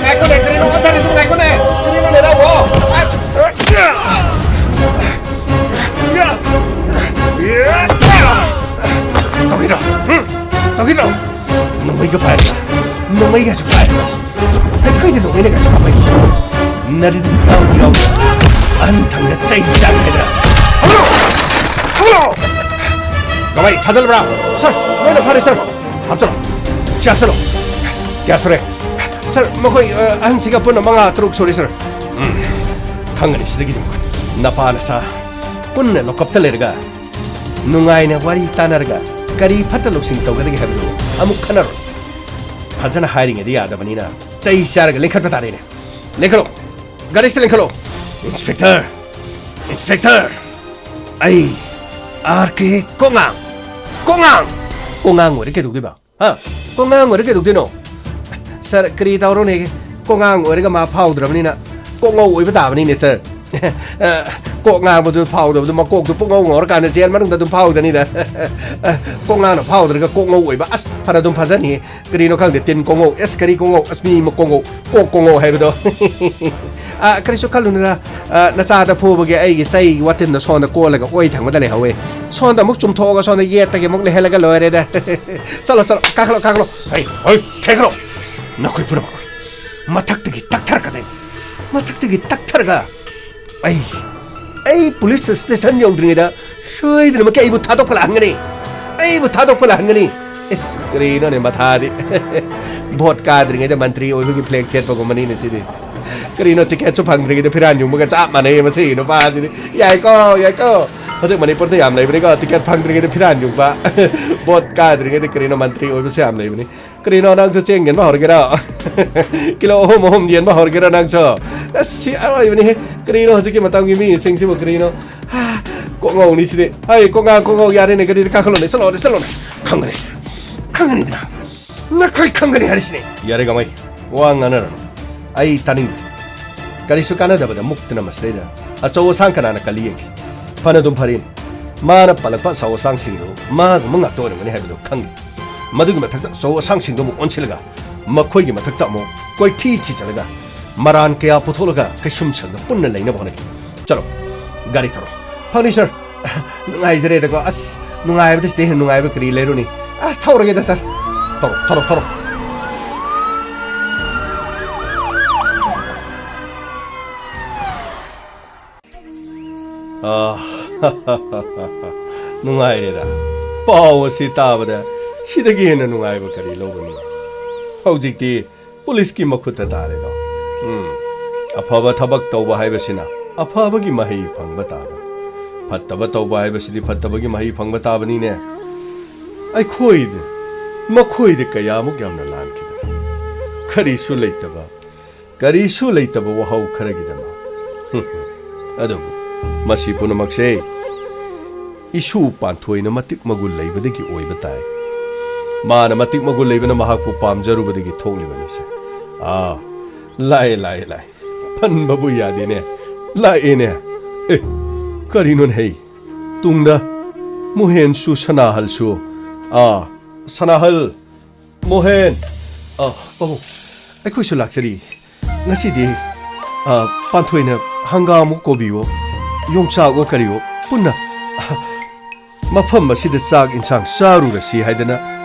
ꯉꯥꯏꯈꯣꯅꯦ, ꯀꯔꯤꯅꯣ ꯑꯣꯟꯊꯔꯤꯗꯨ? ꯉꯥꯏꯈꯣꯅꯦ꯫ ꯀꯔꯤꯅꯣꯅꯦ ꯅꯪꯕꯣ? ꯇꯧꯒꯤꯔꯣ? ꯍꯨꯝ? ꯇꯧꯒꯤꯔꯣ? ꯅꯣꯡꯃꯩꯒ ꯄꯥꯏꯔꯒ, ꯅꯣꯡꯃꯩꯒꯁꯨ ꯄꯥꯏꯔꯒ, ꯑꯩꯈꯣꯏꯗ ꯅꯣꯡꯃꯩꯅꯒꯁꯨ ꯀꯥꯞꯄꯛꯏ꯫ ꯅꯔꯤꯟ ꯌꯥꯎꯗꯤ ꯌꯥꯎꯗꯦ꯫ ꯑꯍꯟ ꯊꯪꯗ ꯆꯩ ꯆꯥꯒꯦ ꯍꯥꯏꯗ꯭ꯔꯥ? ꯍꯧꯒꯠꯂꯣ! ꯍꯧꯒꯠꯂꯣ! ꯀꯃꯥꯏ, ꯐꯥꯖꯜꯂꯕ꯭ꯔꯥ? ꯁꯥꯔ, ꯂꯣꯏꯅ ꯐꯥꯔꯦ, ꯁꯥꯔ꯫ ꯍꯥꯞꯆꯜꯂꯣ꯫ ꯁꯤ ꯍꯥꯞꯆꯜꯂꯣ꯫ ꯀꯌꯥ ꯁꯨꯔꯦ? ꯁꯥꯔ, ꯃꯈꯣꯏ, ꯑ, ꯑꯍꯟꯁꯤꯒ ꯄꯨꯟꯅ ꯃꯉꯥ ꯇꯔꯨꯛ ꯁꯨꯔꯦ, ꯁꯥꯔ꯫ ꯎꯝ, ꯈꯪꯒꯅꯤ ꯁꯤꯗꯒꯤꯗꯤ꯫ ꯅꯄꯥ ꯅꯆꯥ ꯄꯨꯟꯅ ꯂꯣꯀꯞꯇ ꯂꯩꯔꯒ ꯅꯨꯡꯉꯥꯏꯅ ꯋꯥꯔꯤ ꯇꯥꯅꯔꯒ ꯀꯔꯤ ꯐꯠꯇ ꯂꯧꯁꯤꯡ ꯇꯧꯒꯗꯒꯦ ꯍꯥꯏꯕꯗꯨ ꯑꯃꯨꯛ ꯈꯟꯅꯔꯣꯏ꯫ ꯐꯖꯅ ꯍꯥꯏꯔꯤꯉꯩꯗ ꯌꯥꯗꯕꯅꯤꯅ ꯆꯩ ꯆꯥꯔꯒ ꯂꯦꯡꯈꯠꯄ ꯇꯥꯔꯦꯅꯦ꯫ ꯂꯦꯡꯈꯠꯂꯣ! ꯒꯥꯔꯤꯁꯤꯗ ꯂꯦꯡꯈꯠꯂꯣ! ꯏꯟꯁꯄꯦꯛꯇꯔ! ꯏꯟꯁꯄꯦꯛꯇꯔ! ꯑꯩ, ꯑꯥꯔ ꯀꯦ ꯀꯣꯉꯥꯡ! ꯀꯣꯉꯥꯡ! ꯀꯣꯉꯥꯡ ꯑꯣꯏꯔꯦ ꯀꯩꯗꯧꯗꯣꯏꯕ? ꯍꯥ? ꯀꯣꯉꯥꯡ ꯑꯣꯏꯔꯦ ꯀꯩꯗꯧꯗꯣꯏꯅꯣ? ꯁꯥꯔ, ꯀꯔꯤ ꯇꯧꯔꯨꯅꯦꯒꯦ? ꯀꯣꯉꯥꯡ ꯑꯣꯏꯔꯒ ꯃꯥ ꯐꯥꯎꯗ꯭ꯔꯕꯅꯤꯅ ꯀꯣꯛꯉꯧ ꯑꯣꯏꯕ ꯇꯥꯕꯅꯤꯅꯦ, ꯁꯥꯔ꯫ ꯀꯣꯛ ꯉꯥꯡꯕꯗꯨ ꯐꯥꯎꯗꯕꯗꯨ ꯃꯀꯣꯛꯇꯨ ꯄꯨꯡꯉꯧ ꯉꯧꯔꯀꯥꯟꯗ ꯖꯦꯜ ꯃꯅꯨꯡꯗ ꯑꯗꯨꯝ ꯐꯥꯎꯗꯅꯤꯗ꯫ ꯀꯣꯛ ꯉꯥꯡꯅ ꯐꯥꯎꯗ꯭ꯔꯒ ꯀꯣꯛꯉꯧ ꯑꯣꯏꯕ꯫ ꯑꯁ, ꯐꯅ ꯑꯗꯨꯝ ꯐꯖꯅꯤꯌꯦ꯫ ꯀꯔꯤꯅꯣ ꯈꯪꯗꯦ, ꯇꯤꯟ ꯀꯣꯡꯉꯧ, ꯑꯦꯁ, ꯀꯔꯤ ꯀꯣꯡꯉꯧ, ꯑꯁ, ꯃꯤ ꯑꯃ ꯀꯣꯡꯉꯧ, ꯀꯣꯛ ꯀꯣꯡꯉꯧ ꯍꯥꯏꯕꯗꯣ꯫ ꯑ, ꯀꯔꯤꯁꯨ ꯈꯜꯂꯨꯅꯨꯗ, ꯑ, ꯅꯆꯥꯗ ꯐꯨꯕꯒꯤ ꯑꯩꯒꯤ ꯆꯩ ꯋꯥꯇꯤꯟꯗꯣ ꯁꯣꯝꯗ ꯀꯣꯜꯂꯒ ꯑꯣꯏ ꯊꯪꯕꯗ ꯂꯩꯍꯧꯋꯦ꯫ ꯁꯣꯝꯗ ꯑꯃꯨꯛ ꯆꯨꯝꯊꯣꯛꯑꯒ ꯁꯣꯝꯗ ꯌꯦꯠꯇꯒꯤ ꯑꯃꯨꯛ ꯂꯩꯍꯜꯂꯒ ꯂꯣꯏꯔꯦꯗ꯫ ꯆꯠꯂꯣ, ꯆꯠꯂꯣ, ꯀꯥꯈꯠꯂꯣ, ꯀꯥꯈꯠꯂꯣ꯫ ꯍꯩ, ꯍꯩ, ꯊꯦꯡꯒꯠꯂꯣ꯫ ꯅꯈꯣꯏ ꯄꯨꯝꯅꯃꯛ ꯃꯊꯛꯇꯒꯤ ꯇꯛꯊꯔꯛꯀꯗꯣꯏꯅꯤ꯫ ꯃꯊꯛꯇꯒꯤ ꯇꯛꯊꯔꯒ ꯑꯩ, ꯑꯩ ꯄꯨꯂꯤꯁ ꯁ꯭ꯇꯦꯁꯟ ꯌꯧꯗ꯭ꯔꯤꯉꯩꯗ ꯁꯣꯏꯗꯅꯃꯛꯀꯤ ꯑꯩꯕꯨ ꯊꯥꯗꯣꯛꯄ ꯂꯥꯛꯍꯟꯒꯅꯤ꯫ ꯑꯩꯕꯨ ꯊꯥꯗꯣꯛꯄ ꯂꯥꯛꯍꯟꯒꯅꯤ꯫ ꯏꯁ, ꯀꯔꯤꯅꯣꯅꯦ ꯃꯊꯥꯗꯤ? ꯚꯣꯠ ꯀꯥꯗ꯭ꯔꯤꯉꯩꯗ ꯃꯟꯇ꯭ꯔꯤ ꯑꯣꯏꯕꯒꯤ ꯐ꯭ꯂꯦꯛ ꯊꯦꯠꯄꯒꯨꯝꯕꯅꯤꯅꯦ ꯁꯤꯗꯤ꯫ ꯀꯔꯤꯅꯣ, ꯇꯤꯀꯦꯠꯁꯨ ꯐꯪꯗ꯭ꯔꯤꯉꯩꯗ ꯐꯤꯔꯥꯟ ꯌꯨꯡꯕꯒ ꯆꯞ ꯃꯥꯟꯅꯩ ꯃꯁꯤ ꯅꯨꯄꯥꯁꯤꯗꯤ꯫ ꯌꯥꯏꯀꯣ, ꯌꯥꯏꯀꯣ꯫ ꯍꯧꯖꯤꯛ ꯃꯅꯤꯄꯨꯔꯗ ꯌꯥꯝ ꯂꯩꯕꯅꯤꯀꯣ, ꯇꯤꯀꯦꯠ ꯐꯪꯗ꯭ꯔꯤꯉꯩꯗ ꯐꯤꯔꯥꯟ ꯌꯨꯡꯕ꯫ ꯚꯣꯠ ꯀꯥꯗ꯭ꯔꯤꯉꯩꯗ ꯀꯔꯤꯅꯣ ꯃꯟꯇ꯭ꯔꯤ ꯑꯣꯏꯕꯁꯨ ꯌꯥꯝ ꯂꯩꯕꯅꯤ꯫ ꯀꯔꯤꯅꯣ, ꯅꯪꯁꯨ ꯆꯦꯡ ꯌꯦꯟꯕ ꯍꯧꯔꯒꯦꯔꯣ? ꯀꯤꯂꯣ ꯑꯍꯨꯝ ꯑꯍꯨꯝ ꯌꯦꯟꯕ ꯍꯧꯔꯒꯦꯔꯣ ꯅꯪꯁꯨ? ꯑꯁ, ꯁꯤ ꯑꯔꯣꯏꯕꯅꯤꯍꯦ꯫ ꯀꯔꯤꯅꯣ ꯍꯧꯖꯤꯛꯀꯤ ꯃꯇꯝꯒꯤ ꯃꯤꯁꯤꯡꯁꯤꯕꯨ ꯀꯔꯤꯅꯣ? ꯍꯥ, ꯀꯣꯛ ꯉꯧꯅꯤ ꯁꯤꯗꯤ꯫ ꯍꯩ, ꯀꯣꯛ ꯉꯥꯡ, ꯀꯣꯛ ꯉꯧ, ꯌꯥꯔꯦꯅꯦ, ꯒꯥꯔꯤꯗ ꯀꯥꯈꯠꯂꯣꯅꯦ, ꯆꯠꯂꯣꯅꯦ, ꯆꯠꯂꯣꯅꯦ꯫ ꯈꯪꯒꯅꯤ, ꯈꯪꯒꯅꯤꯗꯅ꯫ ꯅꯈꯣꯏ ꯈꯪꯒꯅꯤ ꯍꯥꯏꯔꯤꯁꯤꯅꯦ꯫ ꯌꯥꯔꯦ ꯀꯃꯥꯏ, ꯋꯥ ꯉꯥꯡꯅꯔꯅꯨ꯫ ꯑꯩ ꯇꯥꯅꯤꯡꯗꯦ꯫ ꯀꯔꯤꯁꯨ ꯀꯥꯟꯅꯗꯕꯗ ꯃꯨꯛꯇꯅ ꯃꯁꯤꯗꯩꯗ ꯑꯆꯧ ꯑꯁꯥꯡ ꯀꯅꯥꯅ ꯀꯜꯂꯤ ꯌꯦꯡꯒꯦ? ꯐꯅ ꯑꯗꯨꯝ ꯐꯔꯦꯅꯦ꯫ ꯃꯥꯅ ꯄꯜꯂꯛꯄ ꯑꯆꯧ ꯑꯁꯥꯡꯁꯤꯡꯗꯨ ꯃꯥꯒꯨꯝꯕ ꯉꯥꯛꯇ ꯑꯣꯏꯔꯝꯒꯅꯤ ꯍꯥꯏꯕꯗꯨ ꯈꯪꯉꯤ꯫ ꯃꯗꯨꯒꯤ ꯃꯊꯛꯇ ꯑꯆꯧ ꯑꯁꯥꯡꯁꯤꯡꯗꯨ ꯑꯃꯨꯛ ꯑꯣꯟꯁꯤꯜꯂꯒ ꯃꯈꯣꯏꯒꯤ ꯃꯊꯛꯇ ꯑꯃꯨꯛ ꯀꯣꯏꯊꯤ ꯊꯤꯖꯤꯜꯂꯒ ꯃꯔꯥꯟ ꯀꯌꯥ ꯄꯨꯊꯣꯛꯂꯒ ꯀꯩꯁꯨꯝꯁꯪꯗ ꯄꯨꯟꯅ ꯂꯩꯅꯕ ꯍꯣꯠꯅꯈꯤ꯫ ꯆꯠꯂꯣ, ꯒꯥꯔꯤ ꯊꯧꯔꯣ꯫ ꯐꯪꯅꯤ ꯁꯥꯔ꯫ ꯅꯨꯡꯉꯥꯏꯖꯔꯦꯗꯀꯣ꯫ ꯑꯁ, ꯅꯨꯡꯉꯥꯏꯕꯗ ꯁꯤꯗꯩ ꯍꯦꯟꯅ ꯅꯨꯡꯉꯥꯏꯕ ꯀꯔꯤ ꯂꯩꯔꯨꯅꯤ? ꯑꯁ, ꯊꯧꯔꯒꯦꯗ ꯁꯥꯔ꯫ ꯊꯧꯔꯣ, ꯊꯧꯔꯣ, ꯊꯧꯔꯣ꯫ ꯑꯥ, ꯅꯨꯡꯉꯥꯏꯔꯦꯗ꯫ ꯄꯥꯎ ꯑꯁꯤ ꯇꯥꯕꯗ ꯁꯤꯗꯒꯤ ꯍꯦꯟꯅ ꯅꯨꯡꯉꯥꯏꯕ ꯀꯔꯤ ꯂꯧꯒꯅꯤ? ꯍꯧꯖꯤꯛꯇꯤ ꯄꯨꯂꯤꯁꯀꯤ ꯃꯈꯨꯠꯇ ꯇꯥꯔꯦꯗꯣ꯫ ꯎꯝ, ꯑꯐꯕ ꯊꯕꯛ ꯇꯧꯕ ꯍꯥꯏꯕꯁꯤꯅ ꯑꯐꯕꯒꯤ ꯃꯍꯩ ꯐꯪꯕ ꯇꯥꯕꯅꯤ꯫ ꯐꯠꯇꯕ ꯇꯧꯕ ꯍꯥꯏꯕꯁꯤꯗꯤ ꯐꯠꯇꯕꯒꯤ ꯃꯍꯩ ꯐꯪꯕ ꯇꯥꯕꯅꯤꯅꯦ꯫ ꯑꯩꯈꯣꯏꯗ, ꯃꯈꯣꯏꯗ ꯀꯌꯥꯃꯨꯛ ꯌꯥꯝꯅ ꯂꯥꯟꯈꯤꯕꯅꯤ꯫ ꯀꯔꯤꯁꯨ ꯂꯩꯇꯕ, ꯀꯔꯤꯁꯨ ꯂꯩꯇꯕ ꯋꯥꯍꯧ ꯈꯔꯒꯤꯗꯃꯛ꯫ ꯑꯗꯨꯕꯨ ꯃꯁꯤ ꯄꯨꯝꯅꯃꯛꯁꯦ ꯏꯁꯨ ꯄꯥꯟꯊꯣꯏꯅ ꯃꯇꯤꯛ ꯃꯒꯨꯟ ꯂꯩꯕꯗꯒꯤ ꯑꯣꯏꯕ ꯇꯥꯏ꯫ ꯃꯥꯅ ꯃꯇꯤꯛ ꯃꯒꯨꯟ ꯂꯩꯕꯅ ꯃꯍꯥꯛꯄꯨ ꯄꯥꯝꯖꯔꯨꯕꯗꯒꯤ ꯊꯣꯛꯂꯤꯕꯅꯤꯁꯦ꯫ ꯑꯥ, ꯂꯥꯛꯑꯦ, ꯂꯥꯛꯑꯦ, ꯂꯥꯛꯑꯦ꯫ ꯄꯟꯕꯕꯨ ꯌꯥꯗꯦꯅꯦ꯫ ꯂꯥꯛꯑꯦꯅꯦ꯫ ꯑꯦ, ꯀꯔꯤꯅꯣꯅꯦ ꯍꯩ? ꯇꯨꯡꯗ ꯃꯣꯍꯦꯟꯁꯨ ꯁꯅꯥꯍꯜꯁꯨ꯫ ꯑꯥ, ꯁꯅꯥꯍꯜ, ꯃꯣꯍꯦꯟ꯫ ꯑꯥ, ꯄꯥꯕꯨꯡ, ꯑꯩꯈꯣꯏꯁꯨ ꯂꯥꯛꯆꯔꯤ꯫ ꯉꯁꯤꯗꯤ, ꯑꯥ, ꯄꯥꯟꯊꯣꯏꯅ ꯍꯪꯒꯥꯝꯑꯣ ꯀꯣꯕꯤꯑꯣ ꯌꯣꯡꯆꯥꯛꯑꯣ ꯀꯔꯤꯑꯣ ꯄꯨꯟꯅ, ꯑꯥ, ꯃꯐꯝ ꯑꯁꯤꯗ ꯆꯥꯛ ꯏꯟꯁꯥꯡ ꯆꯥꯔꯨꯔꯁꯤ ꯍꯥꯏꯗꯅ,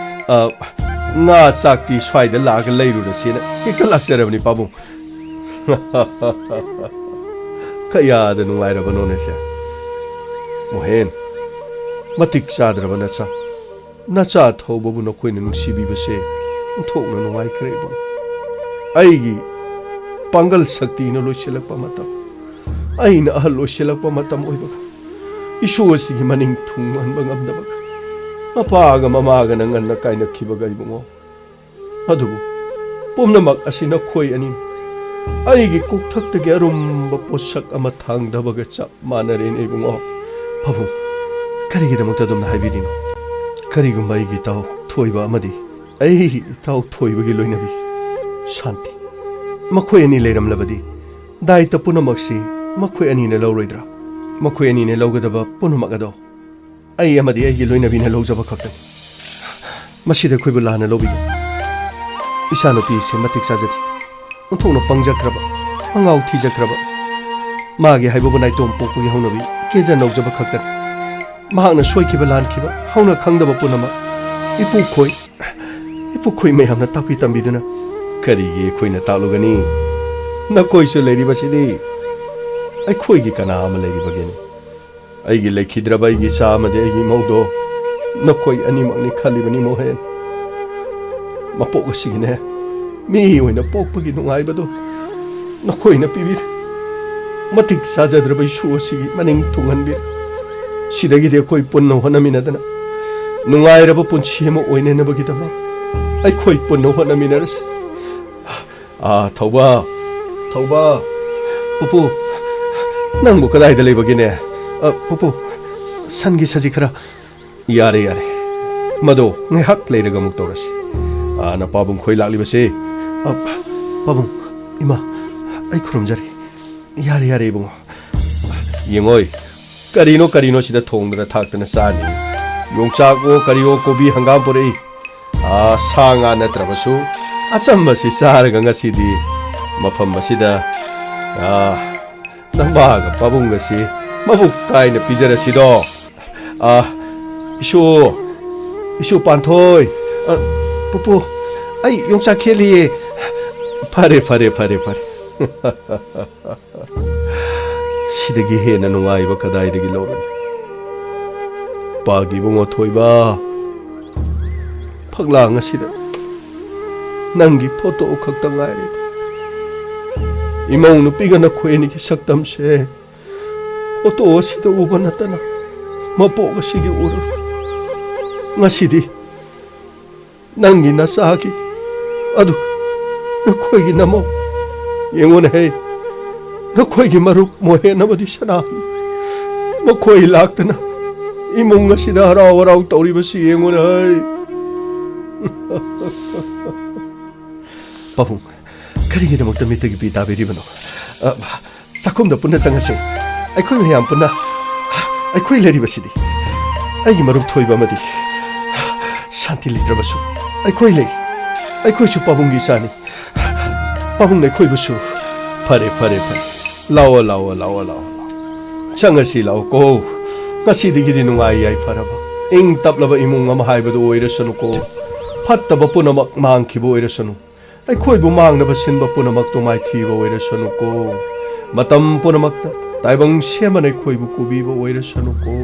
ꯑꯥ, ꯉꯥ ꯆꯥꯛꯇꯤ ꯁ꯭ꯋꯥꯏꯗ ꯂꯥꯛꯑꯒ ꯂꯩꯔꯨꯔꯁꯦꯅ ꯍꯦꯛꯇ ꯂꯥꯛꯆꯔꯕꯅꯤ ꯄꯥꯕꯨꯡ꯫ ꯀꯌꯥꯗ ꯅꯨꯡꯉꯥꯏꯔꯕꯅꯣꯅꯦ ꯁꯦ꯫ ꯃꯣꯍꯦꯟ, ꯃꯇꯤꯛ ꯆꯥꯗ꯭ꯔꯕ ꯅꯆꯥ꯫ ꯅꯆꯥ ꯊꯧꯕꯕꯨ ꯅꯈꯣꯏꯅ ꯅꯨꯡꯁꯤꯕꯤꯕꯁꯦ ꯑꯣꯟꯊꯣꯛꯅ ꯅꯨꯡꯉꯥꯏꯈ꯭ꯔꯦ ꯏꯕꯨꯡ꯫ ꯑꯩꯒꯤ ꯄꯥꯡꯒꯜ ꯁꯛꯇꯤꯅ ꯂꯣꯏꯁꯤꯜꯂꯛꯄ ꯃꯇꯝ, ꯑꯩꯅ ꯑꯍꯜ ꯑꯣꯏꯁꯤꯜꯂꯛꯄ ꯃꯇꯝ ꯑꯣꯏꯕꯒ, ꯏꯁꯨ ꯑꯁꯤꯒꯤ ꯃꯅꯤꯡ ꯊꯨꯡꯍꯟꯕ ꯉꯝꯗꯕꯒ, ꯃꯄꯥꯒ ꯃꯃꯥꯒꯅ ꯉꯟꯅ ꯀꯥꯏꯅꯈꯤꯕꯒ ꯏꯕꯨꯡꯉꯣ꯫ ꯑꯗꯨꯕꯨ ꯄꯨꯝꯅꯃꯛ ꯑꯁꯤ ꯅꯈꯣꯏ ꯑꯅꯤ ꯑꯩꯒꯤ ꯀꯣꯛꯊꯛꯇꯒꯤ ꯑꯔꯨꯝꯕ ꯄꯣꯠꯁꯛ ꯑꯃ ꯊꯥꯡꯗꯕꯒ ꯆꯞ ꯃꯥꯟꯅꯔꯦꯅꯦ ꯏꯕꯨꯡꯉꯣ꯫ ꯄꯥꯕꯨꯡ, ꯀꯔꯤꯒꯤꯗꯃꯛꯇ ꯑꯗꯨꯝꯅ ꯍꯥꯏꯕꯤꯔꯤꯅꯣ? ꯀꯔꯤꯒꯨꯝꯕ ꯑꯩꯒꯤ ꯏꯇꯥꯎ ꯊꯣꯏꯕ ꯑꯃꯗꯤ ꯑꯩ ꯏꯇꯥꯎ ꯊꯣꯏꯕꯒꯤ ꯂꯣꯏꯅꯕꯤ ꯁꯥꯟꯇꯤ, ꯃꯈꯣꯏ ꯑꯅꯤ ꯂꯩꯔꯝꯂꯕꯗꯤ ꯗꯥꯏꯇ ꯄꯨꯝꯅꯃꯛꯁꯤ ꯃꯈꯣꯏ ꯑꯅꯤꯅ ꯂꯧꯔꯣꯏꯗ꯭ꯔꯥ? ꯃꯈꯣꯏ ꯑꯅꯤꯅ ꯂꯧꯒꯗꯕ ꯄꯨꯝꯅꯃꯛ ꯑꯗꯣ ꯑꯩ ꯑꯃꯗꯤ ꯑꯩꯒꯤ ꯂꯣꯏꯅꯕꯤꯅ ꯂꯧꯖꯕ ꯈꯛꯇꯅꯤ꯫ ꯃꯁꯤꯗ ꯑꯩꯈꯣꯏꯕꯨ ꯂꯥꯟꯅ ꯂꯧꯕꯤꯒꯅꯨ꯫ ꯏꯆꯥꯅꯨꯄꯤꯁꯦ ꯃꯇꯤꯛ ꯆꯥꯖꯗꯦ꯫ ꯑꯣꯟꯊꯣꯛꯅ ꯄꯪꯖꯈ꯭ꯔꯕ, ꯃꯉꯥꯎ ꯊꯤꯖꯈ꯭ꯔꯕ, ꯃꯥꯒꯤ ꯍꯥꯏꯕꯕꯨ ꯅꯥꯏꯇꯣꯝ ꯄꯣꯛꯄꯒꯤ ꯍꯧꯅꯕꯤ ꯀꯦꯖ ꯅꯧꯖꯕ ꯈꯛꯇꯅꯤ꯫ ꯃꯍꯥꯛꯅ ꯁꯣꯏꯈꯤꯕ ꯂꯥꯟꯈꯤꯕ ꯍꯧꯅ ꯈꯪꯗꯕ ꯄꯨꯝꯅꯃꯛ ꯏꯄꯨ ꯈꯣꯏ, ꯏꯄꯨ ꯈꯣꯏ ꯃꯌꯥꯝꯅ ꯇꯥꯛꯄꯤ ꯇꯝꯕꯤꯗꯨꯅ꯫ ꯀꯔꯤꯒꯤ ꯑꯩꯈꯣꯏꯅ ꯇꯥꯛꯂꯨꯒꯅꯤ? ꯅꯈꯣꯏꯁꯨ ꯂꯩꯔꯤꯕꯁꯤꯗꯤ꯫ ꯑꯩꯈꯣꯏꯒꯤ ꯀꯅꯥ ꯑꯃ ꯂꯩꯔꯤꯕꯒꯦꯅꯦ? ꯑꯩꯒꯤ ꯂꯩꯈꯤꯗ꯭ꯔꯕ ꯑꯩꯒꯤ ꯏꯆꯥ ꯑꯃꯗꯤ ꯑꯩꯒꯤ ꯏꯃꯧꯗꯣ ꯅꯈꯣꯏ ꯑꯅꯤꯃꯛꯅꯤ ꯈꯜꯂꯤꯕꯅꯤ, ꯃꯣꯍꯦꯟ꯫ ꯃꯄꯣꯛ ꯑꯁꯤꯒꯤꯅꯦ, ꯃꯤ ꯑꯣꯏꯅ ꯄꯣꯛꯄꯒꯤ ꯅꯨꯡꯉꯥꯏꯕꯗꯣ ꯅꯈꯣꯏꯅ ꯄꯤꯕꯤꯔꯦ꯫ ꯃꯇꯤꯛ ꯆꯥꯖꯗ꯭ꯔꯕ ꯏꯁꯨ ꯑꯁꯤꯒꯤ ꯃꯅꯤꯡ ꯊꯨꯡꯍꯟꯕꯤꯔꯦ꯫ ꯁꯤꯗꯒꯤꯗꯤ ꯑꯩꯈꯣꯏ ꯄꯨꯟꯅ ꯍꯣꯠꯅꯃꯤꯟꯅꯗꯅ ꯅꯨꯡꯉꯥꯏꯔꯕ ꯄꯨꯟꯁꯤ ꯑꯃ ꯑꯣꯏꯅꯅꯕꯒꯤꯗꯃꯛ ꯑꯩꯈꯣꯏ ꯄꯨꯟꯅ ꯍꯣꯠꯅꯃꯤꯟꯅꯔꯁꯤ꯫ ꯑꯥ, ꯊꯧꯕ, ꯊꯧꯕ, ꯄꯨꯄꯨ, ꯅꯪꯕꯨ ꯀꯗꯥꯏꯗ ꯂꯩꯕꯒꯤꯅꯦ? ꯑ, ꯄꯨꯄꯨ, ꯁꯟꯒꯤ ꯁꯖꯤ ꯈꯔ꯫ ꯌꯥꯔꯦ, ꯌꯥꯔꯦ, ꯃꯗꯣ ꯉꯥꯏꯍꯥꯛ ꯂꯩꯔꯒ ꯑꯃꯨꯛ ꯇꯧꯔꯁꯤ꯫ ꯑꯥ, ꯅꯄꯥꯕꯨꯡ ꯈꯣꯏ ꯂꯥꯛꯂꯤꯕꯁꯦ꯫ ꯑ, ꯄꯥꯕꯨꯡ, ꯏꯃꯥ, ꯑꯩ ꯈꯨꯔꯨꯝꯖꯔꯤ꯫ ꯌꯥꯔꯦ, ꯌꯥꯔꯦ, ꯏꯕꯨꯡꯉꯣ꯫ ꯌꯦꯡꯉꯣꯏ, ꯀꯔꯤꯅꯣ ꯀꯔꯤꯅꯣ ꯁꯤꯗ ꯊꯣꯡꯗꯅ ꯊꯥꯛꯇꯅ ꯆꯥꯅꯤ? ꯌꯣꯡꯆꯥꯛꯑꯣ ꯀꯔꯤꯑꯣ ꯀꯣꯕꯤ ꯍꯪꯒꯥꯝ ꯄꯨꯔꯛꯏ꯫ ꯑꯥ, ꯁꯥ ꯉꯥ ꯅꯠꯇ꯭ꯔꯕꯁꯨ ꯑꯆꯝꯕꯁꯤ ꯆꯥꯔꯒ ꯉꯁꯤꯗꯤ ꯃꯐꯝ ꯑꯁꯤꯗ, ꯑꯥ, ꯅꯃꯥꯒ ꯄꯥꯕꯨꯡꯒꯁꯤ ꯃꯕꯨꯛ ꯀꯥꯏꯅ ꯄꯤꯖꯔꯁꯤꯗꯣ꯫ ꯑꯥ, ꯏꯁꯨ, ꯏꯁꯨ ꯄꯥꯟꯊꯣꯏ, ꯑ, ꯄꯨꯄꯨ, ꯑꯩ ꯌꯣꯡꯆꯥꯛ ꯈꯦꯠꯂꯤꯌꯦ꯫ ꯐꯔꯦ, ꯐꯔꯦ, ꯐꯔꯦ, ꯐꯔꯦ꯫ ꯁꯤꯗꯒꯤ ꯍꯦꯟꯅ ꯅꯨꯡꯉꯥꯏꯕ ꯀꯗꯥꯏꯗꯒꯤ ꯂꯧꯔꯅꯤ? ꯄꯥꯒꯤ ꯏꯕꯨꯡꯉꯣ ꯊꯣꯏꯕ, ꯐꯛꯂꯥꯡ ꯑꯁꯤꯗ ꯅꯪꯒꯤ ꯐꯣꯇꯣ ꯈꯛꯇ ꯉꯥꯏꯔꯦ꯫ ꯏꯃꯧ ꯅꯨꯄꯤꯒ ꯅꯈꯣꯏ ꯑꯅꯤꯒꯤ ꯁꯛꯇꯝꯁꯦ ꯐꯣꯇꯣ ꯑꯁꯤꯗ ꯎꯕ ꯅꯠꯇꯅ ꯃꯄꯣꯛ ꯑꯁꯤꯒꯤ ꯎꯔꯨ꯫ ꯉꯁꯤꯗꯤ ꯅꯪꯒꯤ ꯅꯆꯥꯒꯤ, ꯑꯗꯨ ꯅꯈꯣꯏꯒꯤ ꯅꯃꯧ, ꯌꯦꯡꯉꯨꯅꯦ ꯍꯦ, ꯅꯈꯣꯏꯒꯤ ꯃꯔꯨꯞ ꯃꯣꯍꯦꯟ ꯑꯃꯗꯤ ꯁꯅꯥ, ꯃꯈꯣꯏ ꯂꯥꯛꯇꯅ ꯏꯃꯨꯡ ꯑꯁꯤꯗ ꯍꯔꯥꯎ ꯍꯔꯥꯎ ꯇꯧꯔꯤꯕꯁꯤ ꯌꯦꯡꯉꯨꯅꯦ ꯍꯦ꯫ ꯄꯥꯕꯨꯡ, ꯀꯔꯤꯒꯤꯗꯃꯛꯇ ꯃꯤꯠꯇꯒꯤ ꯄꯤ ꯇꯥꯕꯤꯔꯤꯕꯅꯣ? ꯑ, ꯆꯥꯛꯈꯨꯝꯗ ꯄꯨꯟꯅ ꯆꯪꯉꯁꯤ꯫ ꯑꯩꯈꯣꯏ ꯃꯌꯥꯝ ꯄꯨꯟꯅ ꯑꯩꯈꯣꯏ ꯂꯩꯔꯤꯕꯁꯤꯗꯤ꯫ ꯑꯩꯒꯤ ꯃꯔꯨꯞ ꯊꯣꯏꯕ ꯑꯃꯗꯤ ꯁꯥꯟꯇꯤ ꯂꯩꯇ꯭ꯔꯕꯁꯨ ꯑꯩꯈꯣꯏ ꯂꯩ꯫ ꯑꯩꯈꯣꯏꯁꯨ ꯄꯥꯕꯨꯡꯒꯤ ꯏꯆꯥꯅꯤ꯫ ꯄꯥꯕꯨꯡꯅ ꯑꯩꯈꯣꯏꯕꯨꯁꯨ꯫ ꯐꯔꯦ, ꯐꯔꯦ, ꯐꯔꯦ꯫ ꯂꯥꯛꯑꯣ, ꯂꯥꯛꯑꯣ, ꯂꯥꯛꯑꯣ, ꯂꯥꯛꯑꯣ꯫ ꯆꯪꯉꯁꯤ ꯂꯥꯛꯑꯣ ꯀꯣ꯫ ꯉꯁꯤꯗꯒꯤꯗꯤ ꯅꯨꯡꯉꯥꯏ ꯌꯥꯏꯐꯔꯕ, ꯏꯪ ꯇꯞꯂꯕ ꯏꯃꯨꯡ ꯑꯃ ꯍꯥꯏꯕꯗꯨ ꯑꯣꯏꯔꯁꯅꯨꯀꯣ꯫ ꯐꯠꯇꯕ ꯄꯨꯝꯅꯃꯛ ꯃꯥꯡꯈꯤꯕ ꯑꯣꯏꯔꯁꯅꯨ꯫ ꯑꯩꯈꯣꯏꯕꯨ ꯃꯥꯡꯅꯕ ꯁꯤꯟꯕ ꯄꯨꯝꯅꯃꯛꯇꯨ ꯃꯥꯏꯊꯤꯕ ꯑꯣꯏꯔꯁꯅꯨꯀꯣ꯫ ꯃꯇꯝ ꯄꯨꯝꯅꯃꯛꯇ ꯇꯥꯏꯕꯪ ꯁꯦꯝꯕꯅ ꯑꯩꯈꯣꯏꯕꯨ ꯀꯣꯕꯤꯕ ꯑꯣꯏꯔꯁꯅꯨꯀꯣ꯫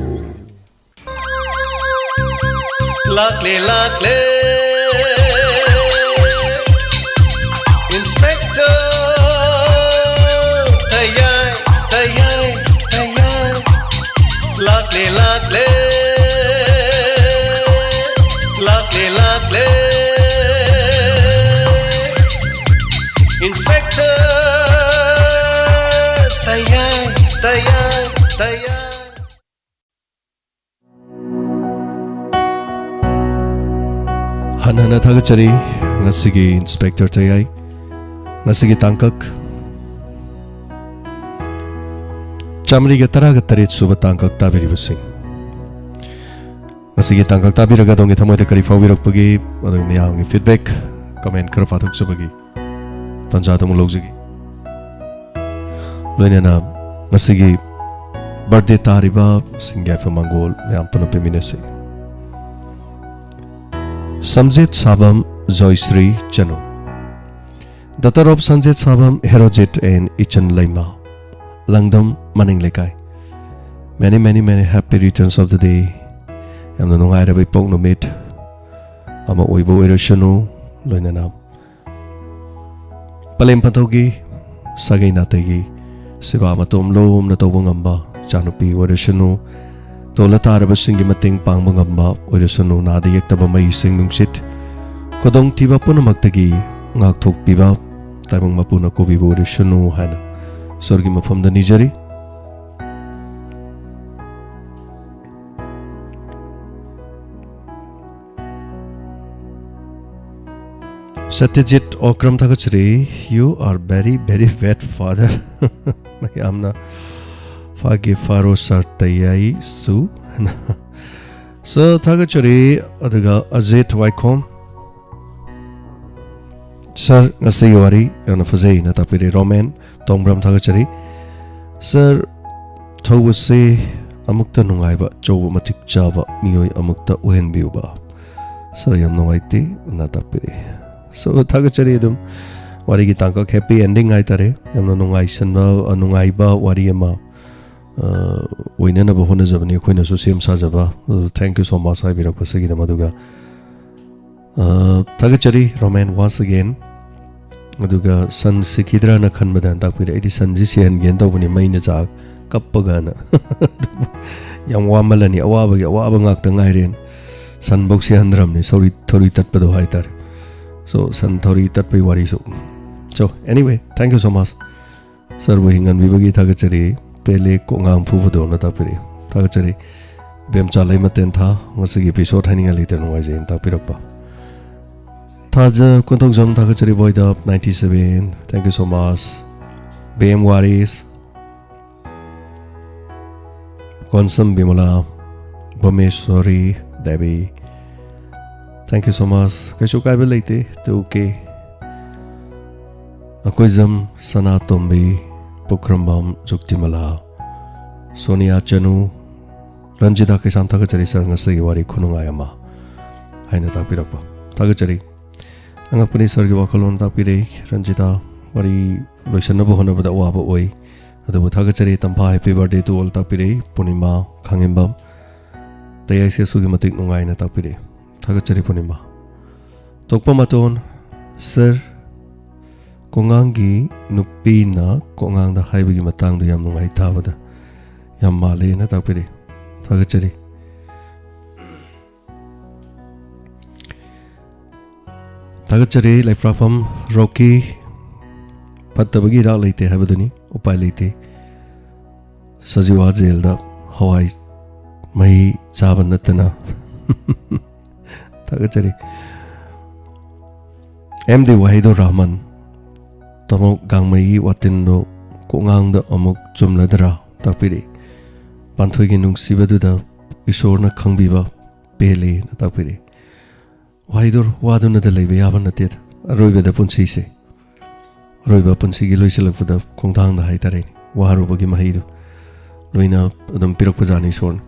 ꯂꯥꯛꯂꯦ, ꯂꯥꯛꯂꯦ, Inspector ꯇꯌꯥꯏ, ꯇꯌꯥꯏ, ꯇꯌꯥꯏ꯫ ꯂꯥꯛꯂꯦ, ꯂꯥꯛꯂꯦ, ꯂꯥꯛꯂꯦ, ꯂꯥꯛꯂꯦ, Inspector ꯇꯌꯥꯏ, ꯇꯌꯥꯏ, ꯇꯌꯥꯏ꯫ ꯍꯟꯅ ꯍꯟꯅ ꯊꯥꯒꯠꯆꯔꯤ ꯉꯁꯤꯒꯤ Inspector ꯇꯌꯥꯏ꯫ ꯉꯁꯤꯒꯤ ꯇꯥꯡꯀꯛ ꯆꯥꯃꯔꯤꯒ ꯇꯔꯥꯒ ꯇꯔꯦꯠ ꯁꯨꯕ ꯇꯥꯡꯀꯛ ꯇꯥꯕꯤꯔꯤꯕꯁꯤꯡ꯫ ꯉꯁꯤꯒꯤ ꯇꯥꯡꯀꯛ ꯇꯥꯕꯤꯔꯒ ꯑꯗꯣꯝꯒꯤ ꯊꯃꯣꯏꯗ ꯀꯔꯤ ꯐꯥꯎꯕꯤꯔꯛꯄꯒꯦ? ꯑꯗꯨꯒ ꯃꯌꯥꯝꯒꯤ feedback, comment ꯈꯔ ꯄꯥꯊꯣꯛꯆꯕꯒꯤ ꯇꯥꯟꯖꯥꯗꯨ ꯑꯃꯨꯛ ꯂꯧꯖꯒꯦ꯫ ꯂꯣꯏꯅꯅ ꯉꯁꯤꯒꯤ birthday ꯇꯥꯔꯤꯕ ꯁꯤꯡꯒꯤ ꯌꯥꯏꯐ ꯃꯪꯒꯣꯜ ꯃꯌꯥꯝ ꯄꯨꯟꯅ ꯄꯦꯟꯃꯤꯟꯅꯁꯤ꯫ ꯁꯝꯖꯦꯠ ꯁꯥꯕꯝ ꯖꯣꯏꯁ꯭ꯔꯤ ꯆꯅꯨ꯫ Daughter of ꯁꯝꯖꯦꯠ ꯁꯥꯕꯝ, ꯍꯦꯔꯣꯖꯤꯠ and ꯏꯆꯟ ꯂꯩꯃ꯫ ꯂꯪꯗꯝ ꯃꯅꯤꯡ ꯂꯩꯀꯥꯏ꯫ Many, many, many happy returns of the day꯫ ꯌꯥꯝꯅ ꯅꯨꯡꯉꯥꯏꯔꯕ ꯏꯄꯣꯛ ꯅꯨꯃꯤꯠ ꯑꯃ ꯑꯣꯏꯕ ꯑꯣꯏꯔꯁꯅꯨ꯫ ꯂꯣꯏꯅꯅ ꯄꯂꯦꯝ ꯄꯟꯊꯧꯒꯤ ꯁꯥꯒꯩ ꯅꯥꯇꯩꯒꯤ ꯁꯦꯕꯥ ꯃꯇꯣꯝ ꯂꯣꯝꯅ ꯇꯧꯕ ꯉꯝꯕ ꯏꯆꯥꯅꯨꯄꯤ ꯑꯣꯏꯔꯁꯅꯨ, ꯇꯣꯜꯂ ꯇꯥꯔꯕꯁꯤꯡꯒꯤ ꯃꯇꯦꯡ ꯄꯥꯡꯕ ꯉꯝꯕ ꯑꯣꯏꯔꯁꯅꯨ, ꯅꯥꯗ ꯌꯦꯛꯇꯕ ꯃꯩ ꯏꯁꯤꯡ ꯅꯨꯡꯁꯤꯠ ꯈꯨꯗꯣꯡꯊꯤꯕ ꯄꯨꯝꯅꯃꯛꯇꯒꯤ ꯉꯥꯛꯊꯣꯛꯄꯤꯕ, ꯇꯥꯏꯕꯪ ꯃꯄꯨꯅ ꯀꯣꯕꯤꯕ ꯑꯣꯏꯔꯁꯅꯨ ꯍꯥꯏꯅ ꯏꯁꯣꯔꯒꯤ ꯃꯐꯝꯗ ꯅꯤꯖꯔꯤ꯫ ꯁꯇ꯭ꯌꯖꯤꯠ ꯑꯣꯀ꯭ꯔꯝ ꯊꯥꯒꯠꯆꯔꯤ꯫ You are very, very bad father꯫ ꯌꯥꯝꯅ ꯐꯥꯒꯤ ꯐꯥꯔꯣ ꯁꯥꯔ ꯇꯌꯥꯏꯁꯨ꯫ ꯁꯥꯔ ꯊꯥꯒꯠꯆꯔꯤ꯫ ꯑꯗꯨꯒ ꯑꯖꯤꯠ ꯋꯥꯏꯈꯣꯝ꯫ ꯁꯥꯔ, ꯉꯁꯤꯒꯤ ꯋꯥꯔꯤ ꯌꯥꯝꯅ ꯐꯖꯩꯅ ꯇꯥꯛꯄꯤꯔꯤ꯫ ꯔꯣꯃꯦꯟ ꯇꯣꯡꯕ꯭ꯔꯝ ꯊꯥꯒꯠꯆꯔꯤ꯫ ꯁꯥꯔ, ꯊꯧꯕꯁꯦ ꯑꯃꯨꯛꯇ ꯅꯨꯡꯉꯥꯏꯕ, ꯑꯆꯧꯕ ꯃꯇꯤꯛ ꯆꯥꯕ ꯃꯤꯑꯣꯏ ꯑꯃꯨꯛꯇ ꯑꯣꯏꯍꯟꯕꯤꯌꯨꯕ꯫ ꯁꯥꯔ, ꯌꯥꯝ ꯅꯨꯡꯉꯥꯏꯇꯦ ꯅ ꯇꯥꯛꯄꯤꯔꯛꯏ꯫ ꯁꯣ, ꯊꯥꯒꯠꯆꯔꯤ꯫ ꯑꯗꯨꯝ ꯋꯥꯔꯤꯒꯤ ꯇꯥꯡꯀꯛ happy ending ꯍꯥꯏꯇꯥꯔꯦ꯫ ꯌꯥꯝꯅ ꯅꯨꯡꯉꯥꯏꯁꯟꯕ, ꯑ, ꯅꯨꯡꯉꯥꯏꯕ ꯋꯥꯔꯤ ꯑꯃ ꯑ, ꯑꯣꯏꯅꯅꯕ ꯍꯣꯠꯅꯖꯕꯅꯤ ꯑꯩꯈꯣꯏꯅꯁꯨ ꯁꯦꯝ ꯁꯥꯖꯕ꯫ ꯑꯗꯨ thank you so much ꯍꯥꯏꯕꯤꯔꯛꯄꯁꯤꯒꯤꯗꯃꯛ꯫ ꯑꯗꯨꯒ, ꯑ, ꯊꯥꯒꯠꯆꯔꯤ ꯔꯣꯃꯦꯟ once again꯫ ꯑꯗꯨꯒ ꯁꯟ ꯁꯤꯈꯤꯗ꯭ꯔꯥꯅ ꯈꯟꯕꯗ ꯇꯥꯛꯄꯤꯔꯦ꯫ ꯑꯩꯗꯤ ꯁꯟꯁꯤ ꯁꯤꯍꯟꯒꯦꯅ ꯇꯧꯕꯅꯤ, ꯃꯩꯅ ꯆꯥꯛ ꯀꯞꯄꯒꯅ꯫ ꯌꯥꯝ ꯋꯥꯃꯜꯂꯅꯤ, ꯑꯋꯥꯕꯒꯤ ꯑꯋꯥꯕ ꯉꯥꯛꯇ ꯉꯥꯏꯔꯦꯅ꯫ ꯁꯟꯐꯧ ꯁꯤꯍꯟꯗ꯭ꯔꯕꯅꯤ, ꯁꯧꯔꯤ, ꯊꯧꯔꯤ ꯇꯠꯄꯗꯣ ꯍꯥꯏꯇꯥꯔꯦ꯫ So, ꯁꯟ ꯊꯧꯔꯤ ꯇꯠꯄꯒꯤ ꯋꯥꯔꯤꯁꯨ꯫ So, anyway, thank you so much꯫ ꯁꯥꯔꯕꯨ ꯍꯤꯡꯍꯟꯕꯤꯕꯒꯤ ꯊꯥꯒꯠꯆꯔꯤ꯫ ꯄꯦꯂꯦ ꯀꯣꯛꯉꯥꯡ ꯐꯨꯕꯗꯣꯅ ꯇꯥꯛꯄꯤꯔꯛꯏ꯫ ꯊꯥꯒꯠꯆꯔꯤ꯫ ꯏꯕꯦꯝꯆꯥ ꯂꯩꯃꯇꯦꯟ ꯊꯥ, ꯉꯁꯤꯒꯤ episode ꯍꯥꯏꯅꯤꯡꯉꯥꯏ ꯂꯩꯇꯅ ꯅꯨꯡꯉꯥꯏꯖꯩꯅ ꯇꯥꯛꯄꯤꯔꯛꯄ꯫ ꯊꯥꯖ ꯀꯣꯟꯊꯧꯖꯝ ꯊꯥꯒꯠꯆꯔꯤ꯫ ꯕꯣꯏꯗ ninety seven, thank you so much꯫ ꯕꯦꯝ Waris, Konsam ꯕꯤꯃꯂꯥ, ꯚꯨꯃꯦꯁꯣꯔꯤ Devi, thank you so much꯫ ꯀꯩꯁꯨ ꯀꯥꯏꯕ ꯂꯩꯇꯦ, two K꯫ ꯑꯩꯈꯣꯏꯖꯝ ꯁꯅꯥꯇꯣꯝꯕꯤ, ꯄꯨꯈ꯭ꯔꯝꯕꯝ ꯖꯨꯛꯇꯤꯃꯂꯥ, ꯁꯣꯅꯤꯌꯥ ꯆꯅꯨ, ꯔꯟꯖꯤꯇꯥ ꯀꯩꯁꯥꯝ ꯊꯥꯒꯠꯆꯔꯤ ꯁꯥꯔ, ꯉꯁꯤꯒꯤ ꯋꯥꯔꯤ ꯈꯨꯅꯨꯡꯉꯥꯏ ꯑꯃ ꯍꯥꯏꯅ ꯇꯥꯛꯄꯤꯔꯛꯄ꯫ ꯊꯥꯒꯠꯆꯔꯤ꯫ ꯑꯉꯛꯄꯅꯤ ꯁꯥꯔꯒꯤ ꯋꯥꯈꯜꯂꯣꯟ ꯇꯥꯛꯄꯤꯔꯛꯏ ꯔꯟꯖꯤꯇꯥ꯫ ꯋꯥꯔꯤ ꯂꯣꯏꯁꯤꯟꯅꯕ ꯍꯣꯠꯅꯕꯗ ꯑꯋꯥꯕ ꯑꯣꯏ꯫ ꯑꯗꯨꯕꯨ ꯊꯥꯒꯠꯆꯔꯤ꯫ ꯇꯝꯐꯥ happy birthday to all ꯇꯥꯛꯄꯤꯔꯛꯏ꯫ ꯄꯨꯔꯅꯤꯃꯥ ꯈꯥꯡꯉꯦꯝꯕꯝ꯫ ꯇꯌꯥꯏꯁꯦꯁꯨꯒꯤ ꯃꯇꯤꯛ ꯅꯨꯡꯉꯥꯏꯅ ꯇꯥꯛꯄꯤꯔꯛꯏ꯫ ꯊꯥꯒꯠꯆꯔꯤ ꯄꯨꯔꯅꯤꯃꯥ꯫ ꯇꯣꯛꯄ ꯃꯇꯣꯟ, ꯁꯥꯔ, ꯀꯣꯉꯥꯡꯒꯤ ꯅꯨꯄꯤꯅ ꯀꯣꯉꯥꯡꯗ ꯍꯥꯏꯕꯒꯤ ꯃꯇꯥꯡꯗ ꯌꯥꯝ ꯅꯨꯡꯉꯥꯏ ꯇꯥꯕꯗ꯫ ꯌꯥꯝ ꯃꯥꯜꯂꯦꯅ ꯇꯥꯛꯄꯤꯔꯛꯏ꯫ ꯊꯥꯒꯠꯆꯔꯤ꯫ ꯊꯥꯒꯠꯆꯔꯤ ꯂꯩꯐ꯭ꯔꯥꯐꯝ ꯔꯣꯀꯤ꯫ ꯐꯠꯇꯕꯒꯤ ꯍꯤꯗꯥꯛ ꯂꯩꯇꯦ ꯍꯥꯏꯕꯗꯨꯅꯤ, ꯎꯄꯥꯏ ꯂꯩꯇꯦ꯫ ꯁꯖꯤꯋꯥ ꯖꯦꯜꯗ ꯍꯋꯥꯏ ꯃꯍꯤ ꯆꯥꯕ ꯅꯠꯇꯅ꯫ ꯊꯥꯒꯠꯆꯔꯤ꯫ ꯑꯦꯝ ꯗꯤ ꯋꯥꯍꯤꯗꯨꯔ ꯔꯍꯃꯟ, ꯇꯥꯃꯣ ꯒꯥꯡꯃꯩꯒꯤ ꯋꯥꯇꯤꯟꯗꯣ ꯀꯣꯛꯉꯥꯡꯗ ꯑꯃꯨꯛ ꯆꯨꯝꯂꯗ꯭ꯔꯥ ꯇꯥꯛꯄꯤꯔꯛꯏ꯫ ꯄꯥꯟꯊꯣꯏꯒꯤ ꯅꯨꯡꯁꯤꯕꯗꯨꯗ ꯏꯁꯣꯔꯅ ꯈꯪꯕꯤꯕ ꯄꯦꯜꯂꯦꯅ ꯇꯥꯛꯄꯤꯔꯛꯏ꯫ ꯋꯥꯍꯤꯗꯨꯔ ꯋꯥꯗꯨꯅꯗ ꯂꯩꯕ ꯌꯥꯕ ꯅꯠꯇꯦꯗ꯫ ꯑꯔꯣꯏꯕꯗ ꯄꯨꯟꯁꯤꯁꯦ, ꯑꯔꯣꯏꯕ ꯄꯨꯟꯁꯤꯒꯤ ꯂꯣꯏꯁꯤꯜꯂꯛꯄꯗ ꯈꯣꯡꯊꯥꯡꯗ ꯍꯥꯏꯇꯥꯔꯦꯅꯦ, ꯋꯥꯔꯨꯕꯒꯤ ꯃꯍꯩꯗꯣ ꯂꯣꯏꯅ ꯑꯗꯨꯝ ꯄꯤꯔꯛꯄꯖꯥꯠꯅꯤ ꯏꯁꯣꯔꯅ꯫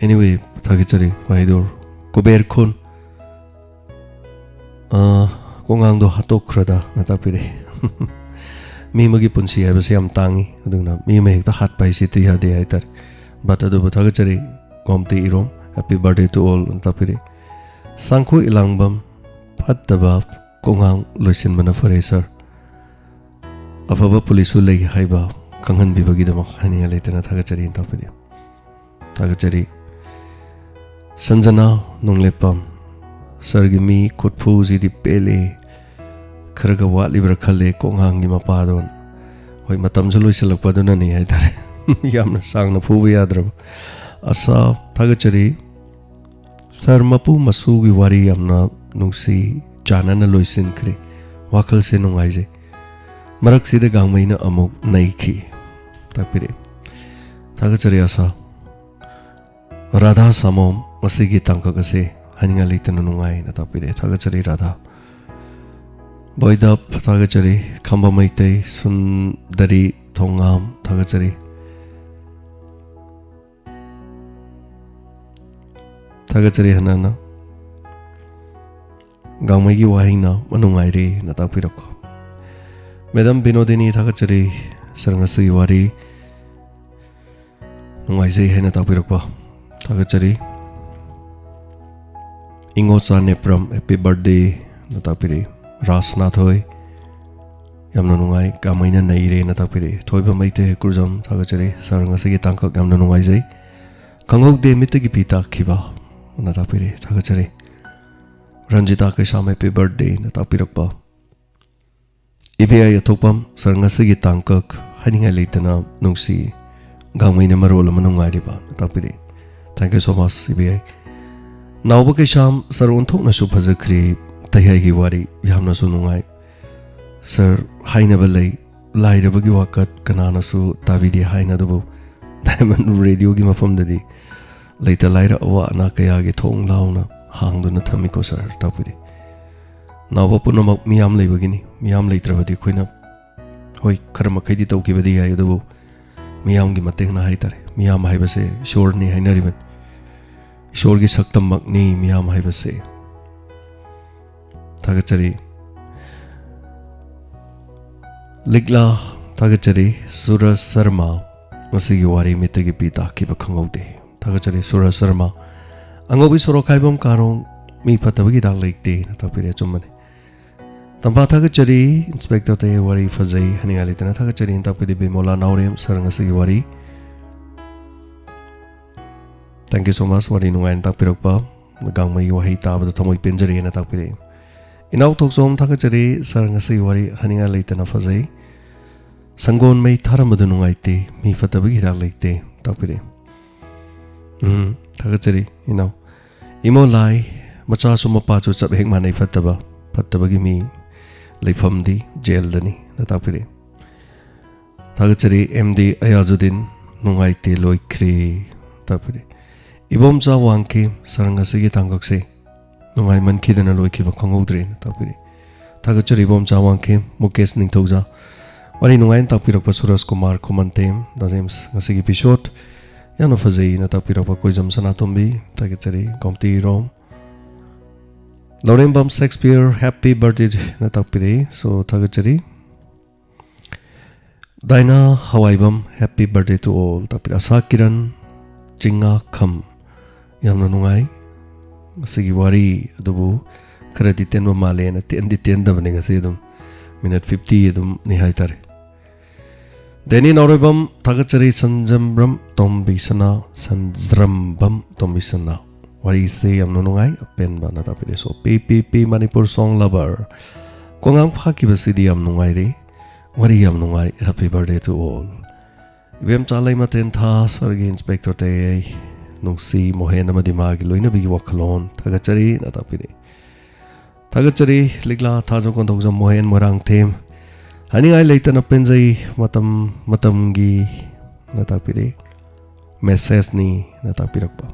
Anyway, ꯊꯥꯒꯠꯆꯔꯤ ꯋꯥꯍꯤꯗꯨꯔ꯫ ꯀꯨꯕꯦꯔ ꯈꯨꯟ, ꯑ, ꯀꯣꯉꯥꯡꯗꯣ ꯍꯥꯠꯇꯣꯛꯈ꯭ꯔꯗ ꯅ ꯇꯥꯛꯄꯤꯔꯛꯏ꯫ ꯃꯤ ꯑꯃꯒꯤ ꯄꯨꯟꯁꯤ ꯍꯥꯏꯕꯁꯤ ꯌꯥꯝ ꯇꯥꯡꯉꯤ, ꯑꯗꯨꯅ ꯃꯤ ꯑꯃ ꯍꯦꯛꯇ ꯍꯥꯠꯄ ꯍꯥꯏꯁꯤꯗꯤ ꯌꯥꯗꯦ ꯍꯥꯏꯇꯥꯔꯦ꯫ But ꯑꯗꯨꯕꯨ ꯊꯥꯒꯠꯆꯔꯤ, ꯒꯣꯝꯇꯤ ꯏꯔꯣꯝ, happy birthday to all ꯅ ꯇꯥꯛꯄꯤꯔꯤ꯫ ꯁꯥꯡꯈꯣ ꯏꯂꯥꯡꯕꯝ, ꯐꯠꯇꯕ ꯀꯣꯉꯥꯡ ꯂꯣꯏꯁꯤꯟꯕꯅ ꯐꯔꯦ ꯁꯥꯔ꯫ ꯑꯐꯕ ꯄꯨꯂꯤꯁꯁꯨ ꯂꯩ ꯍꯥꯏꯕ ꯈꯪꯍꯟꯕꯤꯕꯒꯤꯗꯃꯛ ꯍꯥꯏꯅꯤꯡꯉꯥꯏ ꯂꯩꯇꯅ ꯊꯥꯒꯠꯆꯔꯤ ꯇꯥꯛꯄꯤꯔꯤ꯫ ꯊꯥꯒꯠꯆꯔꯤ꯫ ꯁꯟꯖꯅꯥ ꯅꯣꯡꯂꯦꯞꯄꯝ, ꯁꯥꯔꯒꯤ ꯃꯤ ꯈꯨꯠꯐꯨꯁꯤꯗꯤ ꯄꯦꯜꯂꯦ, ꯈꯔꯒ ꯋꯥꯠꯂꯤꯕ꯭ꯔꯥ ꯈꯜꯂꯦ ꯀꯣꯉꯥꯡꯒꯤ ꯃꯄꯥꯗꯣ꯫ ꯍꯣꯏ, ꯃꯇꯝꯁꯨ ꯂꯣꯏꯁꯤꯜꯂꯛꯄ ꯑꯗꯨꯅꯅꯤ ꯍꯥꯏꯇꯥꯔꯦ꯫ ꯌꯥꯝꯅ ꯁꯥꯡꯅ ꯐꯨꯕ ꯌꯥꯗ꯭ꯔꯕ꯫ ꯑꯁꯥ, ꯊꯥꯒꯠꯆꯔꯤ꯫ ꯁꯥꯔ, ꯃꯄꯨ ꯃꯁꯨꯒꯤ ꯋꯥꯔꯤ ꯌꯥꯝꯅ ꯅꯨꯡꯁꯤ ꯆꯥꯟꯅꯅ ꯂꯣꯏꯁꯤꯟꯈ꯭ꯔꯦ꯫ ꯋꯥꯈꯜꯁꯦ ꯅꯨꯡꯉꯥꯏꯖꯩ꯫ ꯃꯔꯛꯁꯤꯗ ꯒꯥꯡꯃꯩꯅ ꯑꯃꯨꯛ ꯅꯩꯈꯤ꯫ ꯇꯥꯛꯄꯤꯔꯛꯏ꯫ ꯊꯥꯒꯠꯆꯔꯤ ꯑꯁꯥ꯫ ꯔꯥꯙꯥ ꯁꯥꯃꯣꯝ, ꯃꯁꯤꯒꯤ ꯇꯥꯡꯀꯛ ꯑꯁꯤ ꯍꯥꯏꯅꯤꯡꯉꯥꯏ ꯂꯩꯇꯅ ꯅꯨꯡꯉꯥꯏꯅ ꯇꯥꯛꯄꯤꯔꯛꯑꯦ꯫ ꯊꯥꯒꯠꯆꯔꯤ ꯔꯥꯙꯥ꯫ ꯕꯣꯏꯗꯞ, ꯊꯥꯒꯠꯆꯔꯤ꯫ ꯈꯝꯕ ꯃꯩꯇꯩ, ꯁꯨꯟꯗꯔꯤ ꯊꯣꯉꯥꯝ, ꯊꯥꯒꯠꯆꯔꯤ꯫ ꯊꯥꯒꯠꯆꯔꯤ ꯍꯟꯅ ꯍꯟꯅ꯫ ꯒꯥꯡꯃꯩꯒꯤ ꯋꯥꯍꯩꯅ ꯃꯅꯨꯡꯉꯥꯏꯔꯦꯅ ꯇꯥꯛꯄꯤꯔꯛꯄ꯫ ꯃꯦꯗꯥꯝ ꯕꯤꯅꯣꯗꯤꯅꯤ, ꯊꯥꯒꯠꯆꯔꯤ꯫ ꯁꯥꯔ, ꯉꯁꯤꯒꯤ ꯋꯥꯔꯤ ꯅꯨꯡꯉꯥꯏꯖꯩ ꯍꯥꯏꯅ ꯇꯥꯛꯄꯤꯔꯛꯄ꯫ ꯊꯥꯒꯠꯆꯔꯤ꯫ ꯏꯉꯣꯆꯥ ꯅꯦꯄ꯭ꯔꯝ, happy birthday ꯅ ꯇꯥꯛꯄꯤꯔꯛꯏ꯫ ꯔꯥꯁ ꯁꯅꯥꯊꯣꯏ, ꯌꯥꯝꯅ ꯅꯨꯡꯉꯥꯏ, ꯒꯥꯡꯃꯩꯅ ꯅꯩꯔꯦꯅ ꯇꯥꯛꯄꯤꯔꯛꯏ꯫ ꯊꯣꯏꯕ ꯃꯩꯇꯩ ꯍꯩꯀ꯭ꯔꯨꯖꯝ, ꯊꯥꯒꯠꯆꯔꯤ꯫ ꯁꯥꯔ, ꯉꯁꯤꯒꯤ ꯇꯥꯡꯀꯛ ꯌꯥꯝꯅ ꯅꯨꯡꯉꯥꯏꯖꯩ꯫ ꯈꯪꯍꯧꯗꯦ ꯃꯤꯠꯇꯒꯤ ꯄꯤ ꯇꯥꯈꯤꯕ ꯅ ꯇꯥꯛꯄꯤꯔꯛꯏ꯫ ꯊꯥꯒꯠꯆꯔꯤ꯫ ꯔꯟꯖꯤꯇꯥ ꯀꯩꯁꯥꯝ, happy birthday ꯅ ꯇꯥꯛꯄꯤꯔꯛꯄ꯫ ꯏꯕꯦꯌꯥꯏ ꯑꯊꯣꯛꯄꯝ, ꯁꯥꯔ, ꯉꯁꯤꯒꯤ ꯇꯥꯡꯀꯛ ꯍꯥꯏꯅꯤꯡꯉꯥꯏ ꯂꯩꯇꯅ ꯅꯨꯡꯁꯤ, ꯒꯥꯡꯃꯩꯅ ꯃꯔꯣꯜ ꯑꯃ ꯅꯨꯡꯉꯥꯏꯔꯤꯕ ꯅ ꯇꯥꯛꯄꯤꯔꯛꯏ꯫ Thank you so much, ꯏꯕꯦꯌꯥꯏ꯫ ꯅꯥꯎꯕ ꯀꯩꯁꯥꯝ, ꯁꯥꯔ, ꯑꯣꯟꯊꯣꯛꯅꯁꯨ ꯐꯖꯈ꯭ꯔꯦ ꯇꯍꯤꯌꯥꯏꯒꯤ ꯋꯥꯔꯤ, ꯌꯥꯝꯅꯁꯨ ꯅꯨꯡꯉꯥꯏ꯫ ꯁꯥꯔ, ꯍꯥꯏꯅꯕ ꯂꯩ, ꯂꯥꯏꯔꯕꯒꯤ ꯋꯥꯀꯠ ꯀꯅꯥꯅꯁꯨ ꯇꯥꯕꯤꯗꯦ ꯍꯥꯏꯅ, ꯑꯗꯨꯕꯨ ꯗꯥꯏꯃꯟ ꯔꯦꯗꯤꯑꯣꯒꯤ ꯃꯐꯝꯗꯗꯤ ꯂꯩꯇ ꯂꯥꯏꯔ ꯑꯋꯥ ꯑꯅꯥ ꯀꯌꯥꯒꯤ ꯊꯣꯡ ꯂꯥꯎꯅ ꯍꯥꯡꯗꯨꯅ ꯊꯝꯃꯤꯀꯣ ꯁꯥꯔ, ꯇꯥꯛꯄꯤꯔꯤ꯫ ꯅꯥꯎꯕ ꯄꯨꯝꯅꯃꯛ ꯃꯤꯌꯥꯝ ꯂꯩꯕꯒꯤꯅꯤ, ꯃꯤꯌꯥꯝ ꯂꯩꯇ꯭ꯔꯕꯗꯤ ꯑꯩꯈꯣꯏꯅ, ꯍꯣꯏ, ꯈꯔ ꯃꯈꯩꯗꯤ ꯇꯧꯈꯤꯕꯗꯤ ꯌꯥꯏ, ꯑꯗꯨꯕꯨ ꯃꯤꯌꯥꯝꯒꯤ ꯃꯇꯦꯡꯅ ꯍꯥꯏꯇꯥꯔꯦ꯫ ꯃꯤꯌꯥꯝ ꯍꯥꯏꯕꯁꯦ ꯏꯁꯣꯔꯅꯤ ꯍꯥꯏꯅꯔꯤꯕꯅꯤ, ꯏꯁꯣꯔꯒꯤ ꯁꯛꯇꯝꯃꯛꯅꯤ ꯃꯤꯌꯥꯝ ꯍꯥꯏꯕꯁꯦ꯫ ꯊꯥꯒꯠꯆꯔꯤ꯫ ꯂꯤꯛꯂꯥ, ꯊꯥꯒꯠꯆꯔꯤ꯫ ꯁꯨꯔꯖ ꯁꯔꯃ, ꯉꯁꯤꯒꯤ ꯋꯥꯔꯤ ꯃꯤꯠꯇꯒꯤ ꯄꯤ ꯇꯥꯈꯤꯕ ꯈꯪꯍꯧꯗꯦ꯫ ꯊꯥꯒꯠꯆꯔꯤ ꯁꯨꯔꯖ ꯁꯔꯃ꯫ ꯑꯉꯧꯕꯤ ꯁꯣꯔꯣꯛꯈꯥꯏꯕꯝ ꯀꯥꯔꯣꯡ, ꯃꯤ ꯐꯠꯇꯕꯒꯤ ꯍꯤꯗꯥꯛ ꯂꯩꯇꯦꯅ ꯇꯥꯛꯄꯤꯔꯦ꯫ ꯑꯆꯨꯝꯕꯅꯤ꯫ ꯇꯝꯐꯥ, ꯊꯥꯒꯠꯆꯔꯤ꯫ ꯏꯟꯁꯄꯦꯛꯇꯔ ꯇꯌꯦ, ꯋꯥꯔꯤ ꯐꯖꯩ, ꯍꯥꯏꯅꯤꯡꯉꯥꯏ ꯂꯩꯇꯅ ꯊꯥꯒꯠꯆꯔꯤꯅ ꯇꯥꯛꯄꯤꯔꯦ꯫ ꯕꯤꯃꯣꯂꯥ ꯅꯥꯎꯔꯦꯝ, ꯁꯥꯔ ꯉꯁꯤꯒꯤ ꯋꯥꯔꯤ꯫ Thank you so much, ꯋꯥꯔꯤ ꯅꯨꯡꯉꯥꯏꯅ ꯇꯥꯛꯄꯤꯔꯛꯄ꯫ ꯒꯥꯡꯃꯩꯒꯤ ꯋꯥꯍꯩ ꯇꯥꯕꯗ ꯊꯃꯣꯏ ꯄꯦꯟꯖꯔꯦꯅ ꯇꯥꯛꯄꯤꯔꯛꯏ꯫ ꯏꯅꯥꯎ ꯊꯣꯛꯆꯣꯝ, ꯊꯥꯒꯠꯆꯔꯤ꯫ ꯁꯥꯔ ꯉꯁꯤꯒꯤ ꯋꯥꯔꯤ ꯍꯥꯏꯅꯤꯡꯉꯥꯏ ꯂꯩꯇꯅ ꯐꯖꯩ꯫ ꯁꯪꯒꯣꯟ ꯃꯩ ꯊꯥꯔꯝꯕꯗꯨ ꯅꯨꯡꯉꯥꯏꯇꯦ, ꯃꯤ ꯐꯠꯇꯕꯒꯤ ꯍꯤꯗꯥꯛ ꯂꯩꯇꯦ ꯇꯥꯛꯄꯤꯔꯛꯏ꯫ ꯎꯝ, ꯊꯥꯒꯠꯆꯔꯤ ꯏꯅꯥꯎ꯫ ꯏꯃꯣ ꯂꯥꯏ, ꯃꯆꯥꯁꯨ ꯃꯄꯥꯁꯨ ꯆꯞ ꯍꯦꯛ ꯃꯥꯟꯅꯩ ꯐꯠꯇꯕ, ꯐꯠꯇꯕꯒꯤ ꯃꯤ ꯂꯩꯐꯝꯗꯤ ꯖꯦꯜꯗꯅꯤ ꯅ ꯇꯥꯛꯄꯤꯔꯛꯏ꯫ ꯊꯥꯒꯠꯆꯔꯤ ꯑꯦꯝ ꯗꯤ ꯑꯌꯥꯖꯨꯗꯤꯟ, ꯅꯨꯡꯉꯥꯏꯇꯦ ꯂꯣꯏꯈ꯭ꯔꯦ ꯇꯥꯛꯄꯤꯔꯛꯏ꯫ ꯏꯕꯣꯝꯆꯥ ꯋꯥꯡꯈꯦꯝ, ꯁꯥꯔ ꯉꯁꯤꯒꯤ ꯇꯥꯡꯀꯛꯁꯦ ꯅꯨꯡꯉꯥꯏꯃꯟꯈꯤꯗꯅ ꯂꯣꯏꯈꯤꯕ ꯈꯪꯍꯧꯗ꯭ꯔꯦꯅ ꯇꯥꯛꯄꯤꯔꯛꯏ꯫ ꯊꯥꯒꯠꯆꯔꯤ ꯏꯕꯣꯝꯆꯥ ꯋꯥꯡꯈꯦꯝ꯫ ꯃꯨꯀꯦꯁ ꯅꯤꯡꯊꯧꯖꯥ, ꯋꯥꯔꯤ ꯅꯨꯡꯉꯥꯏꯅ ꯇꯥꯛꯄꯤꯔꯛꯄ ꯁꯨꯔꯖ ꯀꯨꯃꯥꯔ ꯈꯨꯃꯟꯊꯦꯝ, ꯗꯥ ꯖꯦꯝꯁ ꯉꯁꯤꯒꯤ ꯏꯄꯤꯁꯣꯗ ꯌꯥꯝꯅ ꯐꯖꯩꯅ ꯇꯥꯛꯄꯤꯔꯛꯄ ꯀꯣꯏꯖꯝ ꯁꯅꯥꯇꯣꯝꯕꯤ, ꯊꯥꯒꯠꯆꯔꯤ꯫ ꯒꯣꯝꯇꯤ ꯔꯣꯝ, ꯂꯧꯔꯦꯝꯕꯝ ꯁꯦꯛꯁꯄꯤꯌꯔ, ꯍꯦꯄꯤ ꯕꯔꯊꯗꯦꯅ ꯇꯥꯛꯄꯤꯔꯛꯏ꯫ ꯁꯣ, ꯊꯥꯒꯠꯆꯔꯤ꯫ ꯗꯥꯏꯅꯥ ꯍꯋꯥꯏꯕꯝ, happy birthday to all ꯇꯥꯛꯄꯤꯔꯛꯏ꯫ ꯑꯁꯥ ꯀꯤꯔꯟ ꯆꯤꯡꯉꯥꯈꯝ, ꯌꯥꯝꯅ ꯅꯨꯡꯉꯥꯏ ꯉꯁꯤꯒꯤ ꯋꯥꯔꯤ ꯑꯗꯨꯕꯨ ꯈꯔꯗꯤ ꯇꯦꯟꯕ ꯃꯥꯜꯂꯦꯅ꯫ ꯇꯦꯟꯗꯤ ꯇꯦꯟꯗꯕꯅꯤ, ꯉꯁꯤ ꯑꯗꯨꯝ ꯃꯤꯅꯠ ꯐꯤꯐꯇꯤ ꯑꯗꯨꯝꯅꯤ ꯍꯥꯏꯇꯥꯔꯦ꯫ ꯗꯦꯅꯤ ꯅꯥꯎꯔꯣꯏꯕꯝ, ꯊꯥꯒꯠꯆꯔꯤ꯫ ꯁꯟꯖꯝꯕ꯭ꯔꯝ ꯇꯣꯝꯕꯤꯁꯅꯥ, ꯁꯟꯖ꯭ꯔꯝꯕꯝ ꯇꯣꯝꯕꯤꯁꯅꯥ, ꯋꯥꯔꯤꯁꯦ ꯌꯥꯝꯅ ꯅꯨꯡꯉꯥꯏ, ꯑꯄꯦꯟꯕꯅ ꯇꯥꯛꯄꯤꯔꯦ꯫ ꯁꯣ, ꯄꯤ ꯄꯤ ꯄꯤ ꯃꯅꯤꯄꯨꯔ song lover, ꯀꯣꯉꯥꯡ ꯐꯥꯈꯤꯕꯁꯤꯗꯤ ꯌꯥꯝ ꯅꯨꯡꯉꯥꯏꯔꯦ, ꯋꯥꯔꯤ ꯌꯥꯝ ꯅꯨꯡꯉꯥꯏ, happy birthday to all꯫ ꯏꯕꯦꯝꯆꯥ ꯂꯩꯃꯊꯦꯟ ꯊꯥ, ꯁꯥꯔꯒꯤ ꯏꯟꯁꯄꯦꯛꯇꯔ ꯇꯌꯦ, ꯅꯨꯡꯁꯤ ꯃꯣꯍꯦꯟ ꯑꯃꯗꯤ ꯃꯥꯒꯤ ꯂꯣꯏꯅꯕꯤꯒꯤ ꯋꯥꯈꯜꯂꯣꯟ ꯊꯥꯒꯠꯆꯔꯤꯅ ꯇꯥꯛꯄꯤꯔꯦ꯫ ꯊꯥꯒꯠꯆꯔꯤ ꯂꯤꯛꯂꯥ, ꯊꯥꯖ ꯀꯣꯟꯊꯧꯖꯝ, ꯃꯣꯍꯦꯟ ꯃꯣꯏꯔꯥꯡꯊꯦꯝ, ꯍꯥꯏꯅꯤꯡꯉꯥꯏ ꯂꯩꯇꯅ ꯄꯦꯟꯖꯩ, ꯃꯇꯝ ꯃꯇꯝꯒꯤꯅ ꯇꯥꯛꯄꯤꯔꯦ꯫ ꯃꯦꯁꯦꯖꯅꯤꯅ ꯇꯥꯛꯄꯤꯔꯛꯄ꯫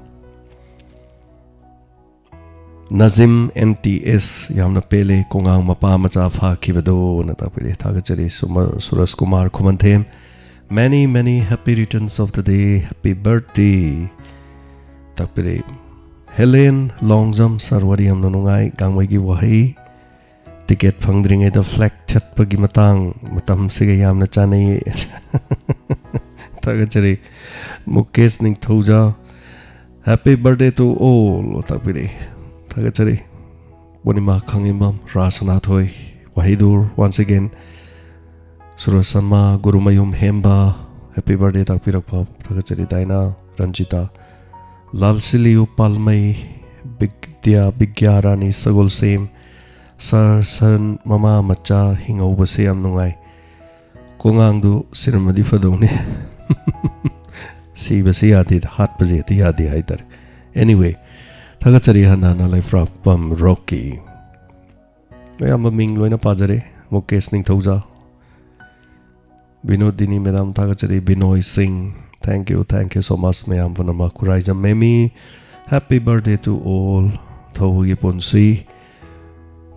ꯅꯖꯤꯝ ꯑꯦꯟ ꯇꯤ ꯑꯦꯁ, ꯌꯥꯝꯅ ꯄꯦꯜꯂꯦ, ꯀꯣꯉꯥꯡ ꯃꯄꯥ ꯃꯆꯥ ꯐꯥꯈꯤꯕꯗꯣꯅ ꯇꯥꯛꯄꯤꯔꯦ꯫ ꯊꯥꯒꯠꯆꯔꯤ ꯁꯨꯃ-, Suraj Kumar Khumanthem, many many happy returns of the day, happy birthday ꯇꯥꯛꯄꯤꯔꯦ꯫ ꯍꯦꯂꯦꯟ ꯂꯣꯡꯖꯝ, ꯁꯥꯔ ꯋꯥꯔꯤ ꯌꯥꯝꯅ ꯅꯨꯡꯉꯥꯏ, ꯒꯥꯡꯃꯩꯒꯤ ꯋꯥꯍꯩ ꯇꯤꯀꯦꯠ ꯐꯪꯗ꯭ꯔꯤꯉꯩꯗ ꯐ꯭ꯂꯦꯛ ꯊꯦꯠꯄꯒꯤ ꯃꯇꯥꯡ, ꯃꯇꯝꯁꯤꯒ ꯌꯥꯝꯅ ꯆꯥꯅꯩꯌꯦ꯫ ꯊꯥꯒꯠꯆꯔꯤ꯫ Mukesh ꯅꯤꯡꯊꯧꯖꯥ, "Happy birthday to all" ꯇꯥꯛꯄꯤꯔꯛꯏ꯫ ꯊꯥꯒꯠꯆꯔꯤ꯫ ꯄꯨꯔꯅꯤꯃꯥ ꯈꯥꯉꯦꯝꯕꯝ, ꯔꯥꯁ ꯁꯅꯥꯊꯣꯏ, ꯋꯥꯍꯤꯗꯨꯔ, once again, ꯁꯨꯔꯖ ꯁꯔꯃ, ꯒꯨꯔꯨꯃꯌꯨꯝ ꯍꯦꯝꯕ, happy birthday ꯇꯥꯛꯄꯤꯔꯛꯄ ꯊꯥꯒꯠꯆꯔꯤ꯫ ꯗꯥꯏꯅꯥ, ꯔꯟꯖꯤꯇꯥ, ꯂꯥꯜꯁꯤꯂꯤꯌꯨ ꯄꯥꯜꯃꯩ, ꯕꯤꯗ꯭ꯌꯥ, ꯕꯤꯒ꯭ꯌꯥ ꯔꯥꯅꯤ ꯁꯒꯣꯜꯁꯦꯝ, ꯁꯥꯔ ꯁꯟ ꯃꯃꯥ ꯃꯆꯥ ꯍꯤꯡꯍꯧꯕꯁꯦ ꯌꯥꯝ ꯅꯨꯡꯉꯥꯏ꯫ ꯀꯣꯉꯥꯡꯗꯨ ꯁꯤꯔꯝꯃꯗꯤ ꯐꯗꯧꯅꯤ꯫ ꯁꯤꯕꯁꯤ ꯌꯥꯗꯦ, ꯍꯥꯠꯄꯁꯤ ꯍꯦꯛꯇ ꯌꯥꯗꯦ ꯍꯥꯏꯇꯥꯔꯦ꯫ Anyway, ꯊꯥꯒꯠꯆꯔꯤ ꯍꯟꯅ ꯍꯟꯅ ꯂꯩꯐ꯭ꯔꯥꯛꯄꯝ ꯔꯣꯛꯀꯤ꯫ ꯑꯌꯥꯝꯕ ꯃꯤꯡ ꯂꯣꯏꯅ ꯄꯥꯖꯔꯦ꯫ ꯃꯨꯀꯦꯁ ꯅꯤꯡꯊꯧꯖꯥ, ꯕꯤꯅꯣꯗꯤꯅꯤ ꯃꯦꯗꯥꯝ ꯊꯥꯒꯠꯆꯔꯤ, ꯕꯤꯅꯣꯏ ꯁꯤꯡ, thank you, thank you so much ꯃꯌꯥꯝ ꯄꯨꯝꯅꯃꯛ꯫ Khuraijam ꯃꯦꯃꯤ, happy birthday to all꯫ ꯊꯧꯕꯒꯤ ꯄꯨꯟꯁꯤ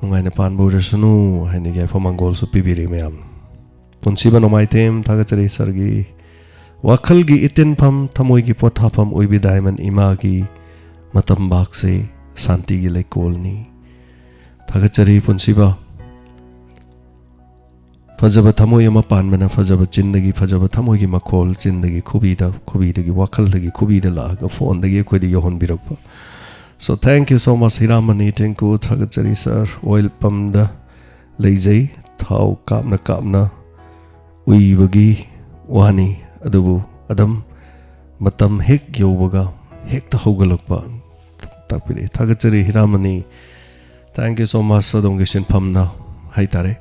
ꯅꯨꯡꯉꯥꯏꯅ ꯄꯥꯟꯕ ꯑꯣꯏꯔꯁꯅꯨ ꯍꯥꯏꯅ ꯌꯥꯏꯐ ꯃꯪꯒꯣꯜꯁꯨ ꯄꯤꯕꯤꯔꯤ ꯃꯌꯥꯝ꯫ ꯄꯨꯟꯁꯤꯕ ꯅꯣꯡꯃꯥꯏꯊꯦꯝ ꯊꯥꯒꯠꯆꯔꯤ ꯁꯥꯔꯒꯤ ꯋꯥꯈꯜꯒꯤ ꯏꯇꯤꯟꯐꯝ, ꯊꯃꯣꯏꯒꯤ ꯄꯣꯊꯥꯐꯝ ꯑꯣꯏꯕꯤ ꯗꯥꯏꯃꯟ ꯏꯃꯥꯒꯤ ꯃꯇꯝꯕꯥꯛꯁꯦ ꯁꯥꯟꯇꯤꯒꯤ ꯂꯩꯀꯣꯜꯅꯤ꯫ ꯊꯥꯒꯠꯆꯔꯤ ꯄꯨꯟꯁꯤꯕ꯫ ꯐꯖꯕ ꯊꯃꯣꯏ ꯑꯃ ꯄꯥꯟꯕꯅ ꯐꯖꯕ ꯆꯤꯟꯗꯒꯤ, ꯐꯖꯕ ꯊꯃꯣꯏꯒꯤ ꯃꯈꯣꯜ ꯆꯤꯟꯗꯒꯤ ꯈꯨꯕꯤꯗ, ꯈꯨꯕꯤꯗꯒꯤ ꯋꯥꯈꯜꯗꯒꯤ ꯈꯨꯕꯤꯗ ꯂꯥꯛꯑꯒ ꯐꯣꯟꯗꯒꯤ ꯑꯩꯈꯣꯏꯗ ꯌꯧꯍꯟꯕꯤꯔꯛꯄ꯫ So thank you so much ꯍꯤꯔꯥꯃꯅꯤ ꯇꯦꯡꯀꯨ, ꯊꯥꯒꯠꯆꯔꯤ ꯁꯥꯔ꯫ ꯑꯣꯏꯜ ꯄꯝꯗ ꯂꯩꯖꯩ, ꯊꯥꯎ ꯀꯥꯞꯅ ꯀꯥꯞꯅ ꯎꯏꯕꯒꯤ ꯋꯥꯅꯤ, ꯑꯗꯨꯕꯨ ꯑꯗꯨꯝ ꯃꯇꯝ ꯍꯦꯛ ꯌꯧꯕꯒ ꯍꯦꯛꯇ ꯍꯧꯒꯠꯂꯛꯄ ꯇꯥꯛꯄꯤꯔꯛꯏ꯫ ꯊꯥꯒꯠꯆꯔꯤ ꯍꯤꯔꯥꯃꯅꯤ, thank you so much꯫ ꯑꯗꯣꯝꯒꯤ ꯁꯤꯟꯐꯝꯅ ꯍꯥꯏꯇꯥꯔꯦ,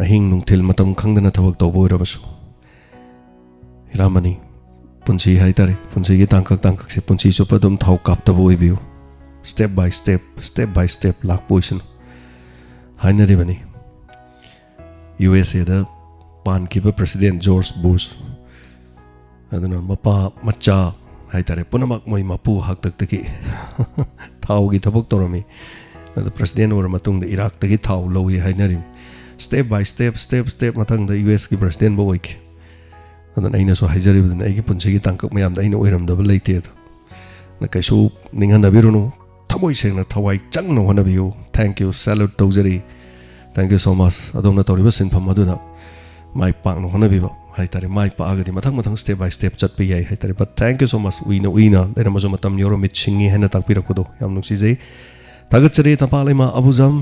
ꯑꯍꯤꯡ ꯅꯨꯡꯊꯤꯜ ꯃꯇꯝ ꯈꯪꯗꯅ ꯊꯕꯛ ꯇꯧꯕ ꯑꯣꯏꯔꯕꯁꯨ, ꯍꯤꯔꯥꯃꯅꯤ, ꯄꯨꯟꯁꯤ ꯍꯥꯏꯇꯥꯔꯦ, ꯄꯨꯟꯁꯤꯒꯤ ꯇꯥꯡꯀꯛ ꯇꯥꯡꯀꯛꯁꯦ ꯄꯨꯟꯁꯤ ꯆꯨꯞꯄ ꯑꯗꯨꯝ ꯊꯥꯎ ꯀꯥꯞꯇꯕ ꯑꯣꯏꯕꯤꯌꯨ꯫ Step by step, step by step ꯂꯥꯛꯄ ꯑꯣꯏꯁꯅꯨ ꯍꯥꯏꯅꯔꯤꯕꯅꯤ꯫ ꯌꯨ ꯑꯦꯁ ꯑꯦꯗ ꯄꯥꯟꯈꯤꯕ ꯄ꯭ꯔꯁꯤꯗꯦꯟ ꯖꯣꯔꯖ ꯕꯨꯁ, ꯑꯗꯨꯅ ꯃꯄꯥ ꯃꯆꯥ ꯍꯥꯏꯇꯥꯔꯦ, ꯄꯨꯝꯅꯃꯛ ꯃꯣꯏ ꯃꯄꯨ ꯍꯥꯛꯇꯛꯇꯒꯤ ꯊꯥꯎꯒꯤ ꯊꯕꯛ ꯇꯧꯔꯝꯃꯤ꯫ ꯑꯗ ꯄ꯭ꯔꯁꯤꯗꯦꯟ ꯑꯣꯏꯔ ꯃꯇꯨꯡꯗ ꯏꯔꯥꯛꯇꯒꯤ ꯊꯥꯎ ꯂꯧꯏ ꯍꯥꯏꯅꯔꯤ꯫ Step by step, step step, ꯃꯊꯪꯗ ꯌꯨ ꯑꯦꯁꯀꯤ ꯄ꯭ꯔꯁꯤꯗꯦꯟꯕꯨ ꯑꯣꯏꯈꯤ꯫ ꯑꯗꯨꯅ ꯑꯩꯅꯁꯨ ꯍꯥꯏꯖꯔꯤꯕꯗꯨꯅꯤ, ꯑꯩꯒꯤ ꯄꯨꯟꯁꯤꯒꯤ ꯇꯥꯡꯀꯛ ꯃꯌꯥꯝꯗ ꯑꯩꯅ ꯑꯣꯏꯔꯝꯗꯕ ꯂꯩꯇꯦ ꯑꯗꯣ꯫ ꯅ ꯀꯩꯁꯨ ꯅꯤꯡꯍꯟꯅꯕꯤꯔꯨꯅꯨ, ꯊꯃꯣꯏ ꯁꯦꯡꯅ ꯊꯋꯥꯏ ꯆꯪꯅ ꯍꯣꯠꯅꯕꯤꯌꯨ꯫ Thank you, salute ꯇꯧꯖꯔꯤ꯫ Thank you so much. ꯑꯗꯣꯝꯅ ꯇꯧꯔꯤꯕ ꯁꯤꯟꯐꯝ ꯑꯗꯨꯗ ꯃꯥꯏ ꯄꯥꯛꯅ ꯍꯣꯠꯅꯕꯤꯕ ꯍꯥꯏꯇꯥꯔꯦ꯫ ꯃꯥꯏ ꯄꯥꯛꯑꯒꯗꯤ ꯃꯊꯪ ꯃꯊꯪ step by step ꯆꯠꯄ ꯌꯥꯏ ꯍꯥꯏꯇꯥꯔꯦ꯫ But thank you so much. ꯎꯏꯅ ꯎꯏꯅ ꯂꯩꯔꯝꯃꯁꯨ ꯃꯇꯝ ꯌꯧꯔ ꯃꯤꯠ ꯁꯤꯡꯉꯤ ꯍꯥꯏꯅ ꯇꯥꯛꯄꯤꯔꯛꯄꯗꯣ ꯌꯥꯝ ꯅꯨꯡꯁꯤꯖꯩ꯫ ꯊꯥꯒꯠꯆꯔꯤ ꯇꯝꯄꯥꯛ ꯂꯩꯃ ꯑꯕꯨꯖꯝ꯫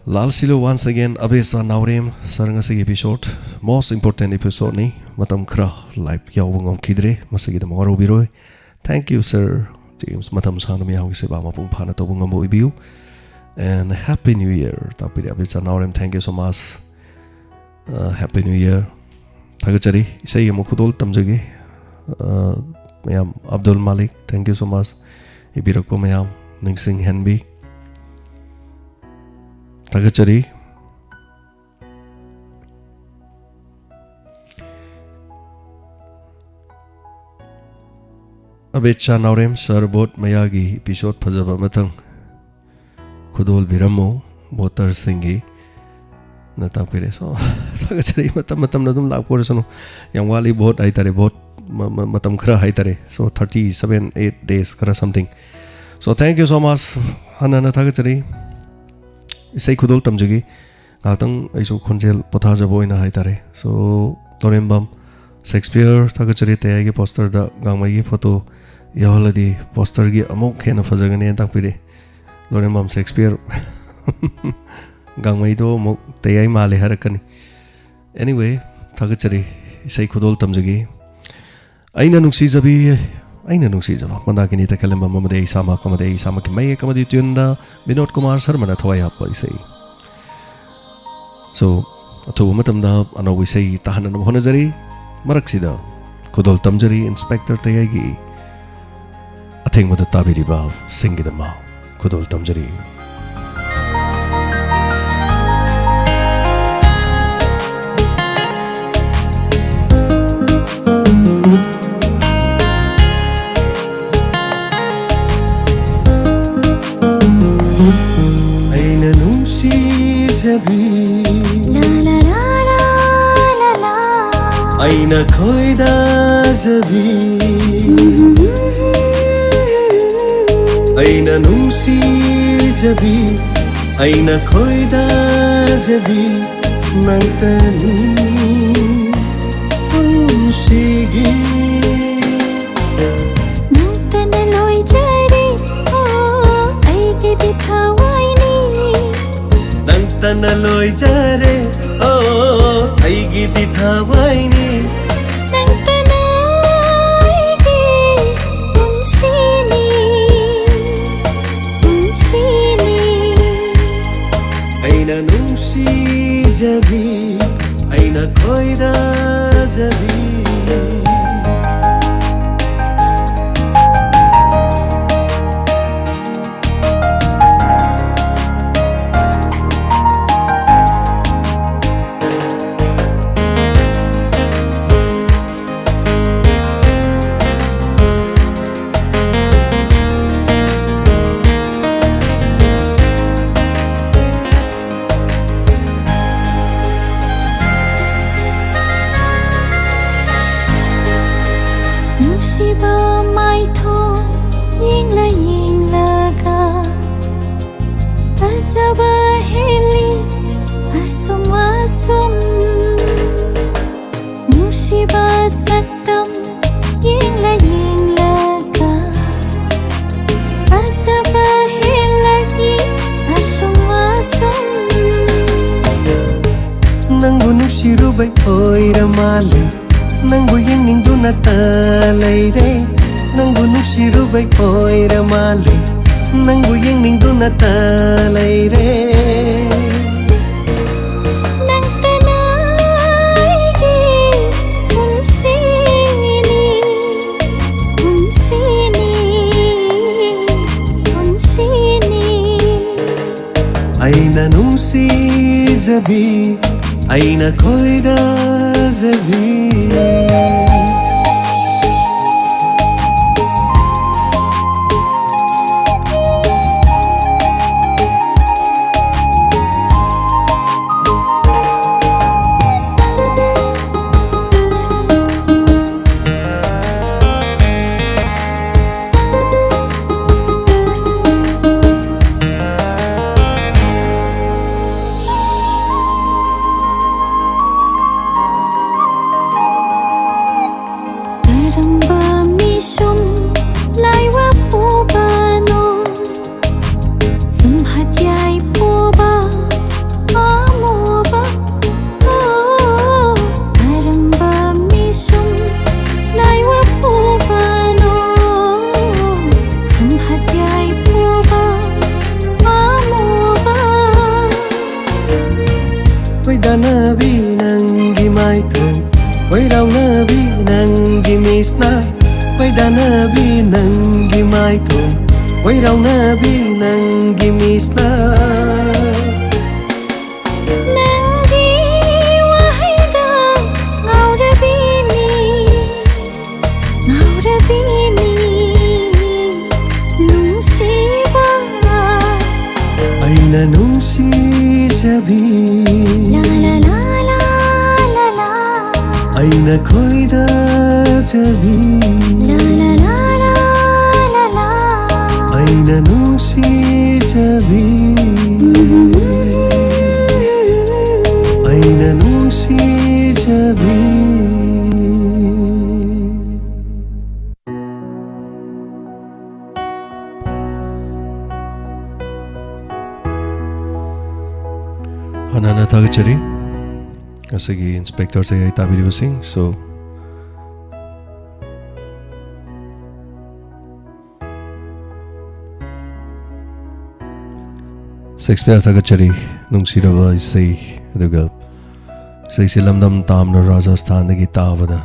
ꯂꯥꯜ ꯁꯤꯂꯨ once again, ꯑꯕꯦꯆꯥ ꯅꯥꯎꯔꯦꯝ꯫ Sir, ꯉꯁꯤꯒꯤ episode most important episodeꯅꯤ꯫ ꯃꯇꯝ ꯈꯔ live ꯌꯥꯎꯕ ꯉꯝꯈꯤꯗ꯭ꯔꯦ, ꯃꯁꯤꯒꯤꯗꯃꯛ ꯋꯥꯔꯧꯕꯤꯔꯣꯏ꯫ Thank you, sir. James, ꯃꯇꯝ ꯁꯥꯡꯅ ꯃꯤꯌꯥꯝꯒꯤ ꯁꯦꯕꯥ ꯃꯄꯨꯡ ꯐꯥꯅ ꯇꯧꯕ ꯉꯝꯕ ꯑꯣꯏꯕꯤꯌꯨ꯫ And Happy New Year. ꯇꯥꯛꯄꯤꯔꯦ ꯑꯕꯦꯆꯥ Naorem, thank you so much. Uh, Happy New Year. ꯊꯥꯒꯠꯆꯔꯤ꯫ ꯏꯁꯩ ꯑꯃ ꯈꯨꯗꯣꯜ ꯇꯝꯖꯒꯦ꯫ Uh, ꯃꯌꯥꯝ, ꯑꯕꯗꯨꯜ ꯃꯥꯂꯤꯛ, thank you so much. ꯏꯕꯤꯔꯛꯄ ꯃꯌꯥꯝ, ꯅꯤꯡꯁꯤꯡꯍꯟꯕꯤ꯫ ꯊꯥꯒꯠꯆꯔꯤ꯫ ꯑꯕꯦꯆꯥ ꯅꯥꯎꯔꯦꯝ, sir, vote ꯃꯌꯥꯒꯤ episode ꯐꯖꯕ ꯑꯃꯇꯪ ꯈꯨꯗꯣꯜꯕꯤꯔꯝꯃꯨ, voterꯁꯤꯡꯒꯤ ꯅ ꯇꯥꯛꯄꯤꯔꯦ꯫ So, ꯊꯥꯒꯠꯆꯔꯤ꯫ ꯃꯇꯝ ꯃꯇꯝꯅ ꯑꯗꯨꯝ ꯂꯥꯛꯄ ꯑꯣꯏꯔꯁꯅꯨ꯫ ꯌꯥꯝ ꯋꯥꯠꯂꯤ vote ꯍꯥꯏꯇꯥꯔꯦ, vote ꯃ-, ꯃ-, ꯃꯇꯝ ꯈꯔ ꯍꯥꯏꯇꯥꯔꯦ꯫ So, thirty seven, eight days ꯈꯔ something. So, thank you so much. ꯍꯟꯅ ꯍꯟꯅ ꯊꯥꯒꯠꯆꯔꯤ꯫ ꯏꯁꯩ ꯈꯨꯗꯣꯜ ꯇꯝꯖꯒꯦ꯫ ꯉꯥꯏꯍꯥꯛꯇꯪ ꯑꯩꯁꯨ ꯈꯣꯟꯖꯦꯜ ꯄꯣꯊꯥꯖꯕ ꯑꯣꯏꯅ ꯍꯥꯏꯇꯥꯔꯦ꯫ So, ꯂꯣꯔꯦꯝꯕꯝ ꯁꯦꯛꯁꯄꯤꯌꯔ, ꯊꯥꯒꯠꯆꯔꯤ꯫ ꯇꯌꯥꯏꯒꯤ posterꯗ ꯒꯥꯡꯃꯩꯒꯤ photo ꯌꯥꯎꯍꯜꯂꯗꯤ posterꯒꯤ ꯑꯃꯨꯛ ꯍꯦꯟꯅ ꯐꯖꯒꯅꯤꯅ ꯇꯥꯛꯄꯤꯔꯦ꯫ ꯂꯣꯔꯦꯝꯕꯝ ꯁꯦꯛꯁꯄꯤꯌꯔ꯫ ꯒꯥꯡꯃꯩꯗꯣ ꯑꯃꯨꯛ ꯇꯌꯥꯏ ꯃꯥꯜꯂꯦ ꯍꯥꯏꯔꯛꯀꯅꯤ꯫ Anyway, ꯊꯥꯒꯠꯆꯔꯤ꯫ ꯏꯁꯩ ꯈꯨꯗꯣꯜ ꯇꯝꯖꯒꯦ꯫ ꯑꯩꯅ ꯅꯨꯡꯁꯤꯖꯕꯤ, ꯑꯩꯅ ꯅꯨꯡꯁꯤꯖꯕ ꯃꯟꯗꯥꯀꯤꯅꯤ ꯇꯈꯦꯜꯂꯦꯝꯕꯝ ꯑꯃꯗꯤ ꯑꯩ ꯏꯁꯥꯃꯛ ꯑꯃꯗꯤ ꯑꯩ ꯏꯁꯥꯃꯛꯀꯤ ꯃꯌꯦꯛ ꯑꯃꯗꯤ tuneꯗ ꯕꯤꯅꯣꯗ ꯀꯨꯃꯥꯔ ꯁꯔꯃꯅ ꯊꯋꯥꯏ ꯍꯥꯞꯄ ꯏꯁꯩ꯫ So, ꯑꯊꯨꯕ ꯃꯇꯝꯗ ꯑꯅꯧꯕ ꯏꯁꯩ ꯇꯥꯍꯟꯅꯅꯕ ꯍꯣꯠꯅꯖꯔꯤ꯫ ꯃꯔꯛꯁꯤꯗ ꯈꯨꯗꯣꯜ ꯇꯝꯖꯔꯤ Inspector ꯇꯌꯥꯏꯒꯤ ꯑꯊꯦꯡꯕꯗ ꯇꯥꯕꯤꯔꯤꯕ ꯁꯤꯡꯒꯤꯗꯃꯛ ꯈꯨꯗꯣꯜ ꯇꯝꯖꯔꯤ꯫ ꯑꯩꯅ ꯅꯨꯡꯁꯤꯖꯕꯤ, la la la la la la, ꯑꯩꯅ ꯈꯣꯏꯗꯥꯖꯕꯤ, ꯑꯩꯅ ꯅꯨꯡꯁꯤ ꯅꯨꯡꯁꯤꯖꯕꯤ, ꯑꯩꯅ ꯈꯣꯏꯗꯥꯖꯕꯤ ꯅꯪꯇꯅꯤ ꯄꯨꯟꯁꯤꯒꯤ꯫ ꯅꯪꯇꯅ ꯂꯣꯏꯖꯔꯦ, ꯑꯣ, ꯑꯩꯒꯤꯗꯤ ꯊꯋꯥꯏꯅꯤ꯫ ꯅꯪꯇꯅ ꯂꯣꯏꯖꯔꯦ, ꯑꯣ, ꯑꯩꯒꯤꯗꯤ ꯊꯋꯥꯏꯅꯤ꯫ ꯅꯪꯇꯅ ꯑꯩꯒꯤ ꯄꯨꯟꯁꯤꯅꯤ, ꯄꯨꯟꯁꯤꯅꯤ꯫ ꯑꯩꯅ ꯅꯨꯡꯁꯤꯖꯕꯤ, ꯑꯩꯅ ꯈꯣꯏꯗꯥꯖꯕꯤ꯫ ꯅꯨꯡꯁꯤꯕ ꯃꯥꯏꯊꯣꯡ ꯌꯦꯡꯂ ꯌꯦꯡꯂꯒ ꯐꯖꯕ ꯍꯦꯜꯂꯤ ꯑꯁꯨꯝ ꯑꯁꯨꯝ꯫ ꯅꯨꯡꯁꯤꯕ ꯁꯛꯇꯝ ꯌꯦꯡꯂ ꯌꯦꯡꯂꯒ ꯐꯖꯕ ꯍꯦꯜꯂꯛꯏ ꯑꯁꯨꯝ ꯑꯁꯨꯝ꯫ ꯅꯪꯕꯨ ꯅꯨꯡꯁꯤꯔꯨꯕꯩ ꯑꯣꯏꯔ ꯃꯥꯜꯂꯦ, ꯅꯪꯕꯨ ꯌꯦꯡꯅꯤꯡꯗꯨꯅꯇ ꯂꯩꯔꯦ꯫ ꯅꯪꯕꯨ ꯅꯨꯡꯁꯤꯔꯨꯕꯩ ꯑꯣꯏꯔ ꯃꯥꯜꯂꯦ, ꯅꯪꯕꯨ ꯌꯦꯡꯅꯤꯡꯗꯨꯅꯇ ꯂꯩꯔꯦ꯫ ꯅꯪꯇꯅ ꯑꯩꯒꯤ ꯄꯨꯟꯁꯤꯅꯤ, ꯄꯨꯟꯁꯤꯅꯤ, ꯄꯨꯟꯁꯤꯅꯤ꯫ ꯑꯩꯅ ꯅꯨꯡꯁꯤꯖꯕꯤ, ꯑꯩꯅ ꯈꯣꯏꯗꯥꯖꯕꯤ꯫ ꯌꯥꯏꯐꯨꯕ, ꯄꯥꯝꯃꯨꯕ꯫ ꯈꯣꯏꯗꯥꯅꯕꯤ ꯅꯪꯒꯤ ꯃꯥꯏꯊꯣꯡ, ꯈꯣꯏꯔꯥꯎꯅꯕꯤ ꯅꯪꯒꯤ ꯃꯤꯁꯅ꯫ ꯈꯣꯏꯗꯥꯅꯕꯤ ꯅꯪꯒꯤ ꯃꯥꯏꯊꯣꯡ, ꯈꯣꯏꯔꯥꯎꯅꯕꯤ ꯅꯪꯒꯤ ꯃꯤꯁꯅ꯫ ꯅꯪꯒꯤ ꯋꯥꯍꯩꯗ ꯉꯥꯎꯔꯕꯤꯅꯤ, ꯉꯥꯎꯔꯕꯤꯅꯤ ꯅꯨꯡꯁꯤꯕ꯫ ꯑꯩꯅ ꯅꯨꯡꯁꯤꯖꯕꯤ꯫ ꯂꯥ, ꯂꯥ, ꯂꯥ, ꯂꯥ, ꯂꯥ, ꯂꯥ꯫ ꯑꯩꯅ ꯈꯣꯏꯗꯥꯖꯕꯤ꯫ ꯂꯥ, ꯂꯥ, ꯂꯥ, ꯂꯥ, ꯂꯥ, ꯂꯥ꯫ ꯑꯩꯅ ꯅꯨꯡꯁꯤꯖꯕꯤ꯫ ꯑꯩꯅ ꯅꯨꯡꯁꯤꯖꯕꯤ꯫ ꯍꯥꯟꯅꯅ ꯊꯥꯒꯠꯆꯔꯤ ꯉꯁꯤꯒꯤ ꯏꯟꯁꯄꯦꯛꯇꯔ ꯇꯌꯥꯏ ꯇꯥꯕꯤꯔꯤꯕꯁꯤꯡ꯫ So, ꯁꯦꯛꯁꯄꯤꯌꯔ ꯊꯥꯒꯠꯆꯔꯤ, ꯅꯨꯡꯁꯤꯔꯕ ꯏꯁꯩ꯫ ꯑꯗꯨꯒ ꯏꯁꯩꯁꯦ ꯂꯝꯗꯝ ꯇꯥꯝꯅ ꯔꯥꯖꯁꯊꯥꯟꯗꯒꯤ ꯇꯥꯕꯗ,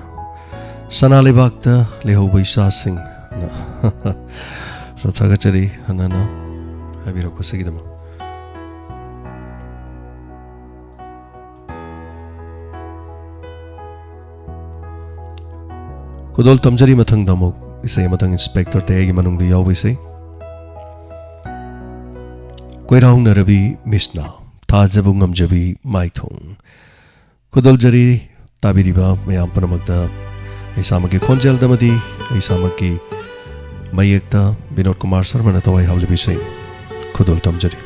ꯁꯅꯥ ꯂꯩꯕꯥꯛꯇ ꯂꯩꯍꯧꯕ ꯏꯆꯥꯁꯤꯡ ꯑꯅ꯫ So, ꯊꯥꯒꯠꯆꯔꯤ ꯍꯟꯅꯅ ꯍꯥꯏꯕꯤꯔꯛꯄꯁꯤꯒꯤꯗꯃꯛ꯫ ꯈꯨꯗꯣꯜ ꯇꯝꯖꯔꯤ꯫ ꯃꯊꯪꯗ ꯑꯃꯨꯛ ꯏꯁꯩ ꯑꯃꯇꯪ, ꯏꯟꯁꯄꯦꯛꯇꯔ ꯇꯌꯥꯏꯒꯤ ꯃꯅꯨꯡꯗ ꯌꯥꯎꯕ ꯏꯁꯩ꯫ ꯀꯣꯏꯔꯥꯎꯅꯔꯕꯤ ꯃꯤꯁꯅ, ꯊꯥꯖꯕ ꯉꯝꯖꯕꯤ ꯃꯥꯏꯊꯣꯡ꯫ ꯈꯨꯗꯣꯜꯖꯔꯤ ꯇꯥꯕꯤꯔꯤꯕ ꯃꯌꯥꯝ ꯄꯨꯝꯅꯃꯛꯇ꯫ ꯑꯩ ꯏꯁꯥꯃꯛꯀꯤ ꯈꯣꯟꯖꯦꯜꯗ ꯑꯃꯗꯤ ꯑꯩ ꯏꯁꯥꯃꯛꯀꯤ ꯃꯌꯦꯛꯇ ꯕꯤꯅꯣꯗ ꯀꯨꯃꯥꯔ ꯁꯔꯃꯅ ꯊꯋꯥꯏ ꯍꯥꯞꯂꯤꯕ ꯏꯁꯩ ꯈꯨꯗꯣꯜ ꯇꯝꯖꯔꯤ꯫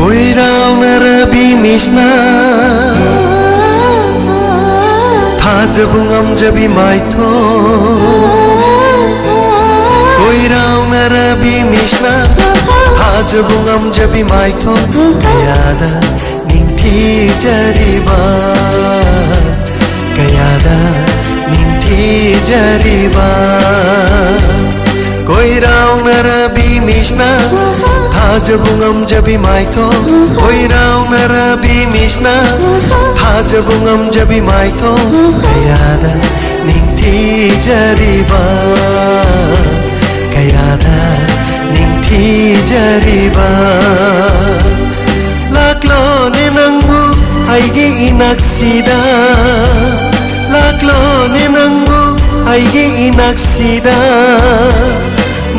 ꯀꯣꯏꯔꯥꯎꯅꯔꯕꯤ ꯃꯤꯁꯅ, ꯊꯥꯖꯕ ꯉꯝꯖꯕꯤ ꯃꯥꯏꯊꯣꯡ꯫ ꯀꯣꯏꯔꯥꯎ ꯕꯤꯃꯤꯁꯅ ꯊꯥꯖꯕ ꯉꯝꯖꯕꯤ ꯃꯥꯏꯊꯣꯡ ꯀꯌꯥꯗ ꯅꯤꯡꯊꯤꯖꯔꯤꯕ, ꯀꯌꯥꯗ ꯅꯤꯡꯊꯤꯖꯔꯤꯕ꯫ ꯀꯣꯏꯔꯥꯎꯅꯔꯕꯤ ꯃꯤꯁꯅ ꯊꯥꯖꯕ ꯉꯝꯖꯕꯤ ꯃꯥꯏꯊꯣꯡ, ꯀꯣꯏꯔꯥꯎꯅꯔꯕꯤ ꯃꯤꯁꯅ ꯊꯥꯖꯕ ꯉꯝꯖꯕꯤ ꯃꯥꯏꯊꯣꯡ ꯀꯌꯥꯗ ꯅꯤꯡꯊꯤꯖꯔꯤꯕ, ꯀꯌꯥꯗ ꯅꯤꯡꯊꯤꯖꯔꯤꯕ꯫ ꯂꯥꯛꯂꯣꯅꯦ ꯅꯪꯕꯨ ꯑꯩꯒꯤ ꯏꯅꯥꯛꯁꯤꯗ, ꯂꯥꯛꯂꯣꯅꯦ ꯅꯪꯕꯨ ꯑꯩꯒꯤ ꯏꯅꯥꯛꯁꯤꯗ,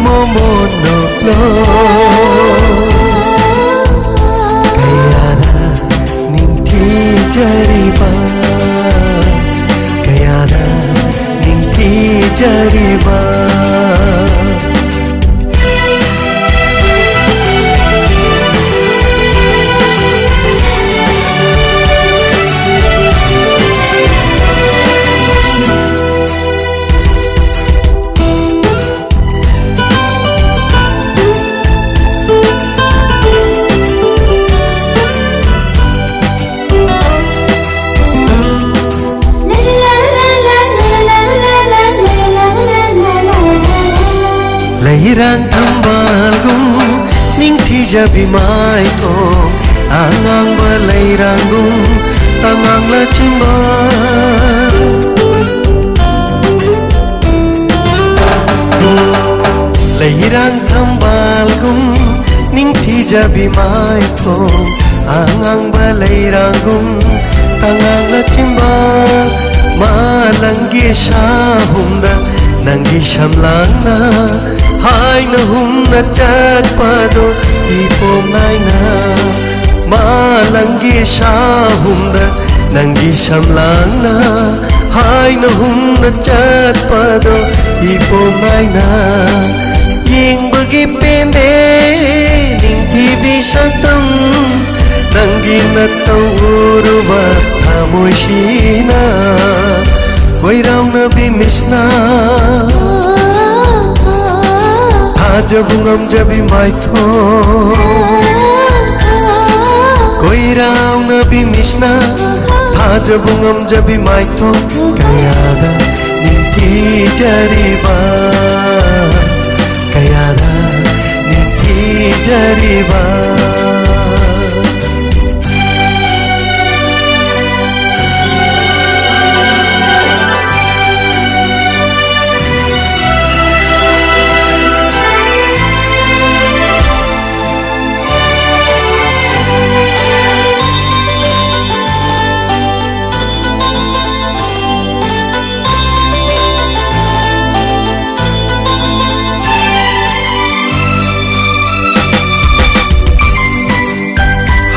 ꯃꯣꯃꯣꯟ ꯅꯣꯛꯂꯣ꯫ ꯀꯌꯥꯗ ꯅꯤꯡꯊꯤꯖꯔꯤꯕ, ꯀꯌꯥꯗ ꯅꯤꯡꯊꯤꯖꯔꯤꯕ꯫ ꯂꯩꯔꯥꯡ ꯊꯝꯕꯥꯜꯒꯨꯝ ꯅꯤꯡꯊꯤꯖꯕꯤ ꯃꯥꯏꯊꯣꯡ, ꯑꯉꯥꯡꯕ ꯂꯩꯔꯥꯡꯒꯨꯝ ꯇꯉꯥꯡꯂ ꯆꯤꯝꯕꯥꯜ꯫ ꯂꯩꯔꯥꯡ ꯊꯝꯕꯥꯜꯒꯨꯝ ꯅꯤꯡꯊꯤꯖꯕꯤ ꯃꯥꯏꯊꯣꯡ, ꯑꯉꯥꯡꯕ ꯂꯩꯔꯥꯡꯒꯨꯝ ꯇꯉꯥꯡꯅ ꯆꯤꯝꯕꯥꯜ꯫ ꯃꯥꯂꯪꯒꯤ ꯁꯥꯍꯨꯝꯗ ꯅꯪꯒꯤ ꯁꯝꯂꯥꯡꯅ ꯍꯥꯏꯅ ꯍꯨꯝꯅ ꯆꯠꯄꯗꯣ ꯏꯄꯣꯝ ꯅꯥꯏꯅ꯫ ꯃꯥꯂꯪꯒꯤ ꯁꯥꯍꯨꯝꯗ ꯅꯪꯒꯤ ꯁꯝꯂꯥꯡꯅ ꯍꯥꯏꯅ ꯍꯨꯝꯅ ꯆꯠꯄꯗꯣ ꯏꯄꯣꯝ ꯅꯥꯏꯅ꯫ ꯌꯦꯡꯕꯒꯤ ꯄꯦꯟꯗꯦ ꯅꯤꯡꯊꯤꯕꯤ ꯁꯛꯇꯝ, ꯅꯪꯒꯤ ꯅꯠꯇꯧ ꯎꯔꯨꯕ ꯊꯃꯣꯏꯁꯤꯅ꯫ ꯀꯣꯏꯔꯥꯎꯅꯕꯤ ꯃꯤꯁꯅ ꯊꯥꯖ ꯊꯥꯖꯕ ꯉꯝꯖꯕꯤ ꯃꯥꯏꯊꯣꯡ, ꯀꯣꯏꯔꯥꯎꯅꯕꯤ ꯃꯤꯠꯁꯅ ꯊꯥꯖꯕ ꯉꯝꯖꯕꯤ ꯃꯥꯏꯊꯣꯡ ꯀꯌꯥꯗ ꯅꯤꯡꯊꯤꯖꯔꯤꯕ, ꯀꯌꯥꯗ ꯅꯤꯡꯊꯤꯖꯔꯤꯕ꯫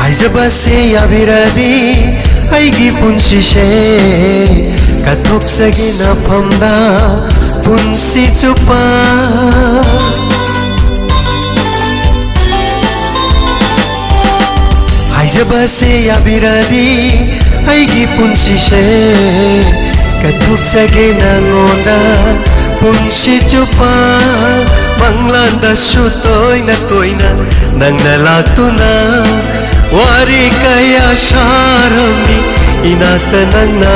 ꯍꯥꯏꯖꯕꯁꯦ ꯌꯥꯕꯤꯔꯗꯤ ꯑꯩꯒꯤ ꯄꯨꯟꯁꯤꯁꯦ ꯀꯠꯊꯣꯛꯆꯒꯦ ꯅꯐꯝꯗ ꯄꯨꯟꯁꯤ ꯆꯨꯞꯄ꯫ ꯍꯥꯏꯖꯕꯁꯦ ꯌꯥꯕꯤꯔꯗꯤ ꯑꯩꯒꯤ ꯄꯨꯟꯁꯤꯁꯦ ꯀꯠꯊꯣꯛꯆꯒꯦ ꯅꯉꯣꯟꯗ ꯄꯨꯟꯁꯤ ꯆꯨꯞꯄ꯫ ꯃꯪꯂꯥꯟꯗꯁꯨ ꯇꯣꯏꯅ ꯇꯣꯏꯅ ꯅꯪꯅ ꯂꯥꯛꯇꯨꯅ ꯋꯥꯔꯤ ꯀꯌꯥ ꯁꯥꯔꯝꯃꯤ ꯏꯅꯥꯛꯇ ꯅꯪꯅ꯫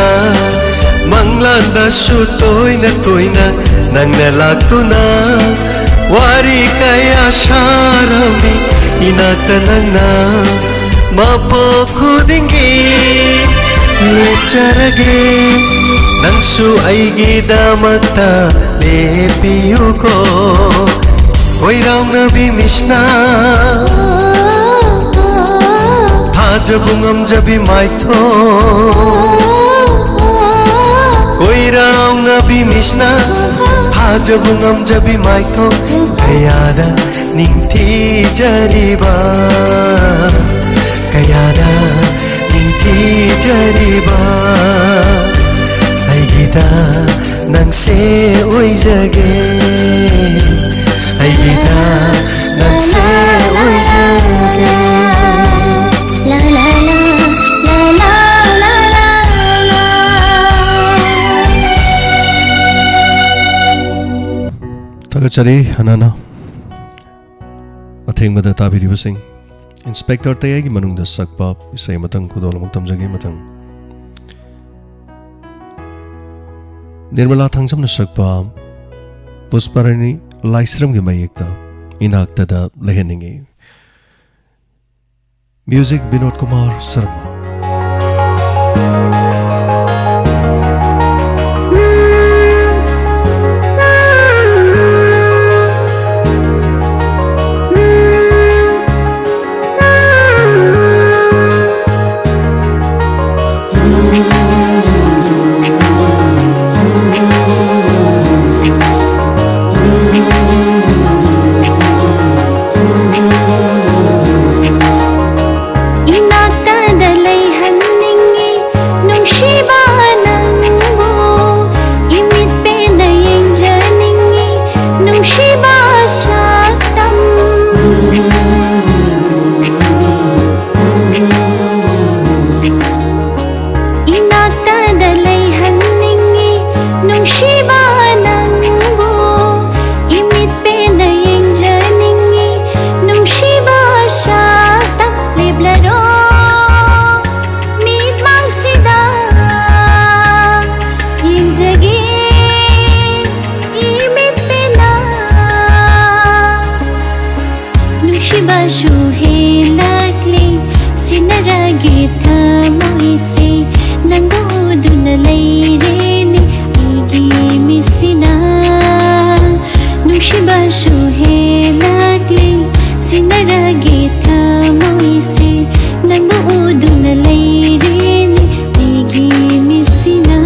ꯃꯪꯂꯥꯟꯗꯁꯨ ꯇꯣꯏꯅ ꯇꯣꯏꯅ ꯅꯪꯅ ꯂꯥꯛꯇꯨꯅ ꯋꯥꯔꯤ ꯀꯌꯥ ꯁꯥꯔꯝꯃꯤ ꯏꯅꯥꯛꯇ ꯅꯪꯅ꯫ ꯃꯄꯣꯛ ꯈꯨꯗꯤꯡꯒꯤ ꯂꯦꯞꯆꯔꯒꯦ ꯅꯪꯁꯨ ꯑꯩꯒꯤꯗꯃꯛꯇ ꯂꯦꯞꯄꯤꯌꯨꯀꯣ꯫ ꯀꯣꯏꯔꯥꯎꯅꯕꯤ ꯃꯤꯠꯁꯅ ꯊꯥꯖꯕ ꯉꯝꯖꯕꯤ ꯃꯥꯏꯊꯣꯡ, ꯀꯣꯏꯔꯥꯎꯅꯕꯤ ꯃꯤꯠꯁꯅ ꯊꯥꯖꯕ ꯉꯝꯖꯕꯤ ꯃꯥꯏꯊꯣꯡ ꯀꯌꯥꯗ ꯅꯤꯡꯊꯤꯖꯔꯤꯕ, ꯀꯌꯥꯗ ꯅꯤꯡꯊꯤꯖꯔꯤꯕ꯫ ꯑꯩꯒꯤꯗ ꯅꯪꯁꯦ ꯑꯣꯏꯖꯒꯦ, ꯑꯩꯒꯤꯗ ꯅꯪꯁꯦ ꯑꯣꯏꯖꯒꯦ꯫ ꯊꯥꯒꯠꯆꯔꯤ ꯍꯅꯥꯅ꯫ ꯑꯊꯦꯡꯕꯗ ꯇꯥꯕꯤꯔꯤꯕꯁꯤꯡ, ꯏꯟꯁꯄꯦꯛꯇꯔ ꯇꯌꯥꯏꯒꯤ ꯃꯅꯨꯡꯗ ꯁꯛꯄ ꯏꯁꯩ ꯑꯃꯇꯪ ꯈꯨꯗꯣꯜ ꯑꯃꯨꯛ ꯇꯝꯖꯒꯦ꯫ ꯃꯊꯪ ꯅꯤꯔꯃꯂꯥ ꯊꯥꯡꯖꯝꯅ ꯁꯛꯄ ꯄꯨꯁꯄꯔꯥꯅꯤ ꯂꯥꯏꯁ꯭ꯔꯝꯒꯤ ꯃꯌꯦꯛꯇ ꯏꯅꯥꯛꯇꯗ ꯂꯩꯍꯟꯅꯤꯡꯏ꯫ ꯃ꯭ꯌꯨꯖꯤꯛ ꯕꯤꯅꯣꯗ ꯀꯨꯃꯥꯔ ꯁꯔꯃ꯫ ꯏꯅꯥꯛꯇꯗ ꯂꯩꯍꯟꯅꯤꯡꯉꯤ ꯅꯨꯡꯁꯤꯕ ꯅꯪꯕꯨ, ꯏꯃꯤꯠ ꯄꯦꯟꯅ ꯌꯦꯡꯖꯅꯤꯡꯉꯤ ꯅꯨꯡꯁꯤꯕ ꯁꯛꯇꯝ꯫ ꯏꯅꯥꯛꯇꯗ ꯂꯩꯍꯟꯅꯤꯡꯉꯤ ꯅꯨꯡꯁꯤꯕ ꯅꯪꯕꯨ, ꯏꯃꯤꯠ ꯄꯦꯟꯅ ꯌꯦꯡꯖꯅꯤꯡꯉꯤ ꯅꯨꯡꯁꯤꯕ ꯁꯛꯇꯝ꯫ ꯂꯦꯞꯂꯔꯣ ꯃꯤꯠꯃꯥꯡꯁꯤꯗ ꯌꯦꯡꯖꯒꯦ ꯏꯃꯤꯠ ꯄꯦꯟꯅ꯫ ꯅꯨꯡꯁꯤꯕꯁꯨ ꯍꯦꯜꯂꯛꯂꯦ, ꯁꯤꯟꯅꯔꯒꯦ ꯊꯃꯣꯏꯁꯦ, ꯅꯪꯕꯨ ꯎꯗꯨꯅ ꯂꯩꯔꯦꯅꯦ ꯑꯩꯒꯤ ꯃꯤꯠꯁꯤꯅ꯫ ꯅꯨꯡꯁꯤꯕꯁꯨ ꯍꯦꯜꯂꯛꯂꯦ, ꯁꯤꯟꯅꯔꯒꯦ ꯊꯃꯣꯏꯁꯦ, ꯅꯪꯕꯨ ꯎꯗꯨꯅ ꯂꯩꯔꯦꯅꯦ ꯑꯩꯒꯤ ꯃꯤꯠꯁꯤꯅ꯫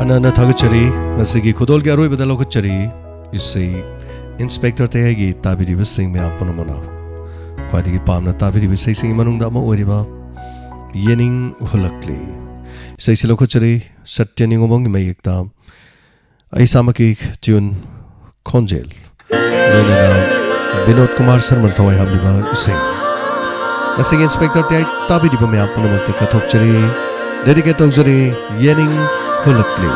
ꯅ ꯊꯥꯒꯠꯆꯔꯤ꯫ ꯉꯁꯤꯒꯤ ꯈꯨꯗꯣꯜꯒꯤ ꯑꯔꯣꯏꯕꯗ ꯂꯧꯈꯠꯆꯔꯤ ꯏꯁꯩ ꯏꯟꯁꯄꯦꯛꯇꯔ ꯇꯌꯥꯏꯒꯤ ꯇꯥꯕꯤꯔꯤꯕꯁꯤꯡ ꯃꯌꯥꯝ ꯄꯨꯝꯅꯃꯛꯅ ꯈ꯭ꯋꯥꯏꯗꯒꯤ ꯄꯥꯝꯅ ꯇꯥꯕꯤꯔꯤꯕ ꯏꯁꯩꯁꯤꯡꯒꯤ ꯃꯅꯨꯡꯗ ꯑꯃ ꯑꯣꯏꯔꯤꯕ ꯌꯦꯅꯤꯡ ꯍꯨꯜꯂꯛꯂꯦ꯫ ꯏꯁꯩꯁꯤ ꯂꯧꯈꯠꯆꯔꯤ ꯁꯇ꯭ꯌ ꯅꯤꯉꯣꯝꯕꯝꯒꯤ ꯃꯌꯦꯛꯇ꯫ ꯑꯩ ꯏꯁꯥꯃꯛꯀꯤ ꯇ꯭ꯌꯨꯟ ꯈꯣꯟꯖꯦꯜ ꯂꯣꯏꯅꯅ ꯕꯤꯅꯣꯗ ꯀꯨꯃꯥꯔ ꯁꯔꯃꯅ ꯊꯋꯥꯏ ꯍꯥꯞꯂꯤꯕ ꯏꯁꯩ꯫ ꯉꯁꯤꯒꯤ ꯏꯟꯁꯄꯦꯛꯇꯔ ꯇꯌꯥꯏ ꯇꯥꯕꯤꯔꯤꯕ ꯃꯌꯥꯝ ꯄꯨꯝꯅꯃꯛꯇ ꯀꯠꯊꯣꯛꯆꯔꯤ, ꯗꯦꯗꯤꯀꯦꯠ ꯇꯧꯖꯔꯤ꯫ ꯌꯦꯅꯤꯡ ꯍꯨꯜꯂꯛꯂꯤ꯫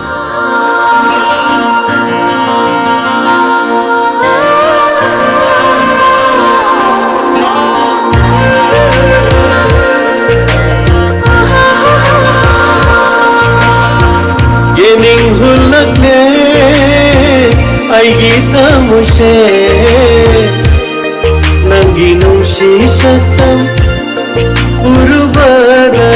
ꯌꯦꯅꯤꯡ ꯍꯨꯜꯂꯛꯂꯦ ꯑꯩꯒꯤ ꯊꯃꯣꯏꯁꯦ, ꯅꯪꯒꯤ ꯅꯨꯡꯁꯤ ꯁꯛꯇꯝ ꯎꯔꯨꯕꯗ꯫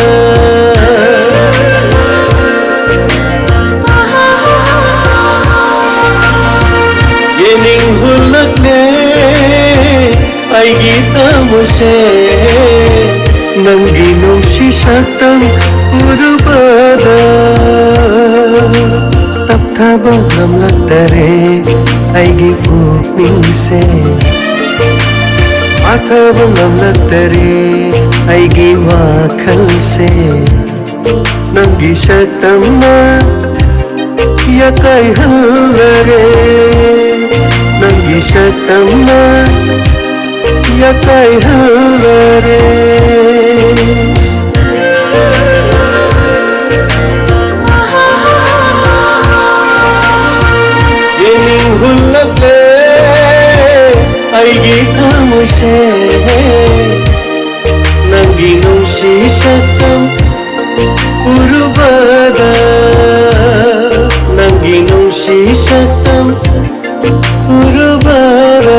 ꯌꯦꯅꯤꯡ ꯍꯨꯜꯂꯛꯂꯦ ꯑꯩꯒꯤ ꯊꯃꯣꯏꯁꯦ, ꯅꯪꯒꯤ ꯅꯨꯡꯁꯤ ꯁꯛꯇꯝ ꯎꯔꯨꯕꯗ꯫ ꯇꯞꯊꯕ ꯉꯝꯂꯛꯇꯔꯦ ꯑꯩꯒꯤ ꯄꯨꯛꯅꯤꯡꯁꯦ, ꯃꯥꯊꯕ ꯉꯝꯂꯛꯇꯔꯦ ꯑꯩꯒꯤ ꯋꯥꯈꯜꯁꯦ꯫ ꯅꯪꯒꯤ ꯁꯛꯇꯝꯅ ꯌꯥꯀꯥꯏꯍꯜꯂꯔꯦ, ꯅꯪꯒꯤ ꯁꯛꯇꯝꯅ ꯌꯥꯀꯥꯏꯍꯜꯂꯔꯦ꯫ ꯌꯦꯅꯤꯡ ꯍꯨꯜꯂꯛꯂꯦ ꯑꯩꯒꯤ ꯊꯃꯣꯏꯁꯦ, ꯅꯪꯒꯤ ꯅꯨꯡꯁꯤ ꯁꯛꯇꯝ ꯎꯔꯨꯕꯗ, ꯅꯪꯒꯤ ꯅꯨꯡꯁꯤ ꯁꯛꯇꯝ ꯎꯔꯨꯕꯗ꯫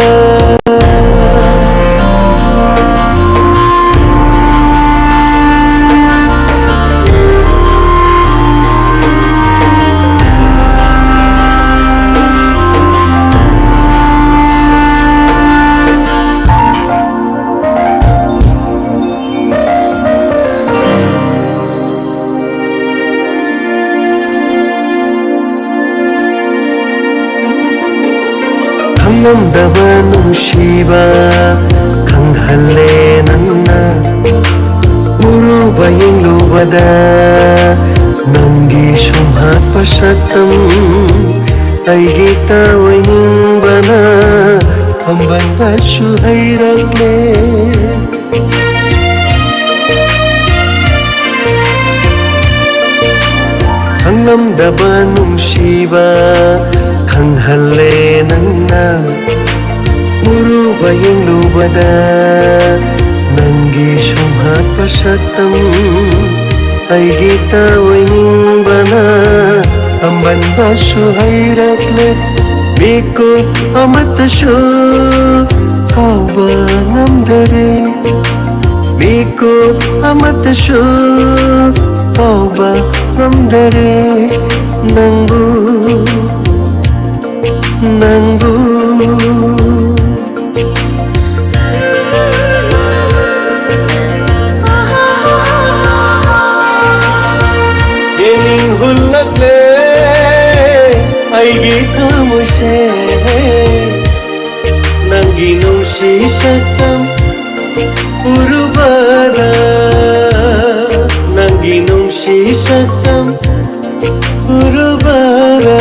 ꯅꯨꯡꯁꯤꯕ ꯈꯪꯍꯜꯂꯦ ꯅꯪꯅ꯫ ꯎꯔꯨꯕ ꯌꯦꯡꯂꯨꯕꯗ ꯅꯪꯒꯤ ꯁꯨꯝꯍꯠꯄ ꯁꯛꯇꯝ ꯑꯩꯒꯤ ꯇꯥꯑꯣꯏꯅꯤꯡꯕꯅ ꯐꯝꯕꯟꯕꯁꯨ ꯍꯩꯔꯛꯂꯦ꯫ ꯈꯪꯂꯝꯗꯕ ꯅꯨꯡꯁꯤꯕ ꯈꯪꯍꯜꯂꯦ ꯅꯪꯅ꯫ ꯎꯔꯨꯕ ꯌꯦꯡꯂꯨꯕꯗ ꯅꯪꯒꯤ ꯁꯨꯝꯍꯠꯄ ꯁꯛꯇꯝ ꯑꯩꯒꯤ ꯇꯥꯑꯣꯏꯅꯤꯡꯕꯅ ꯑꯃꯟꯕꯁꯨ ꯍꯩꯔꯛꯂꯦ꯫ ꯃꯤꯀꯨꯞ ꯑꯃꯠꯇꯁꯨ ꯐꯥꯎꯕ ꯉꯝꯗꯔꯦ꯫ ꯃꯤꯀꯨꯞ ꯑꯃꯠꯇꯁꯨ ꯐꯥꯎꯕ ꯉꯝꯗꯔꯦ꯫ ꯅꯪꯕꯨ, ꯅꯪꯕꯨ꯫ ꯌꯦꯡꯅꯤꯡ ꯍꯨꯜꯂꯛꯂꯦ ꯑꯩꯒꯤ ꯊꯃꯣꯏꯁꯦ꯫ ꯅꯪꯒꯤ ꯅꯨꯡꯁꯤ ꯁꯛꯇꯝ ꯎꯔꯨꯕꯗ, ꯅꯪꯒꯤ ꯅꯨꯡꯁꯤ ꯁꯛꯇꯝ ꯎꯔꯨꯕꯗ꯫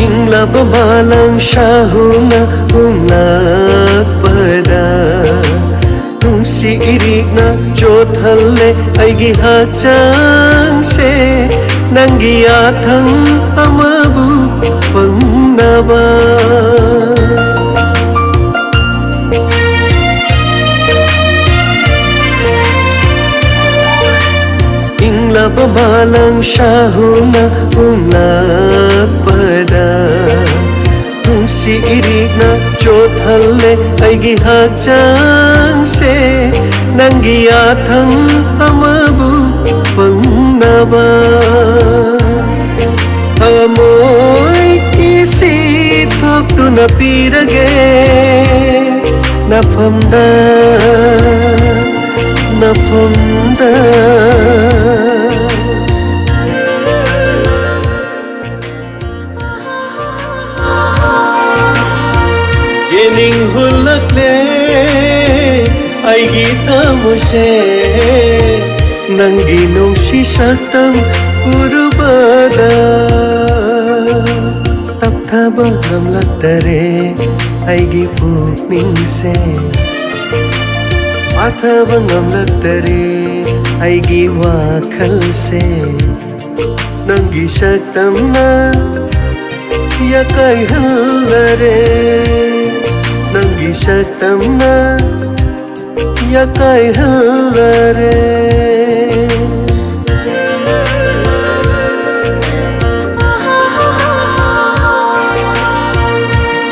ꯏꯪꯂꯕ ꯃꯥꯂꯪ ꯁꯥꯍꯨꯅ ꯍꯨꯝꯂꯛꯄꯗ, ꯅꯨꯡꯁꯤ ꯏꯔꯤꯛꯅ ꯆꯣꯠꯍꯜꯂꯦ ꯑꯩꯒꯤ ꯍꯛꯆꯥꯡꯁꯦ꯫ ꯅꯪꯒꯤ ꯌꯥꯊꯪ ꯑꯃꯕꯨ ꯐꯪꯅꯕ꯫ ꯏꯪꯂꯕ ꯃꯥꯂꯪ ꯁꯥꯍꯨꯅ ꯍꯨꯝꯂꯛꯄꯗ, ꯅꯨꯡꯁꯤ ꯏꯔꯤꯛꯅ ꯆꯣꯠꯍꯜꯂꯦ ꯑꯩꯒꯤ ꯍꯛꯆꯥꯡꯁꯦ꯫ ꯅꯪꯒꯤ ꯌꯥꯊꯪ ꯑꯃꯕꯨ ꯐꯪꯅꯕ ꯊꯃꯣꯏ ꯏꯁꯤ ꯊꯣꯛꯇꯨꯅ ꯄꯤꯔꯒꯦ ꯅꯐꯝꯗ, ꯅꯐꯝꯗ꯫ ꯌꯦꯅꯤꯡ ꯍꯨꯜꯂꯛꯂꯦ ꯑꯩꯒꯤ ꯊꯃꯣꯏꯁꯦ, ꯅꯪꯒꯤ ꯅꯨꯡꯁꯤ ꯁꯛꯇꯝ ꯎꯔꯨꯕꯗ ꯇꯞꯊꯕ ꯉꯝꯂꯛꯇꯔꯦ ꯑꯩꯒꯤ ꯄꯨꯛꯅꯤꯡꯁꯦ, ꯄꯥꯊꯕ ꯉꯝꯂꯛꯇꯔꯦ ꯑꯩꯒꯤ ꯋꯥꯈꯜꯁꯦ꯫ ꯅꯪꯒꯤ ꯁꯛꯇꯝꯅ ꯌꯥꯀꯥꯏꯍꯜꯂꯔꯦ, ꯅꯪꯒꯤ ꯁꯛꯇꯝꯅ ꯌꯥꯀꯥꯏꯍꯜꯂꯔꯦ꯫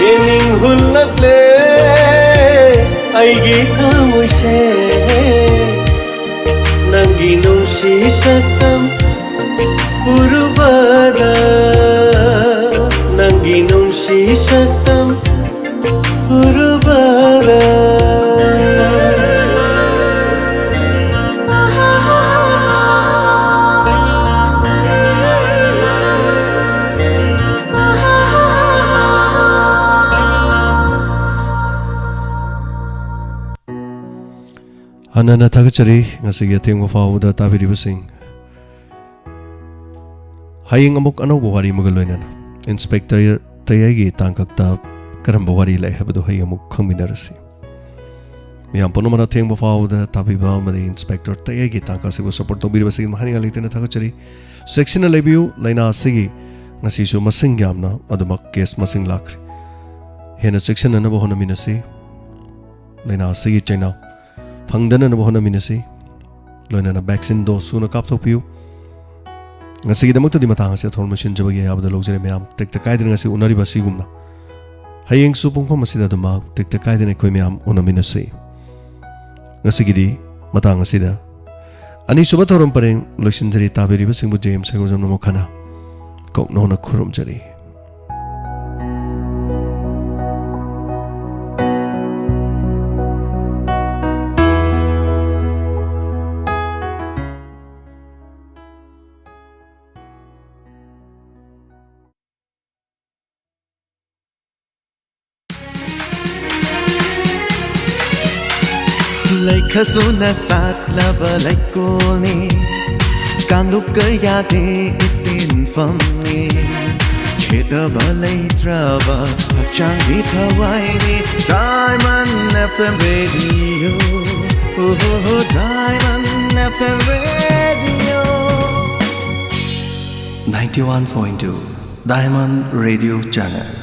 ꯌꯦꯅꯤꯡ ꯍꯨꯜꯂꯛꯂꯦ ꯑꯩꯒꯤ ꯊꯃꯣꯏꯁꯦ, ꯅꯪꯒꯤ ꯅꯨꯡꯁꯤ ꯁꯛꯇꯝ ꯎꯔꯨꯕꯗ, ꯅꯪꯒꯤ ꯅꯨꯡꯁꯤ ꯁꯛꯇꯝ ꯎꯔꯨꯕꯗ꯫ ꯍꯟꯅ ꯍꯟꯅ ꯊꯥꯒꯠꯆꯔꯤ ꯉꯁꯤꯒꯤ ꯑꯊꯦꯡꯕ ꯐꯥꯎꯕꯗ ꯇꯥꯕꯤꯔꯤꯕꯁꯤꯡ꯫ ꯍꯌꯦꯡ ꯑꯃꯨꯛ ꯑꯅꯧꯕ ꯋꯥꯔꯤ ꯑꯃꯒ ꯂꯣꯏꯅꯅ ꯏꯟꯁꯄꯦꯛꯇꯔ ꯇꯌꯥꯏꯒꯤ ꯇꯥꯡꯀꯛꯇ ꯀꯔꯝꯕ ꯋꯥꯔꯤ ꯂꯩ ꯍꯥꯏꯕꯗꯨ ꯍꯌꯦꯡ ꯑꯃꯨꯛ ꯈꯪꯃꯤꯟꯅꯔꯁꯤ꯫ ꯃꯌꯥꯝ ꯄꯨꯝꯅꯃꯛꯅ ꯑꯊꯦꯡꯕ ꯐꯥꯎꯕꯗ ꯇꯥꯕꯤꯕ ꯑꯃꯗꯤ ꯏꯟꯁꯄꯦꯛꯇꯔ ꯇꯌꯥꯏꯒꯤ ꯇꯥꯡꯀꯛ ꯑꯁꯤꯕꯨ ꯁꯄꯣꯔꯠ ꯇꯧꯕꯤꯔꯤꯕꯁꯤꯒꯤ ꯍꯥꯏꯅꯤꯡꯉꯥꯏ ꯂꯩꯇꯅ ꯊꯥꯒꯠꯆꯔꯤ꯫ ꯆꯦꯛꯁꯤꯟꯅ ꯂꯩꯕꯤꯌꯨ, ꯂꯥꯏꯅꯥ ꯑꯁꯤꯒꯤ ꯉꯁꯤꯁꯨ ꯃꯁꯤꯡ ꯌꯥꯝꯅ ꯑꯗꯨꯃꯛ ꯀꯦꯁ ꯃꯁꯤꯡ ꯂꯥꯛꯈ꯭ꯔꯦ꯫ ꯍꯦꯟꯅ ꯆꯦꯛꯁꯤꯟꯅꯅꯕ ꯍꯣꯠꯅꯃꯤꯟꯅꯁꯤ꯫ ꯂꯥꯏꯅꯥ ꯑꯁꯤꯒꯤ ꯆꯩꯅꯥ ꯐꯪꯗꯅꯅꯕ ꯍꯣꯠꯅꯃꯤꯟꯅꯁꯤ꯫ ꯂꯣꯏꯅꯅ ꯚꯦꯛꯁꯤꯟ ꯗꯣꯁ ꯁꯨꯅ ꯀꯥꯞꯊꯣꯛꯄꯤꯌꯨ꯫ ꯉꯁꯤꯒꯤꯗꯃꯛꯇꯗꯤ ꯃꯇꯥꯡ ꯑꯁꯤꯗ ꯊꯧꯔꯝ ꯂꯣꯏꯁꯤꯟꯖꯕꯒꯤ ꯑꯌꯥꯕꯗ ꯂꯧꯖꯔꯦ꯫ ꯃꯌꯥꯝ ꯇꯦꯛꯇ ꯀꯥꯏꯗꯅ ꯉꯁꯤ ꯎꯅꯔꯤꯕ ꯑꯁꯤꯒꯨꯝꯅ ꯍꯌꯦꯡꯁꯨ ꯄꯨꯡꯐꯝ ꯑꯁꯤꯗ ꯑꯗꯨꯃꯛ ꯇꯦꯛꯇ ꯀꯥꯏꯗꯅ ꯑꯩꯈꯣꯏ ꯃꯌꯥꯝ ꯎꯅꯃꯤꯟꯅꯁꯤ꯫ ꯉꯁꯤꯒꯤꯗꯤ ꯃꯇꯥꯡ ꯑꯁꯤꯗ ꯑꯅꯤꯁꯨꯕ ꯊꯧꯔꯝ ꯄꯔꯦꯡ ꯂꯣꯏꯁꯤꯟꯖꯔꯤ꯫ ꯇꯥꯕꯤꯔꯤꯕꯁꯤꯡꯕꯨ ꯖꯦ ꯑꯦꯝ ꯁꯔꯒꯣꯖꯝꯅ ꯑꯃꯨꯛ ꯍꯟꯅ ꯀꯣꯛꯅꯧꯅ ꯈꯨꯔꯨꯝꯖꯔꯤ꯫ ꯂꯩꯈꯁꯨꯅ ꯁꯥꯠꯂꯕ ꯂꯩꯀꯣꯜꯅꯤ, ꯀꯥꯡꯂꯨꯞ ꯀꯌꯥꯒꯤ ꯏꯇꯤꯟꯐꯝꯅꯤ꯫ ꯈꯦꯠꯅꯕ ꯂꯩꯇ꯭ꯔꯕ ꯍꯛꯆꯥꯡꯒꯤ ꯊꯋꯥꯏꯅꯤ꯫ Diamond F M Radio, oh, Diamond F M Radio. Ninety-one point two Diamond Radio Channel.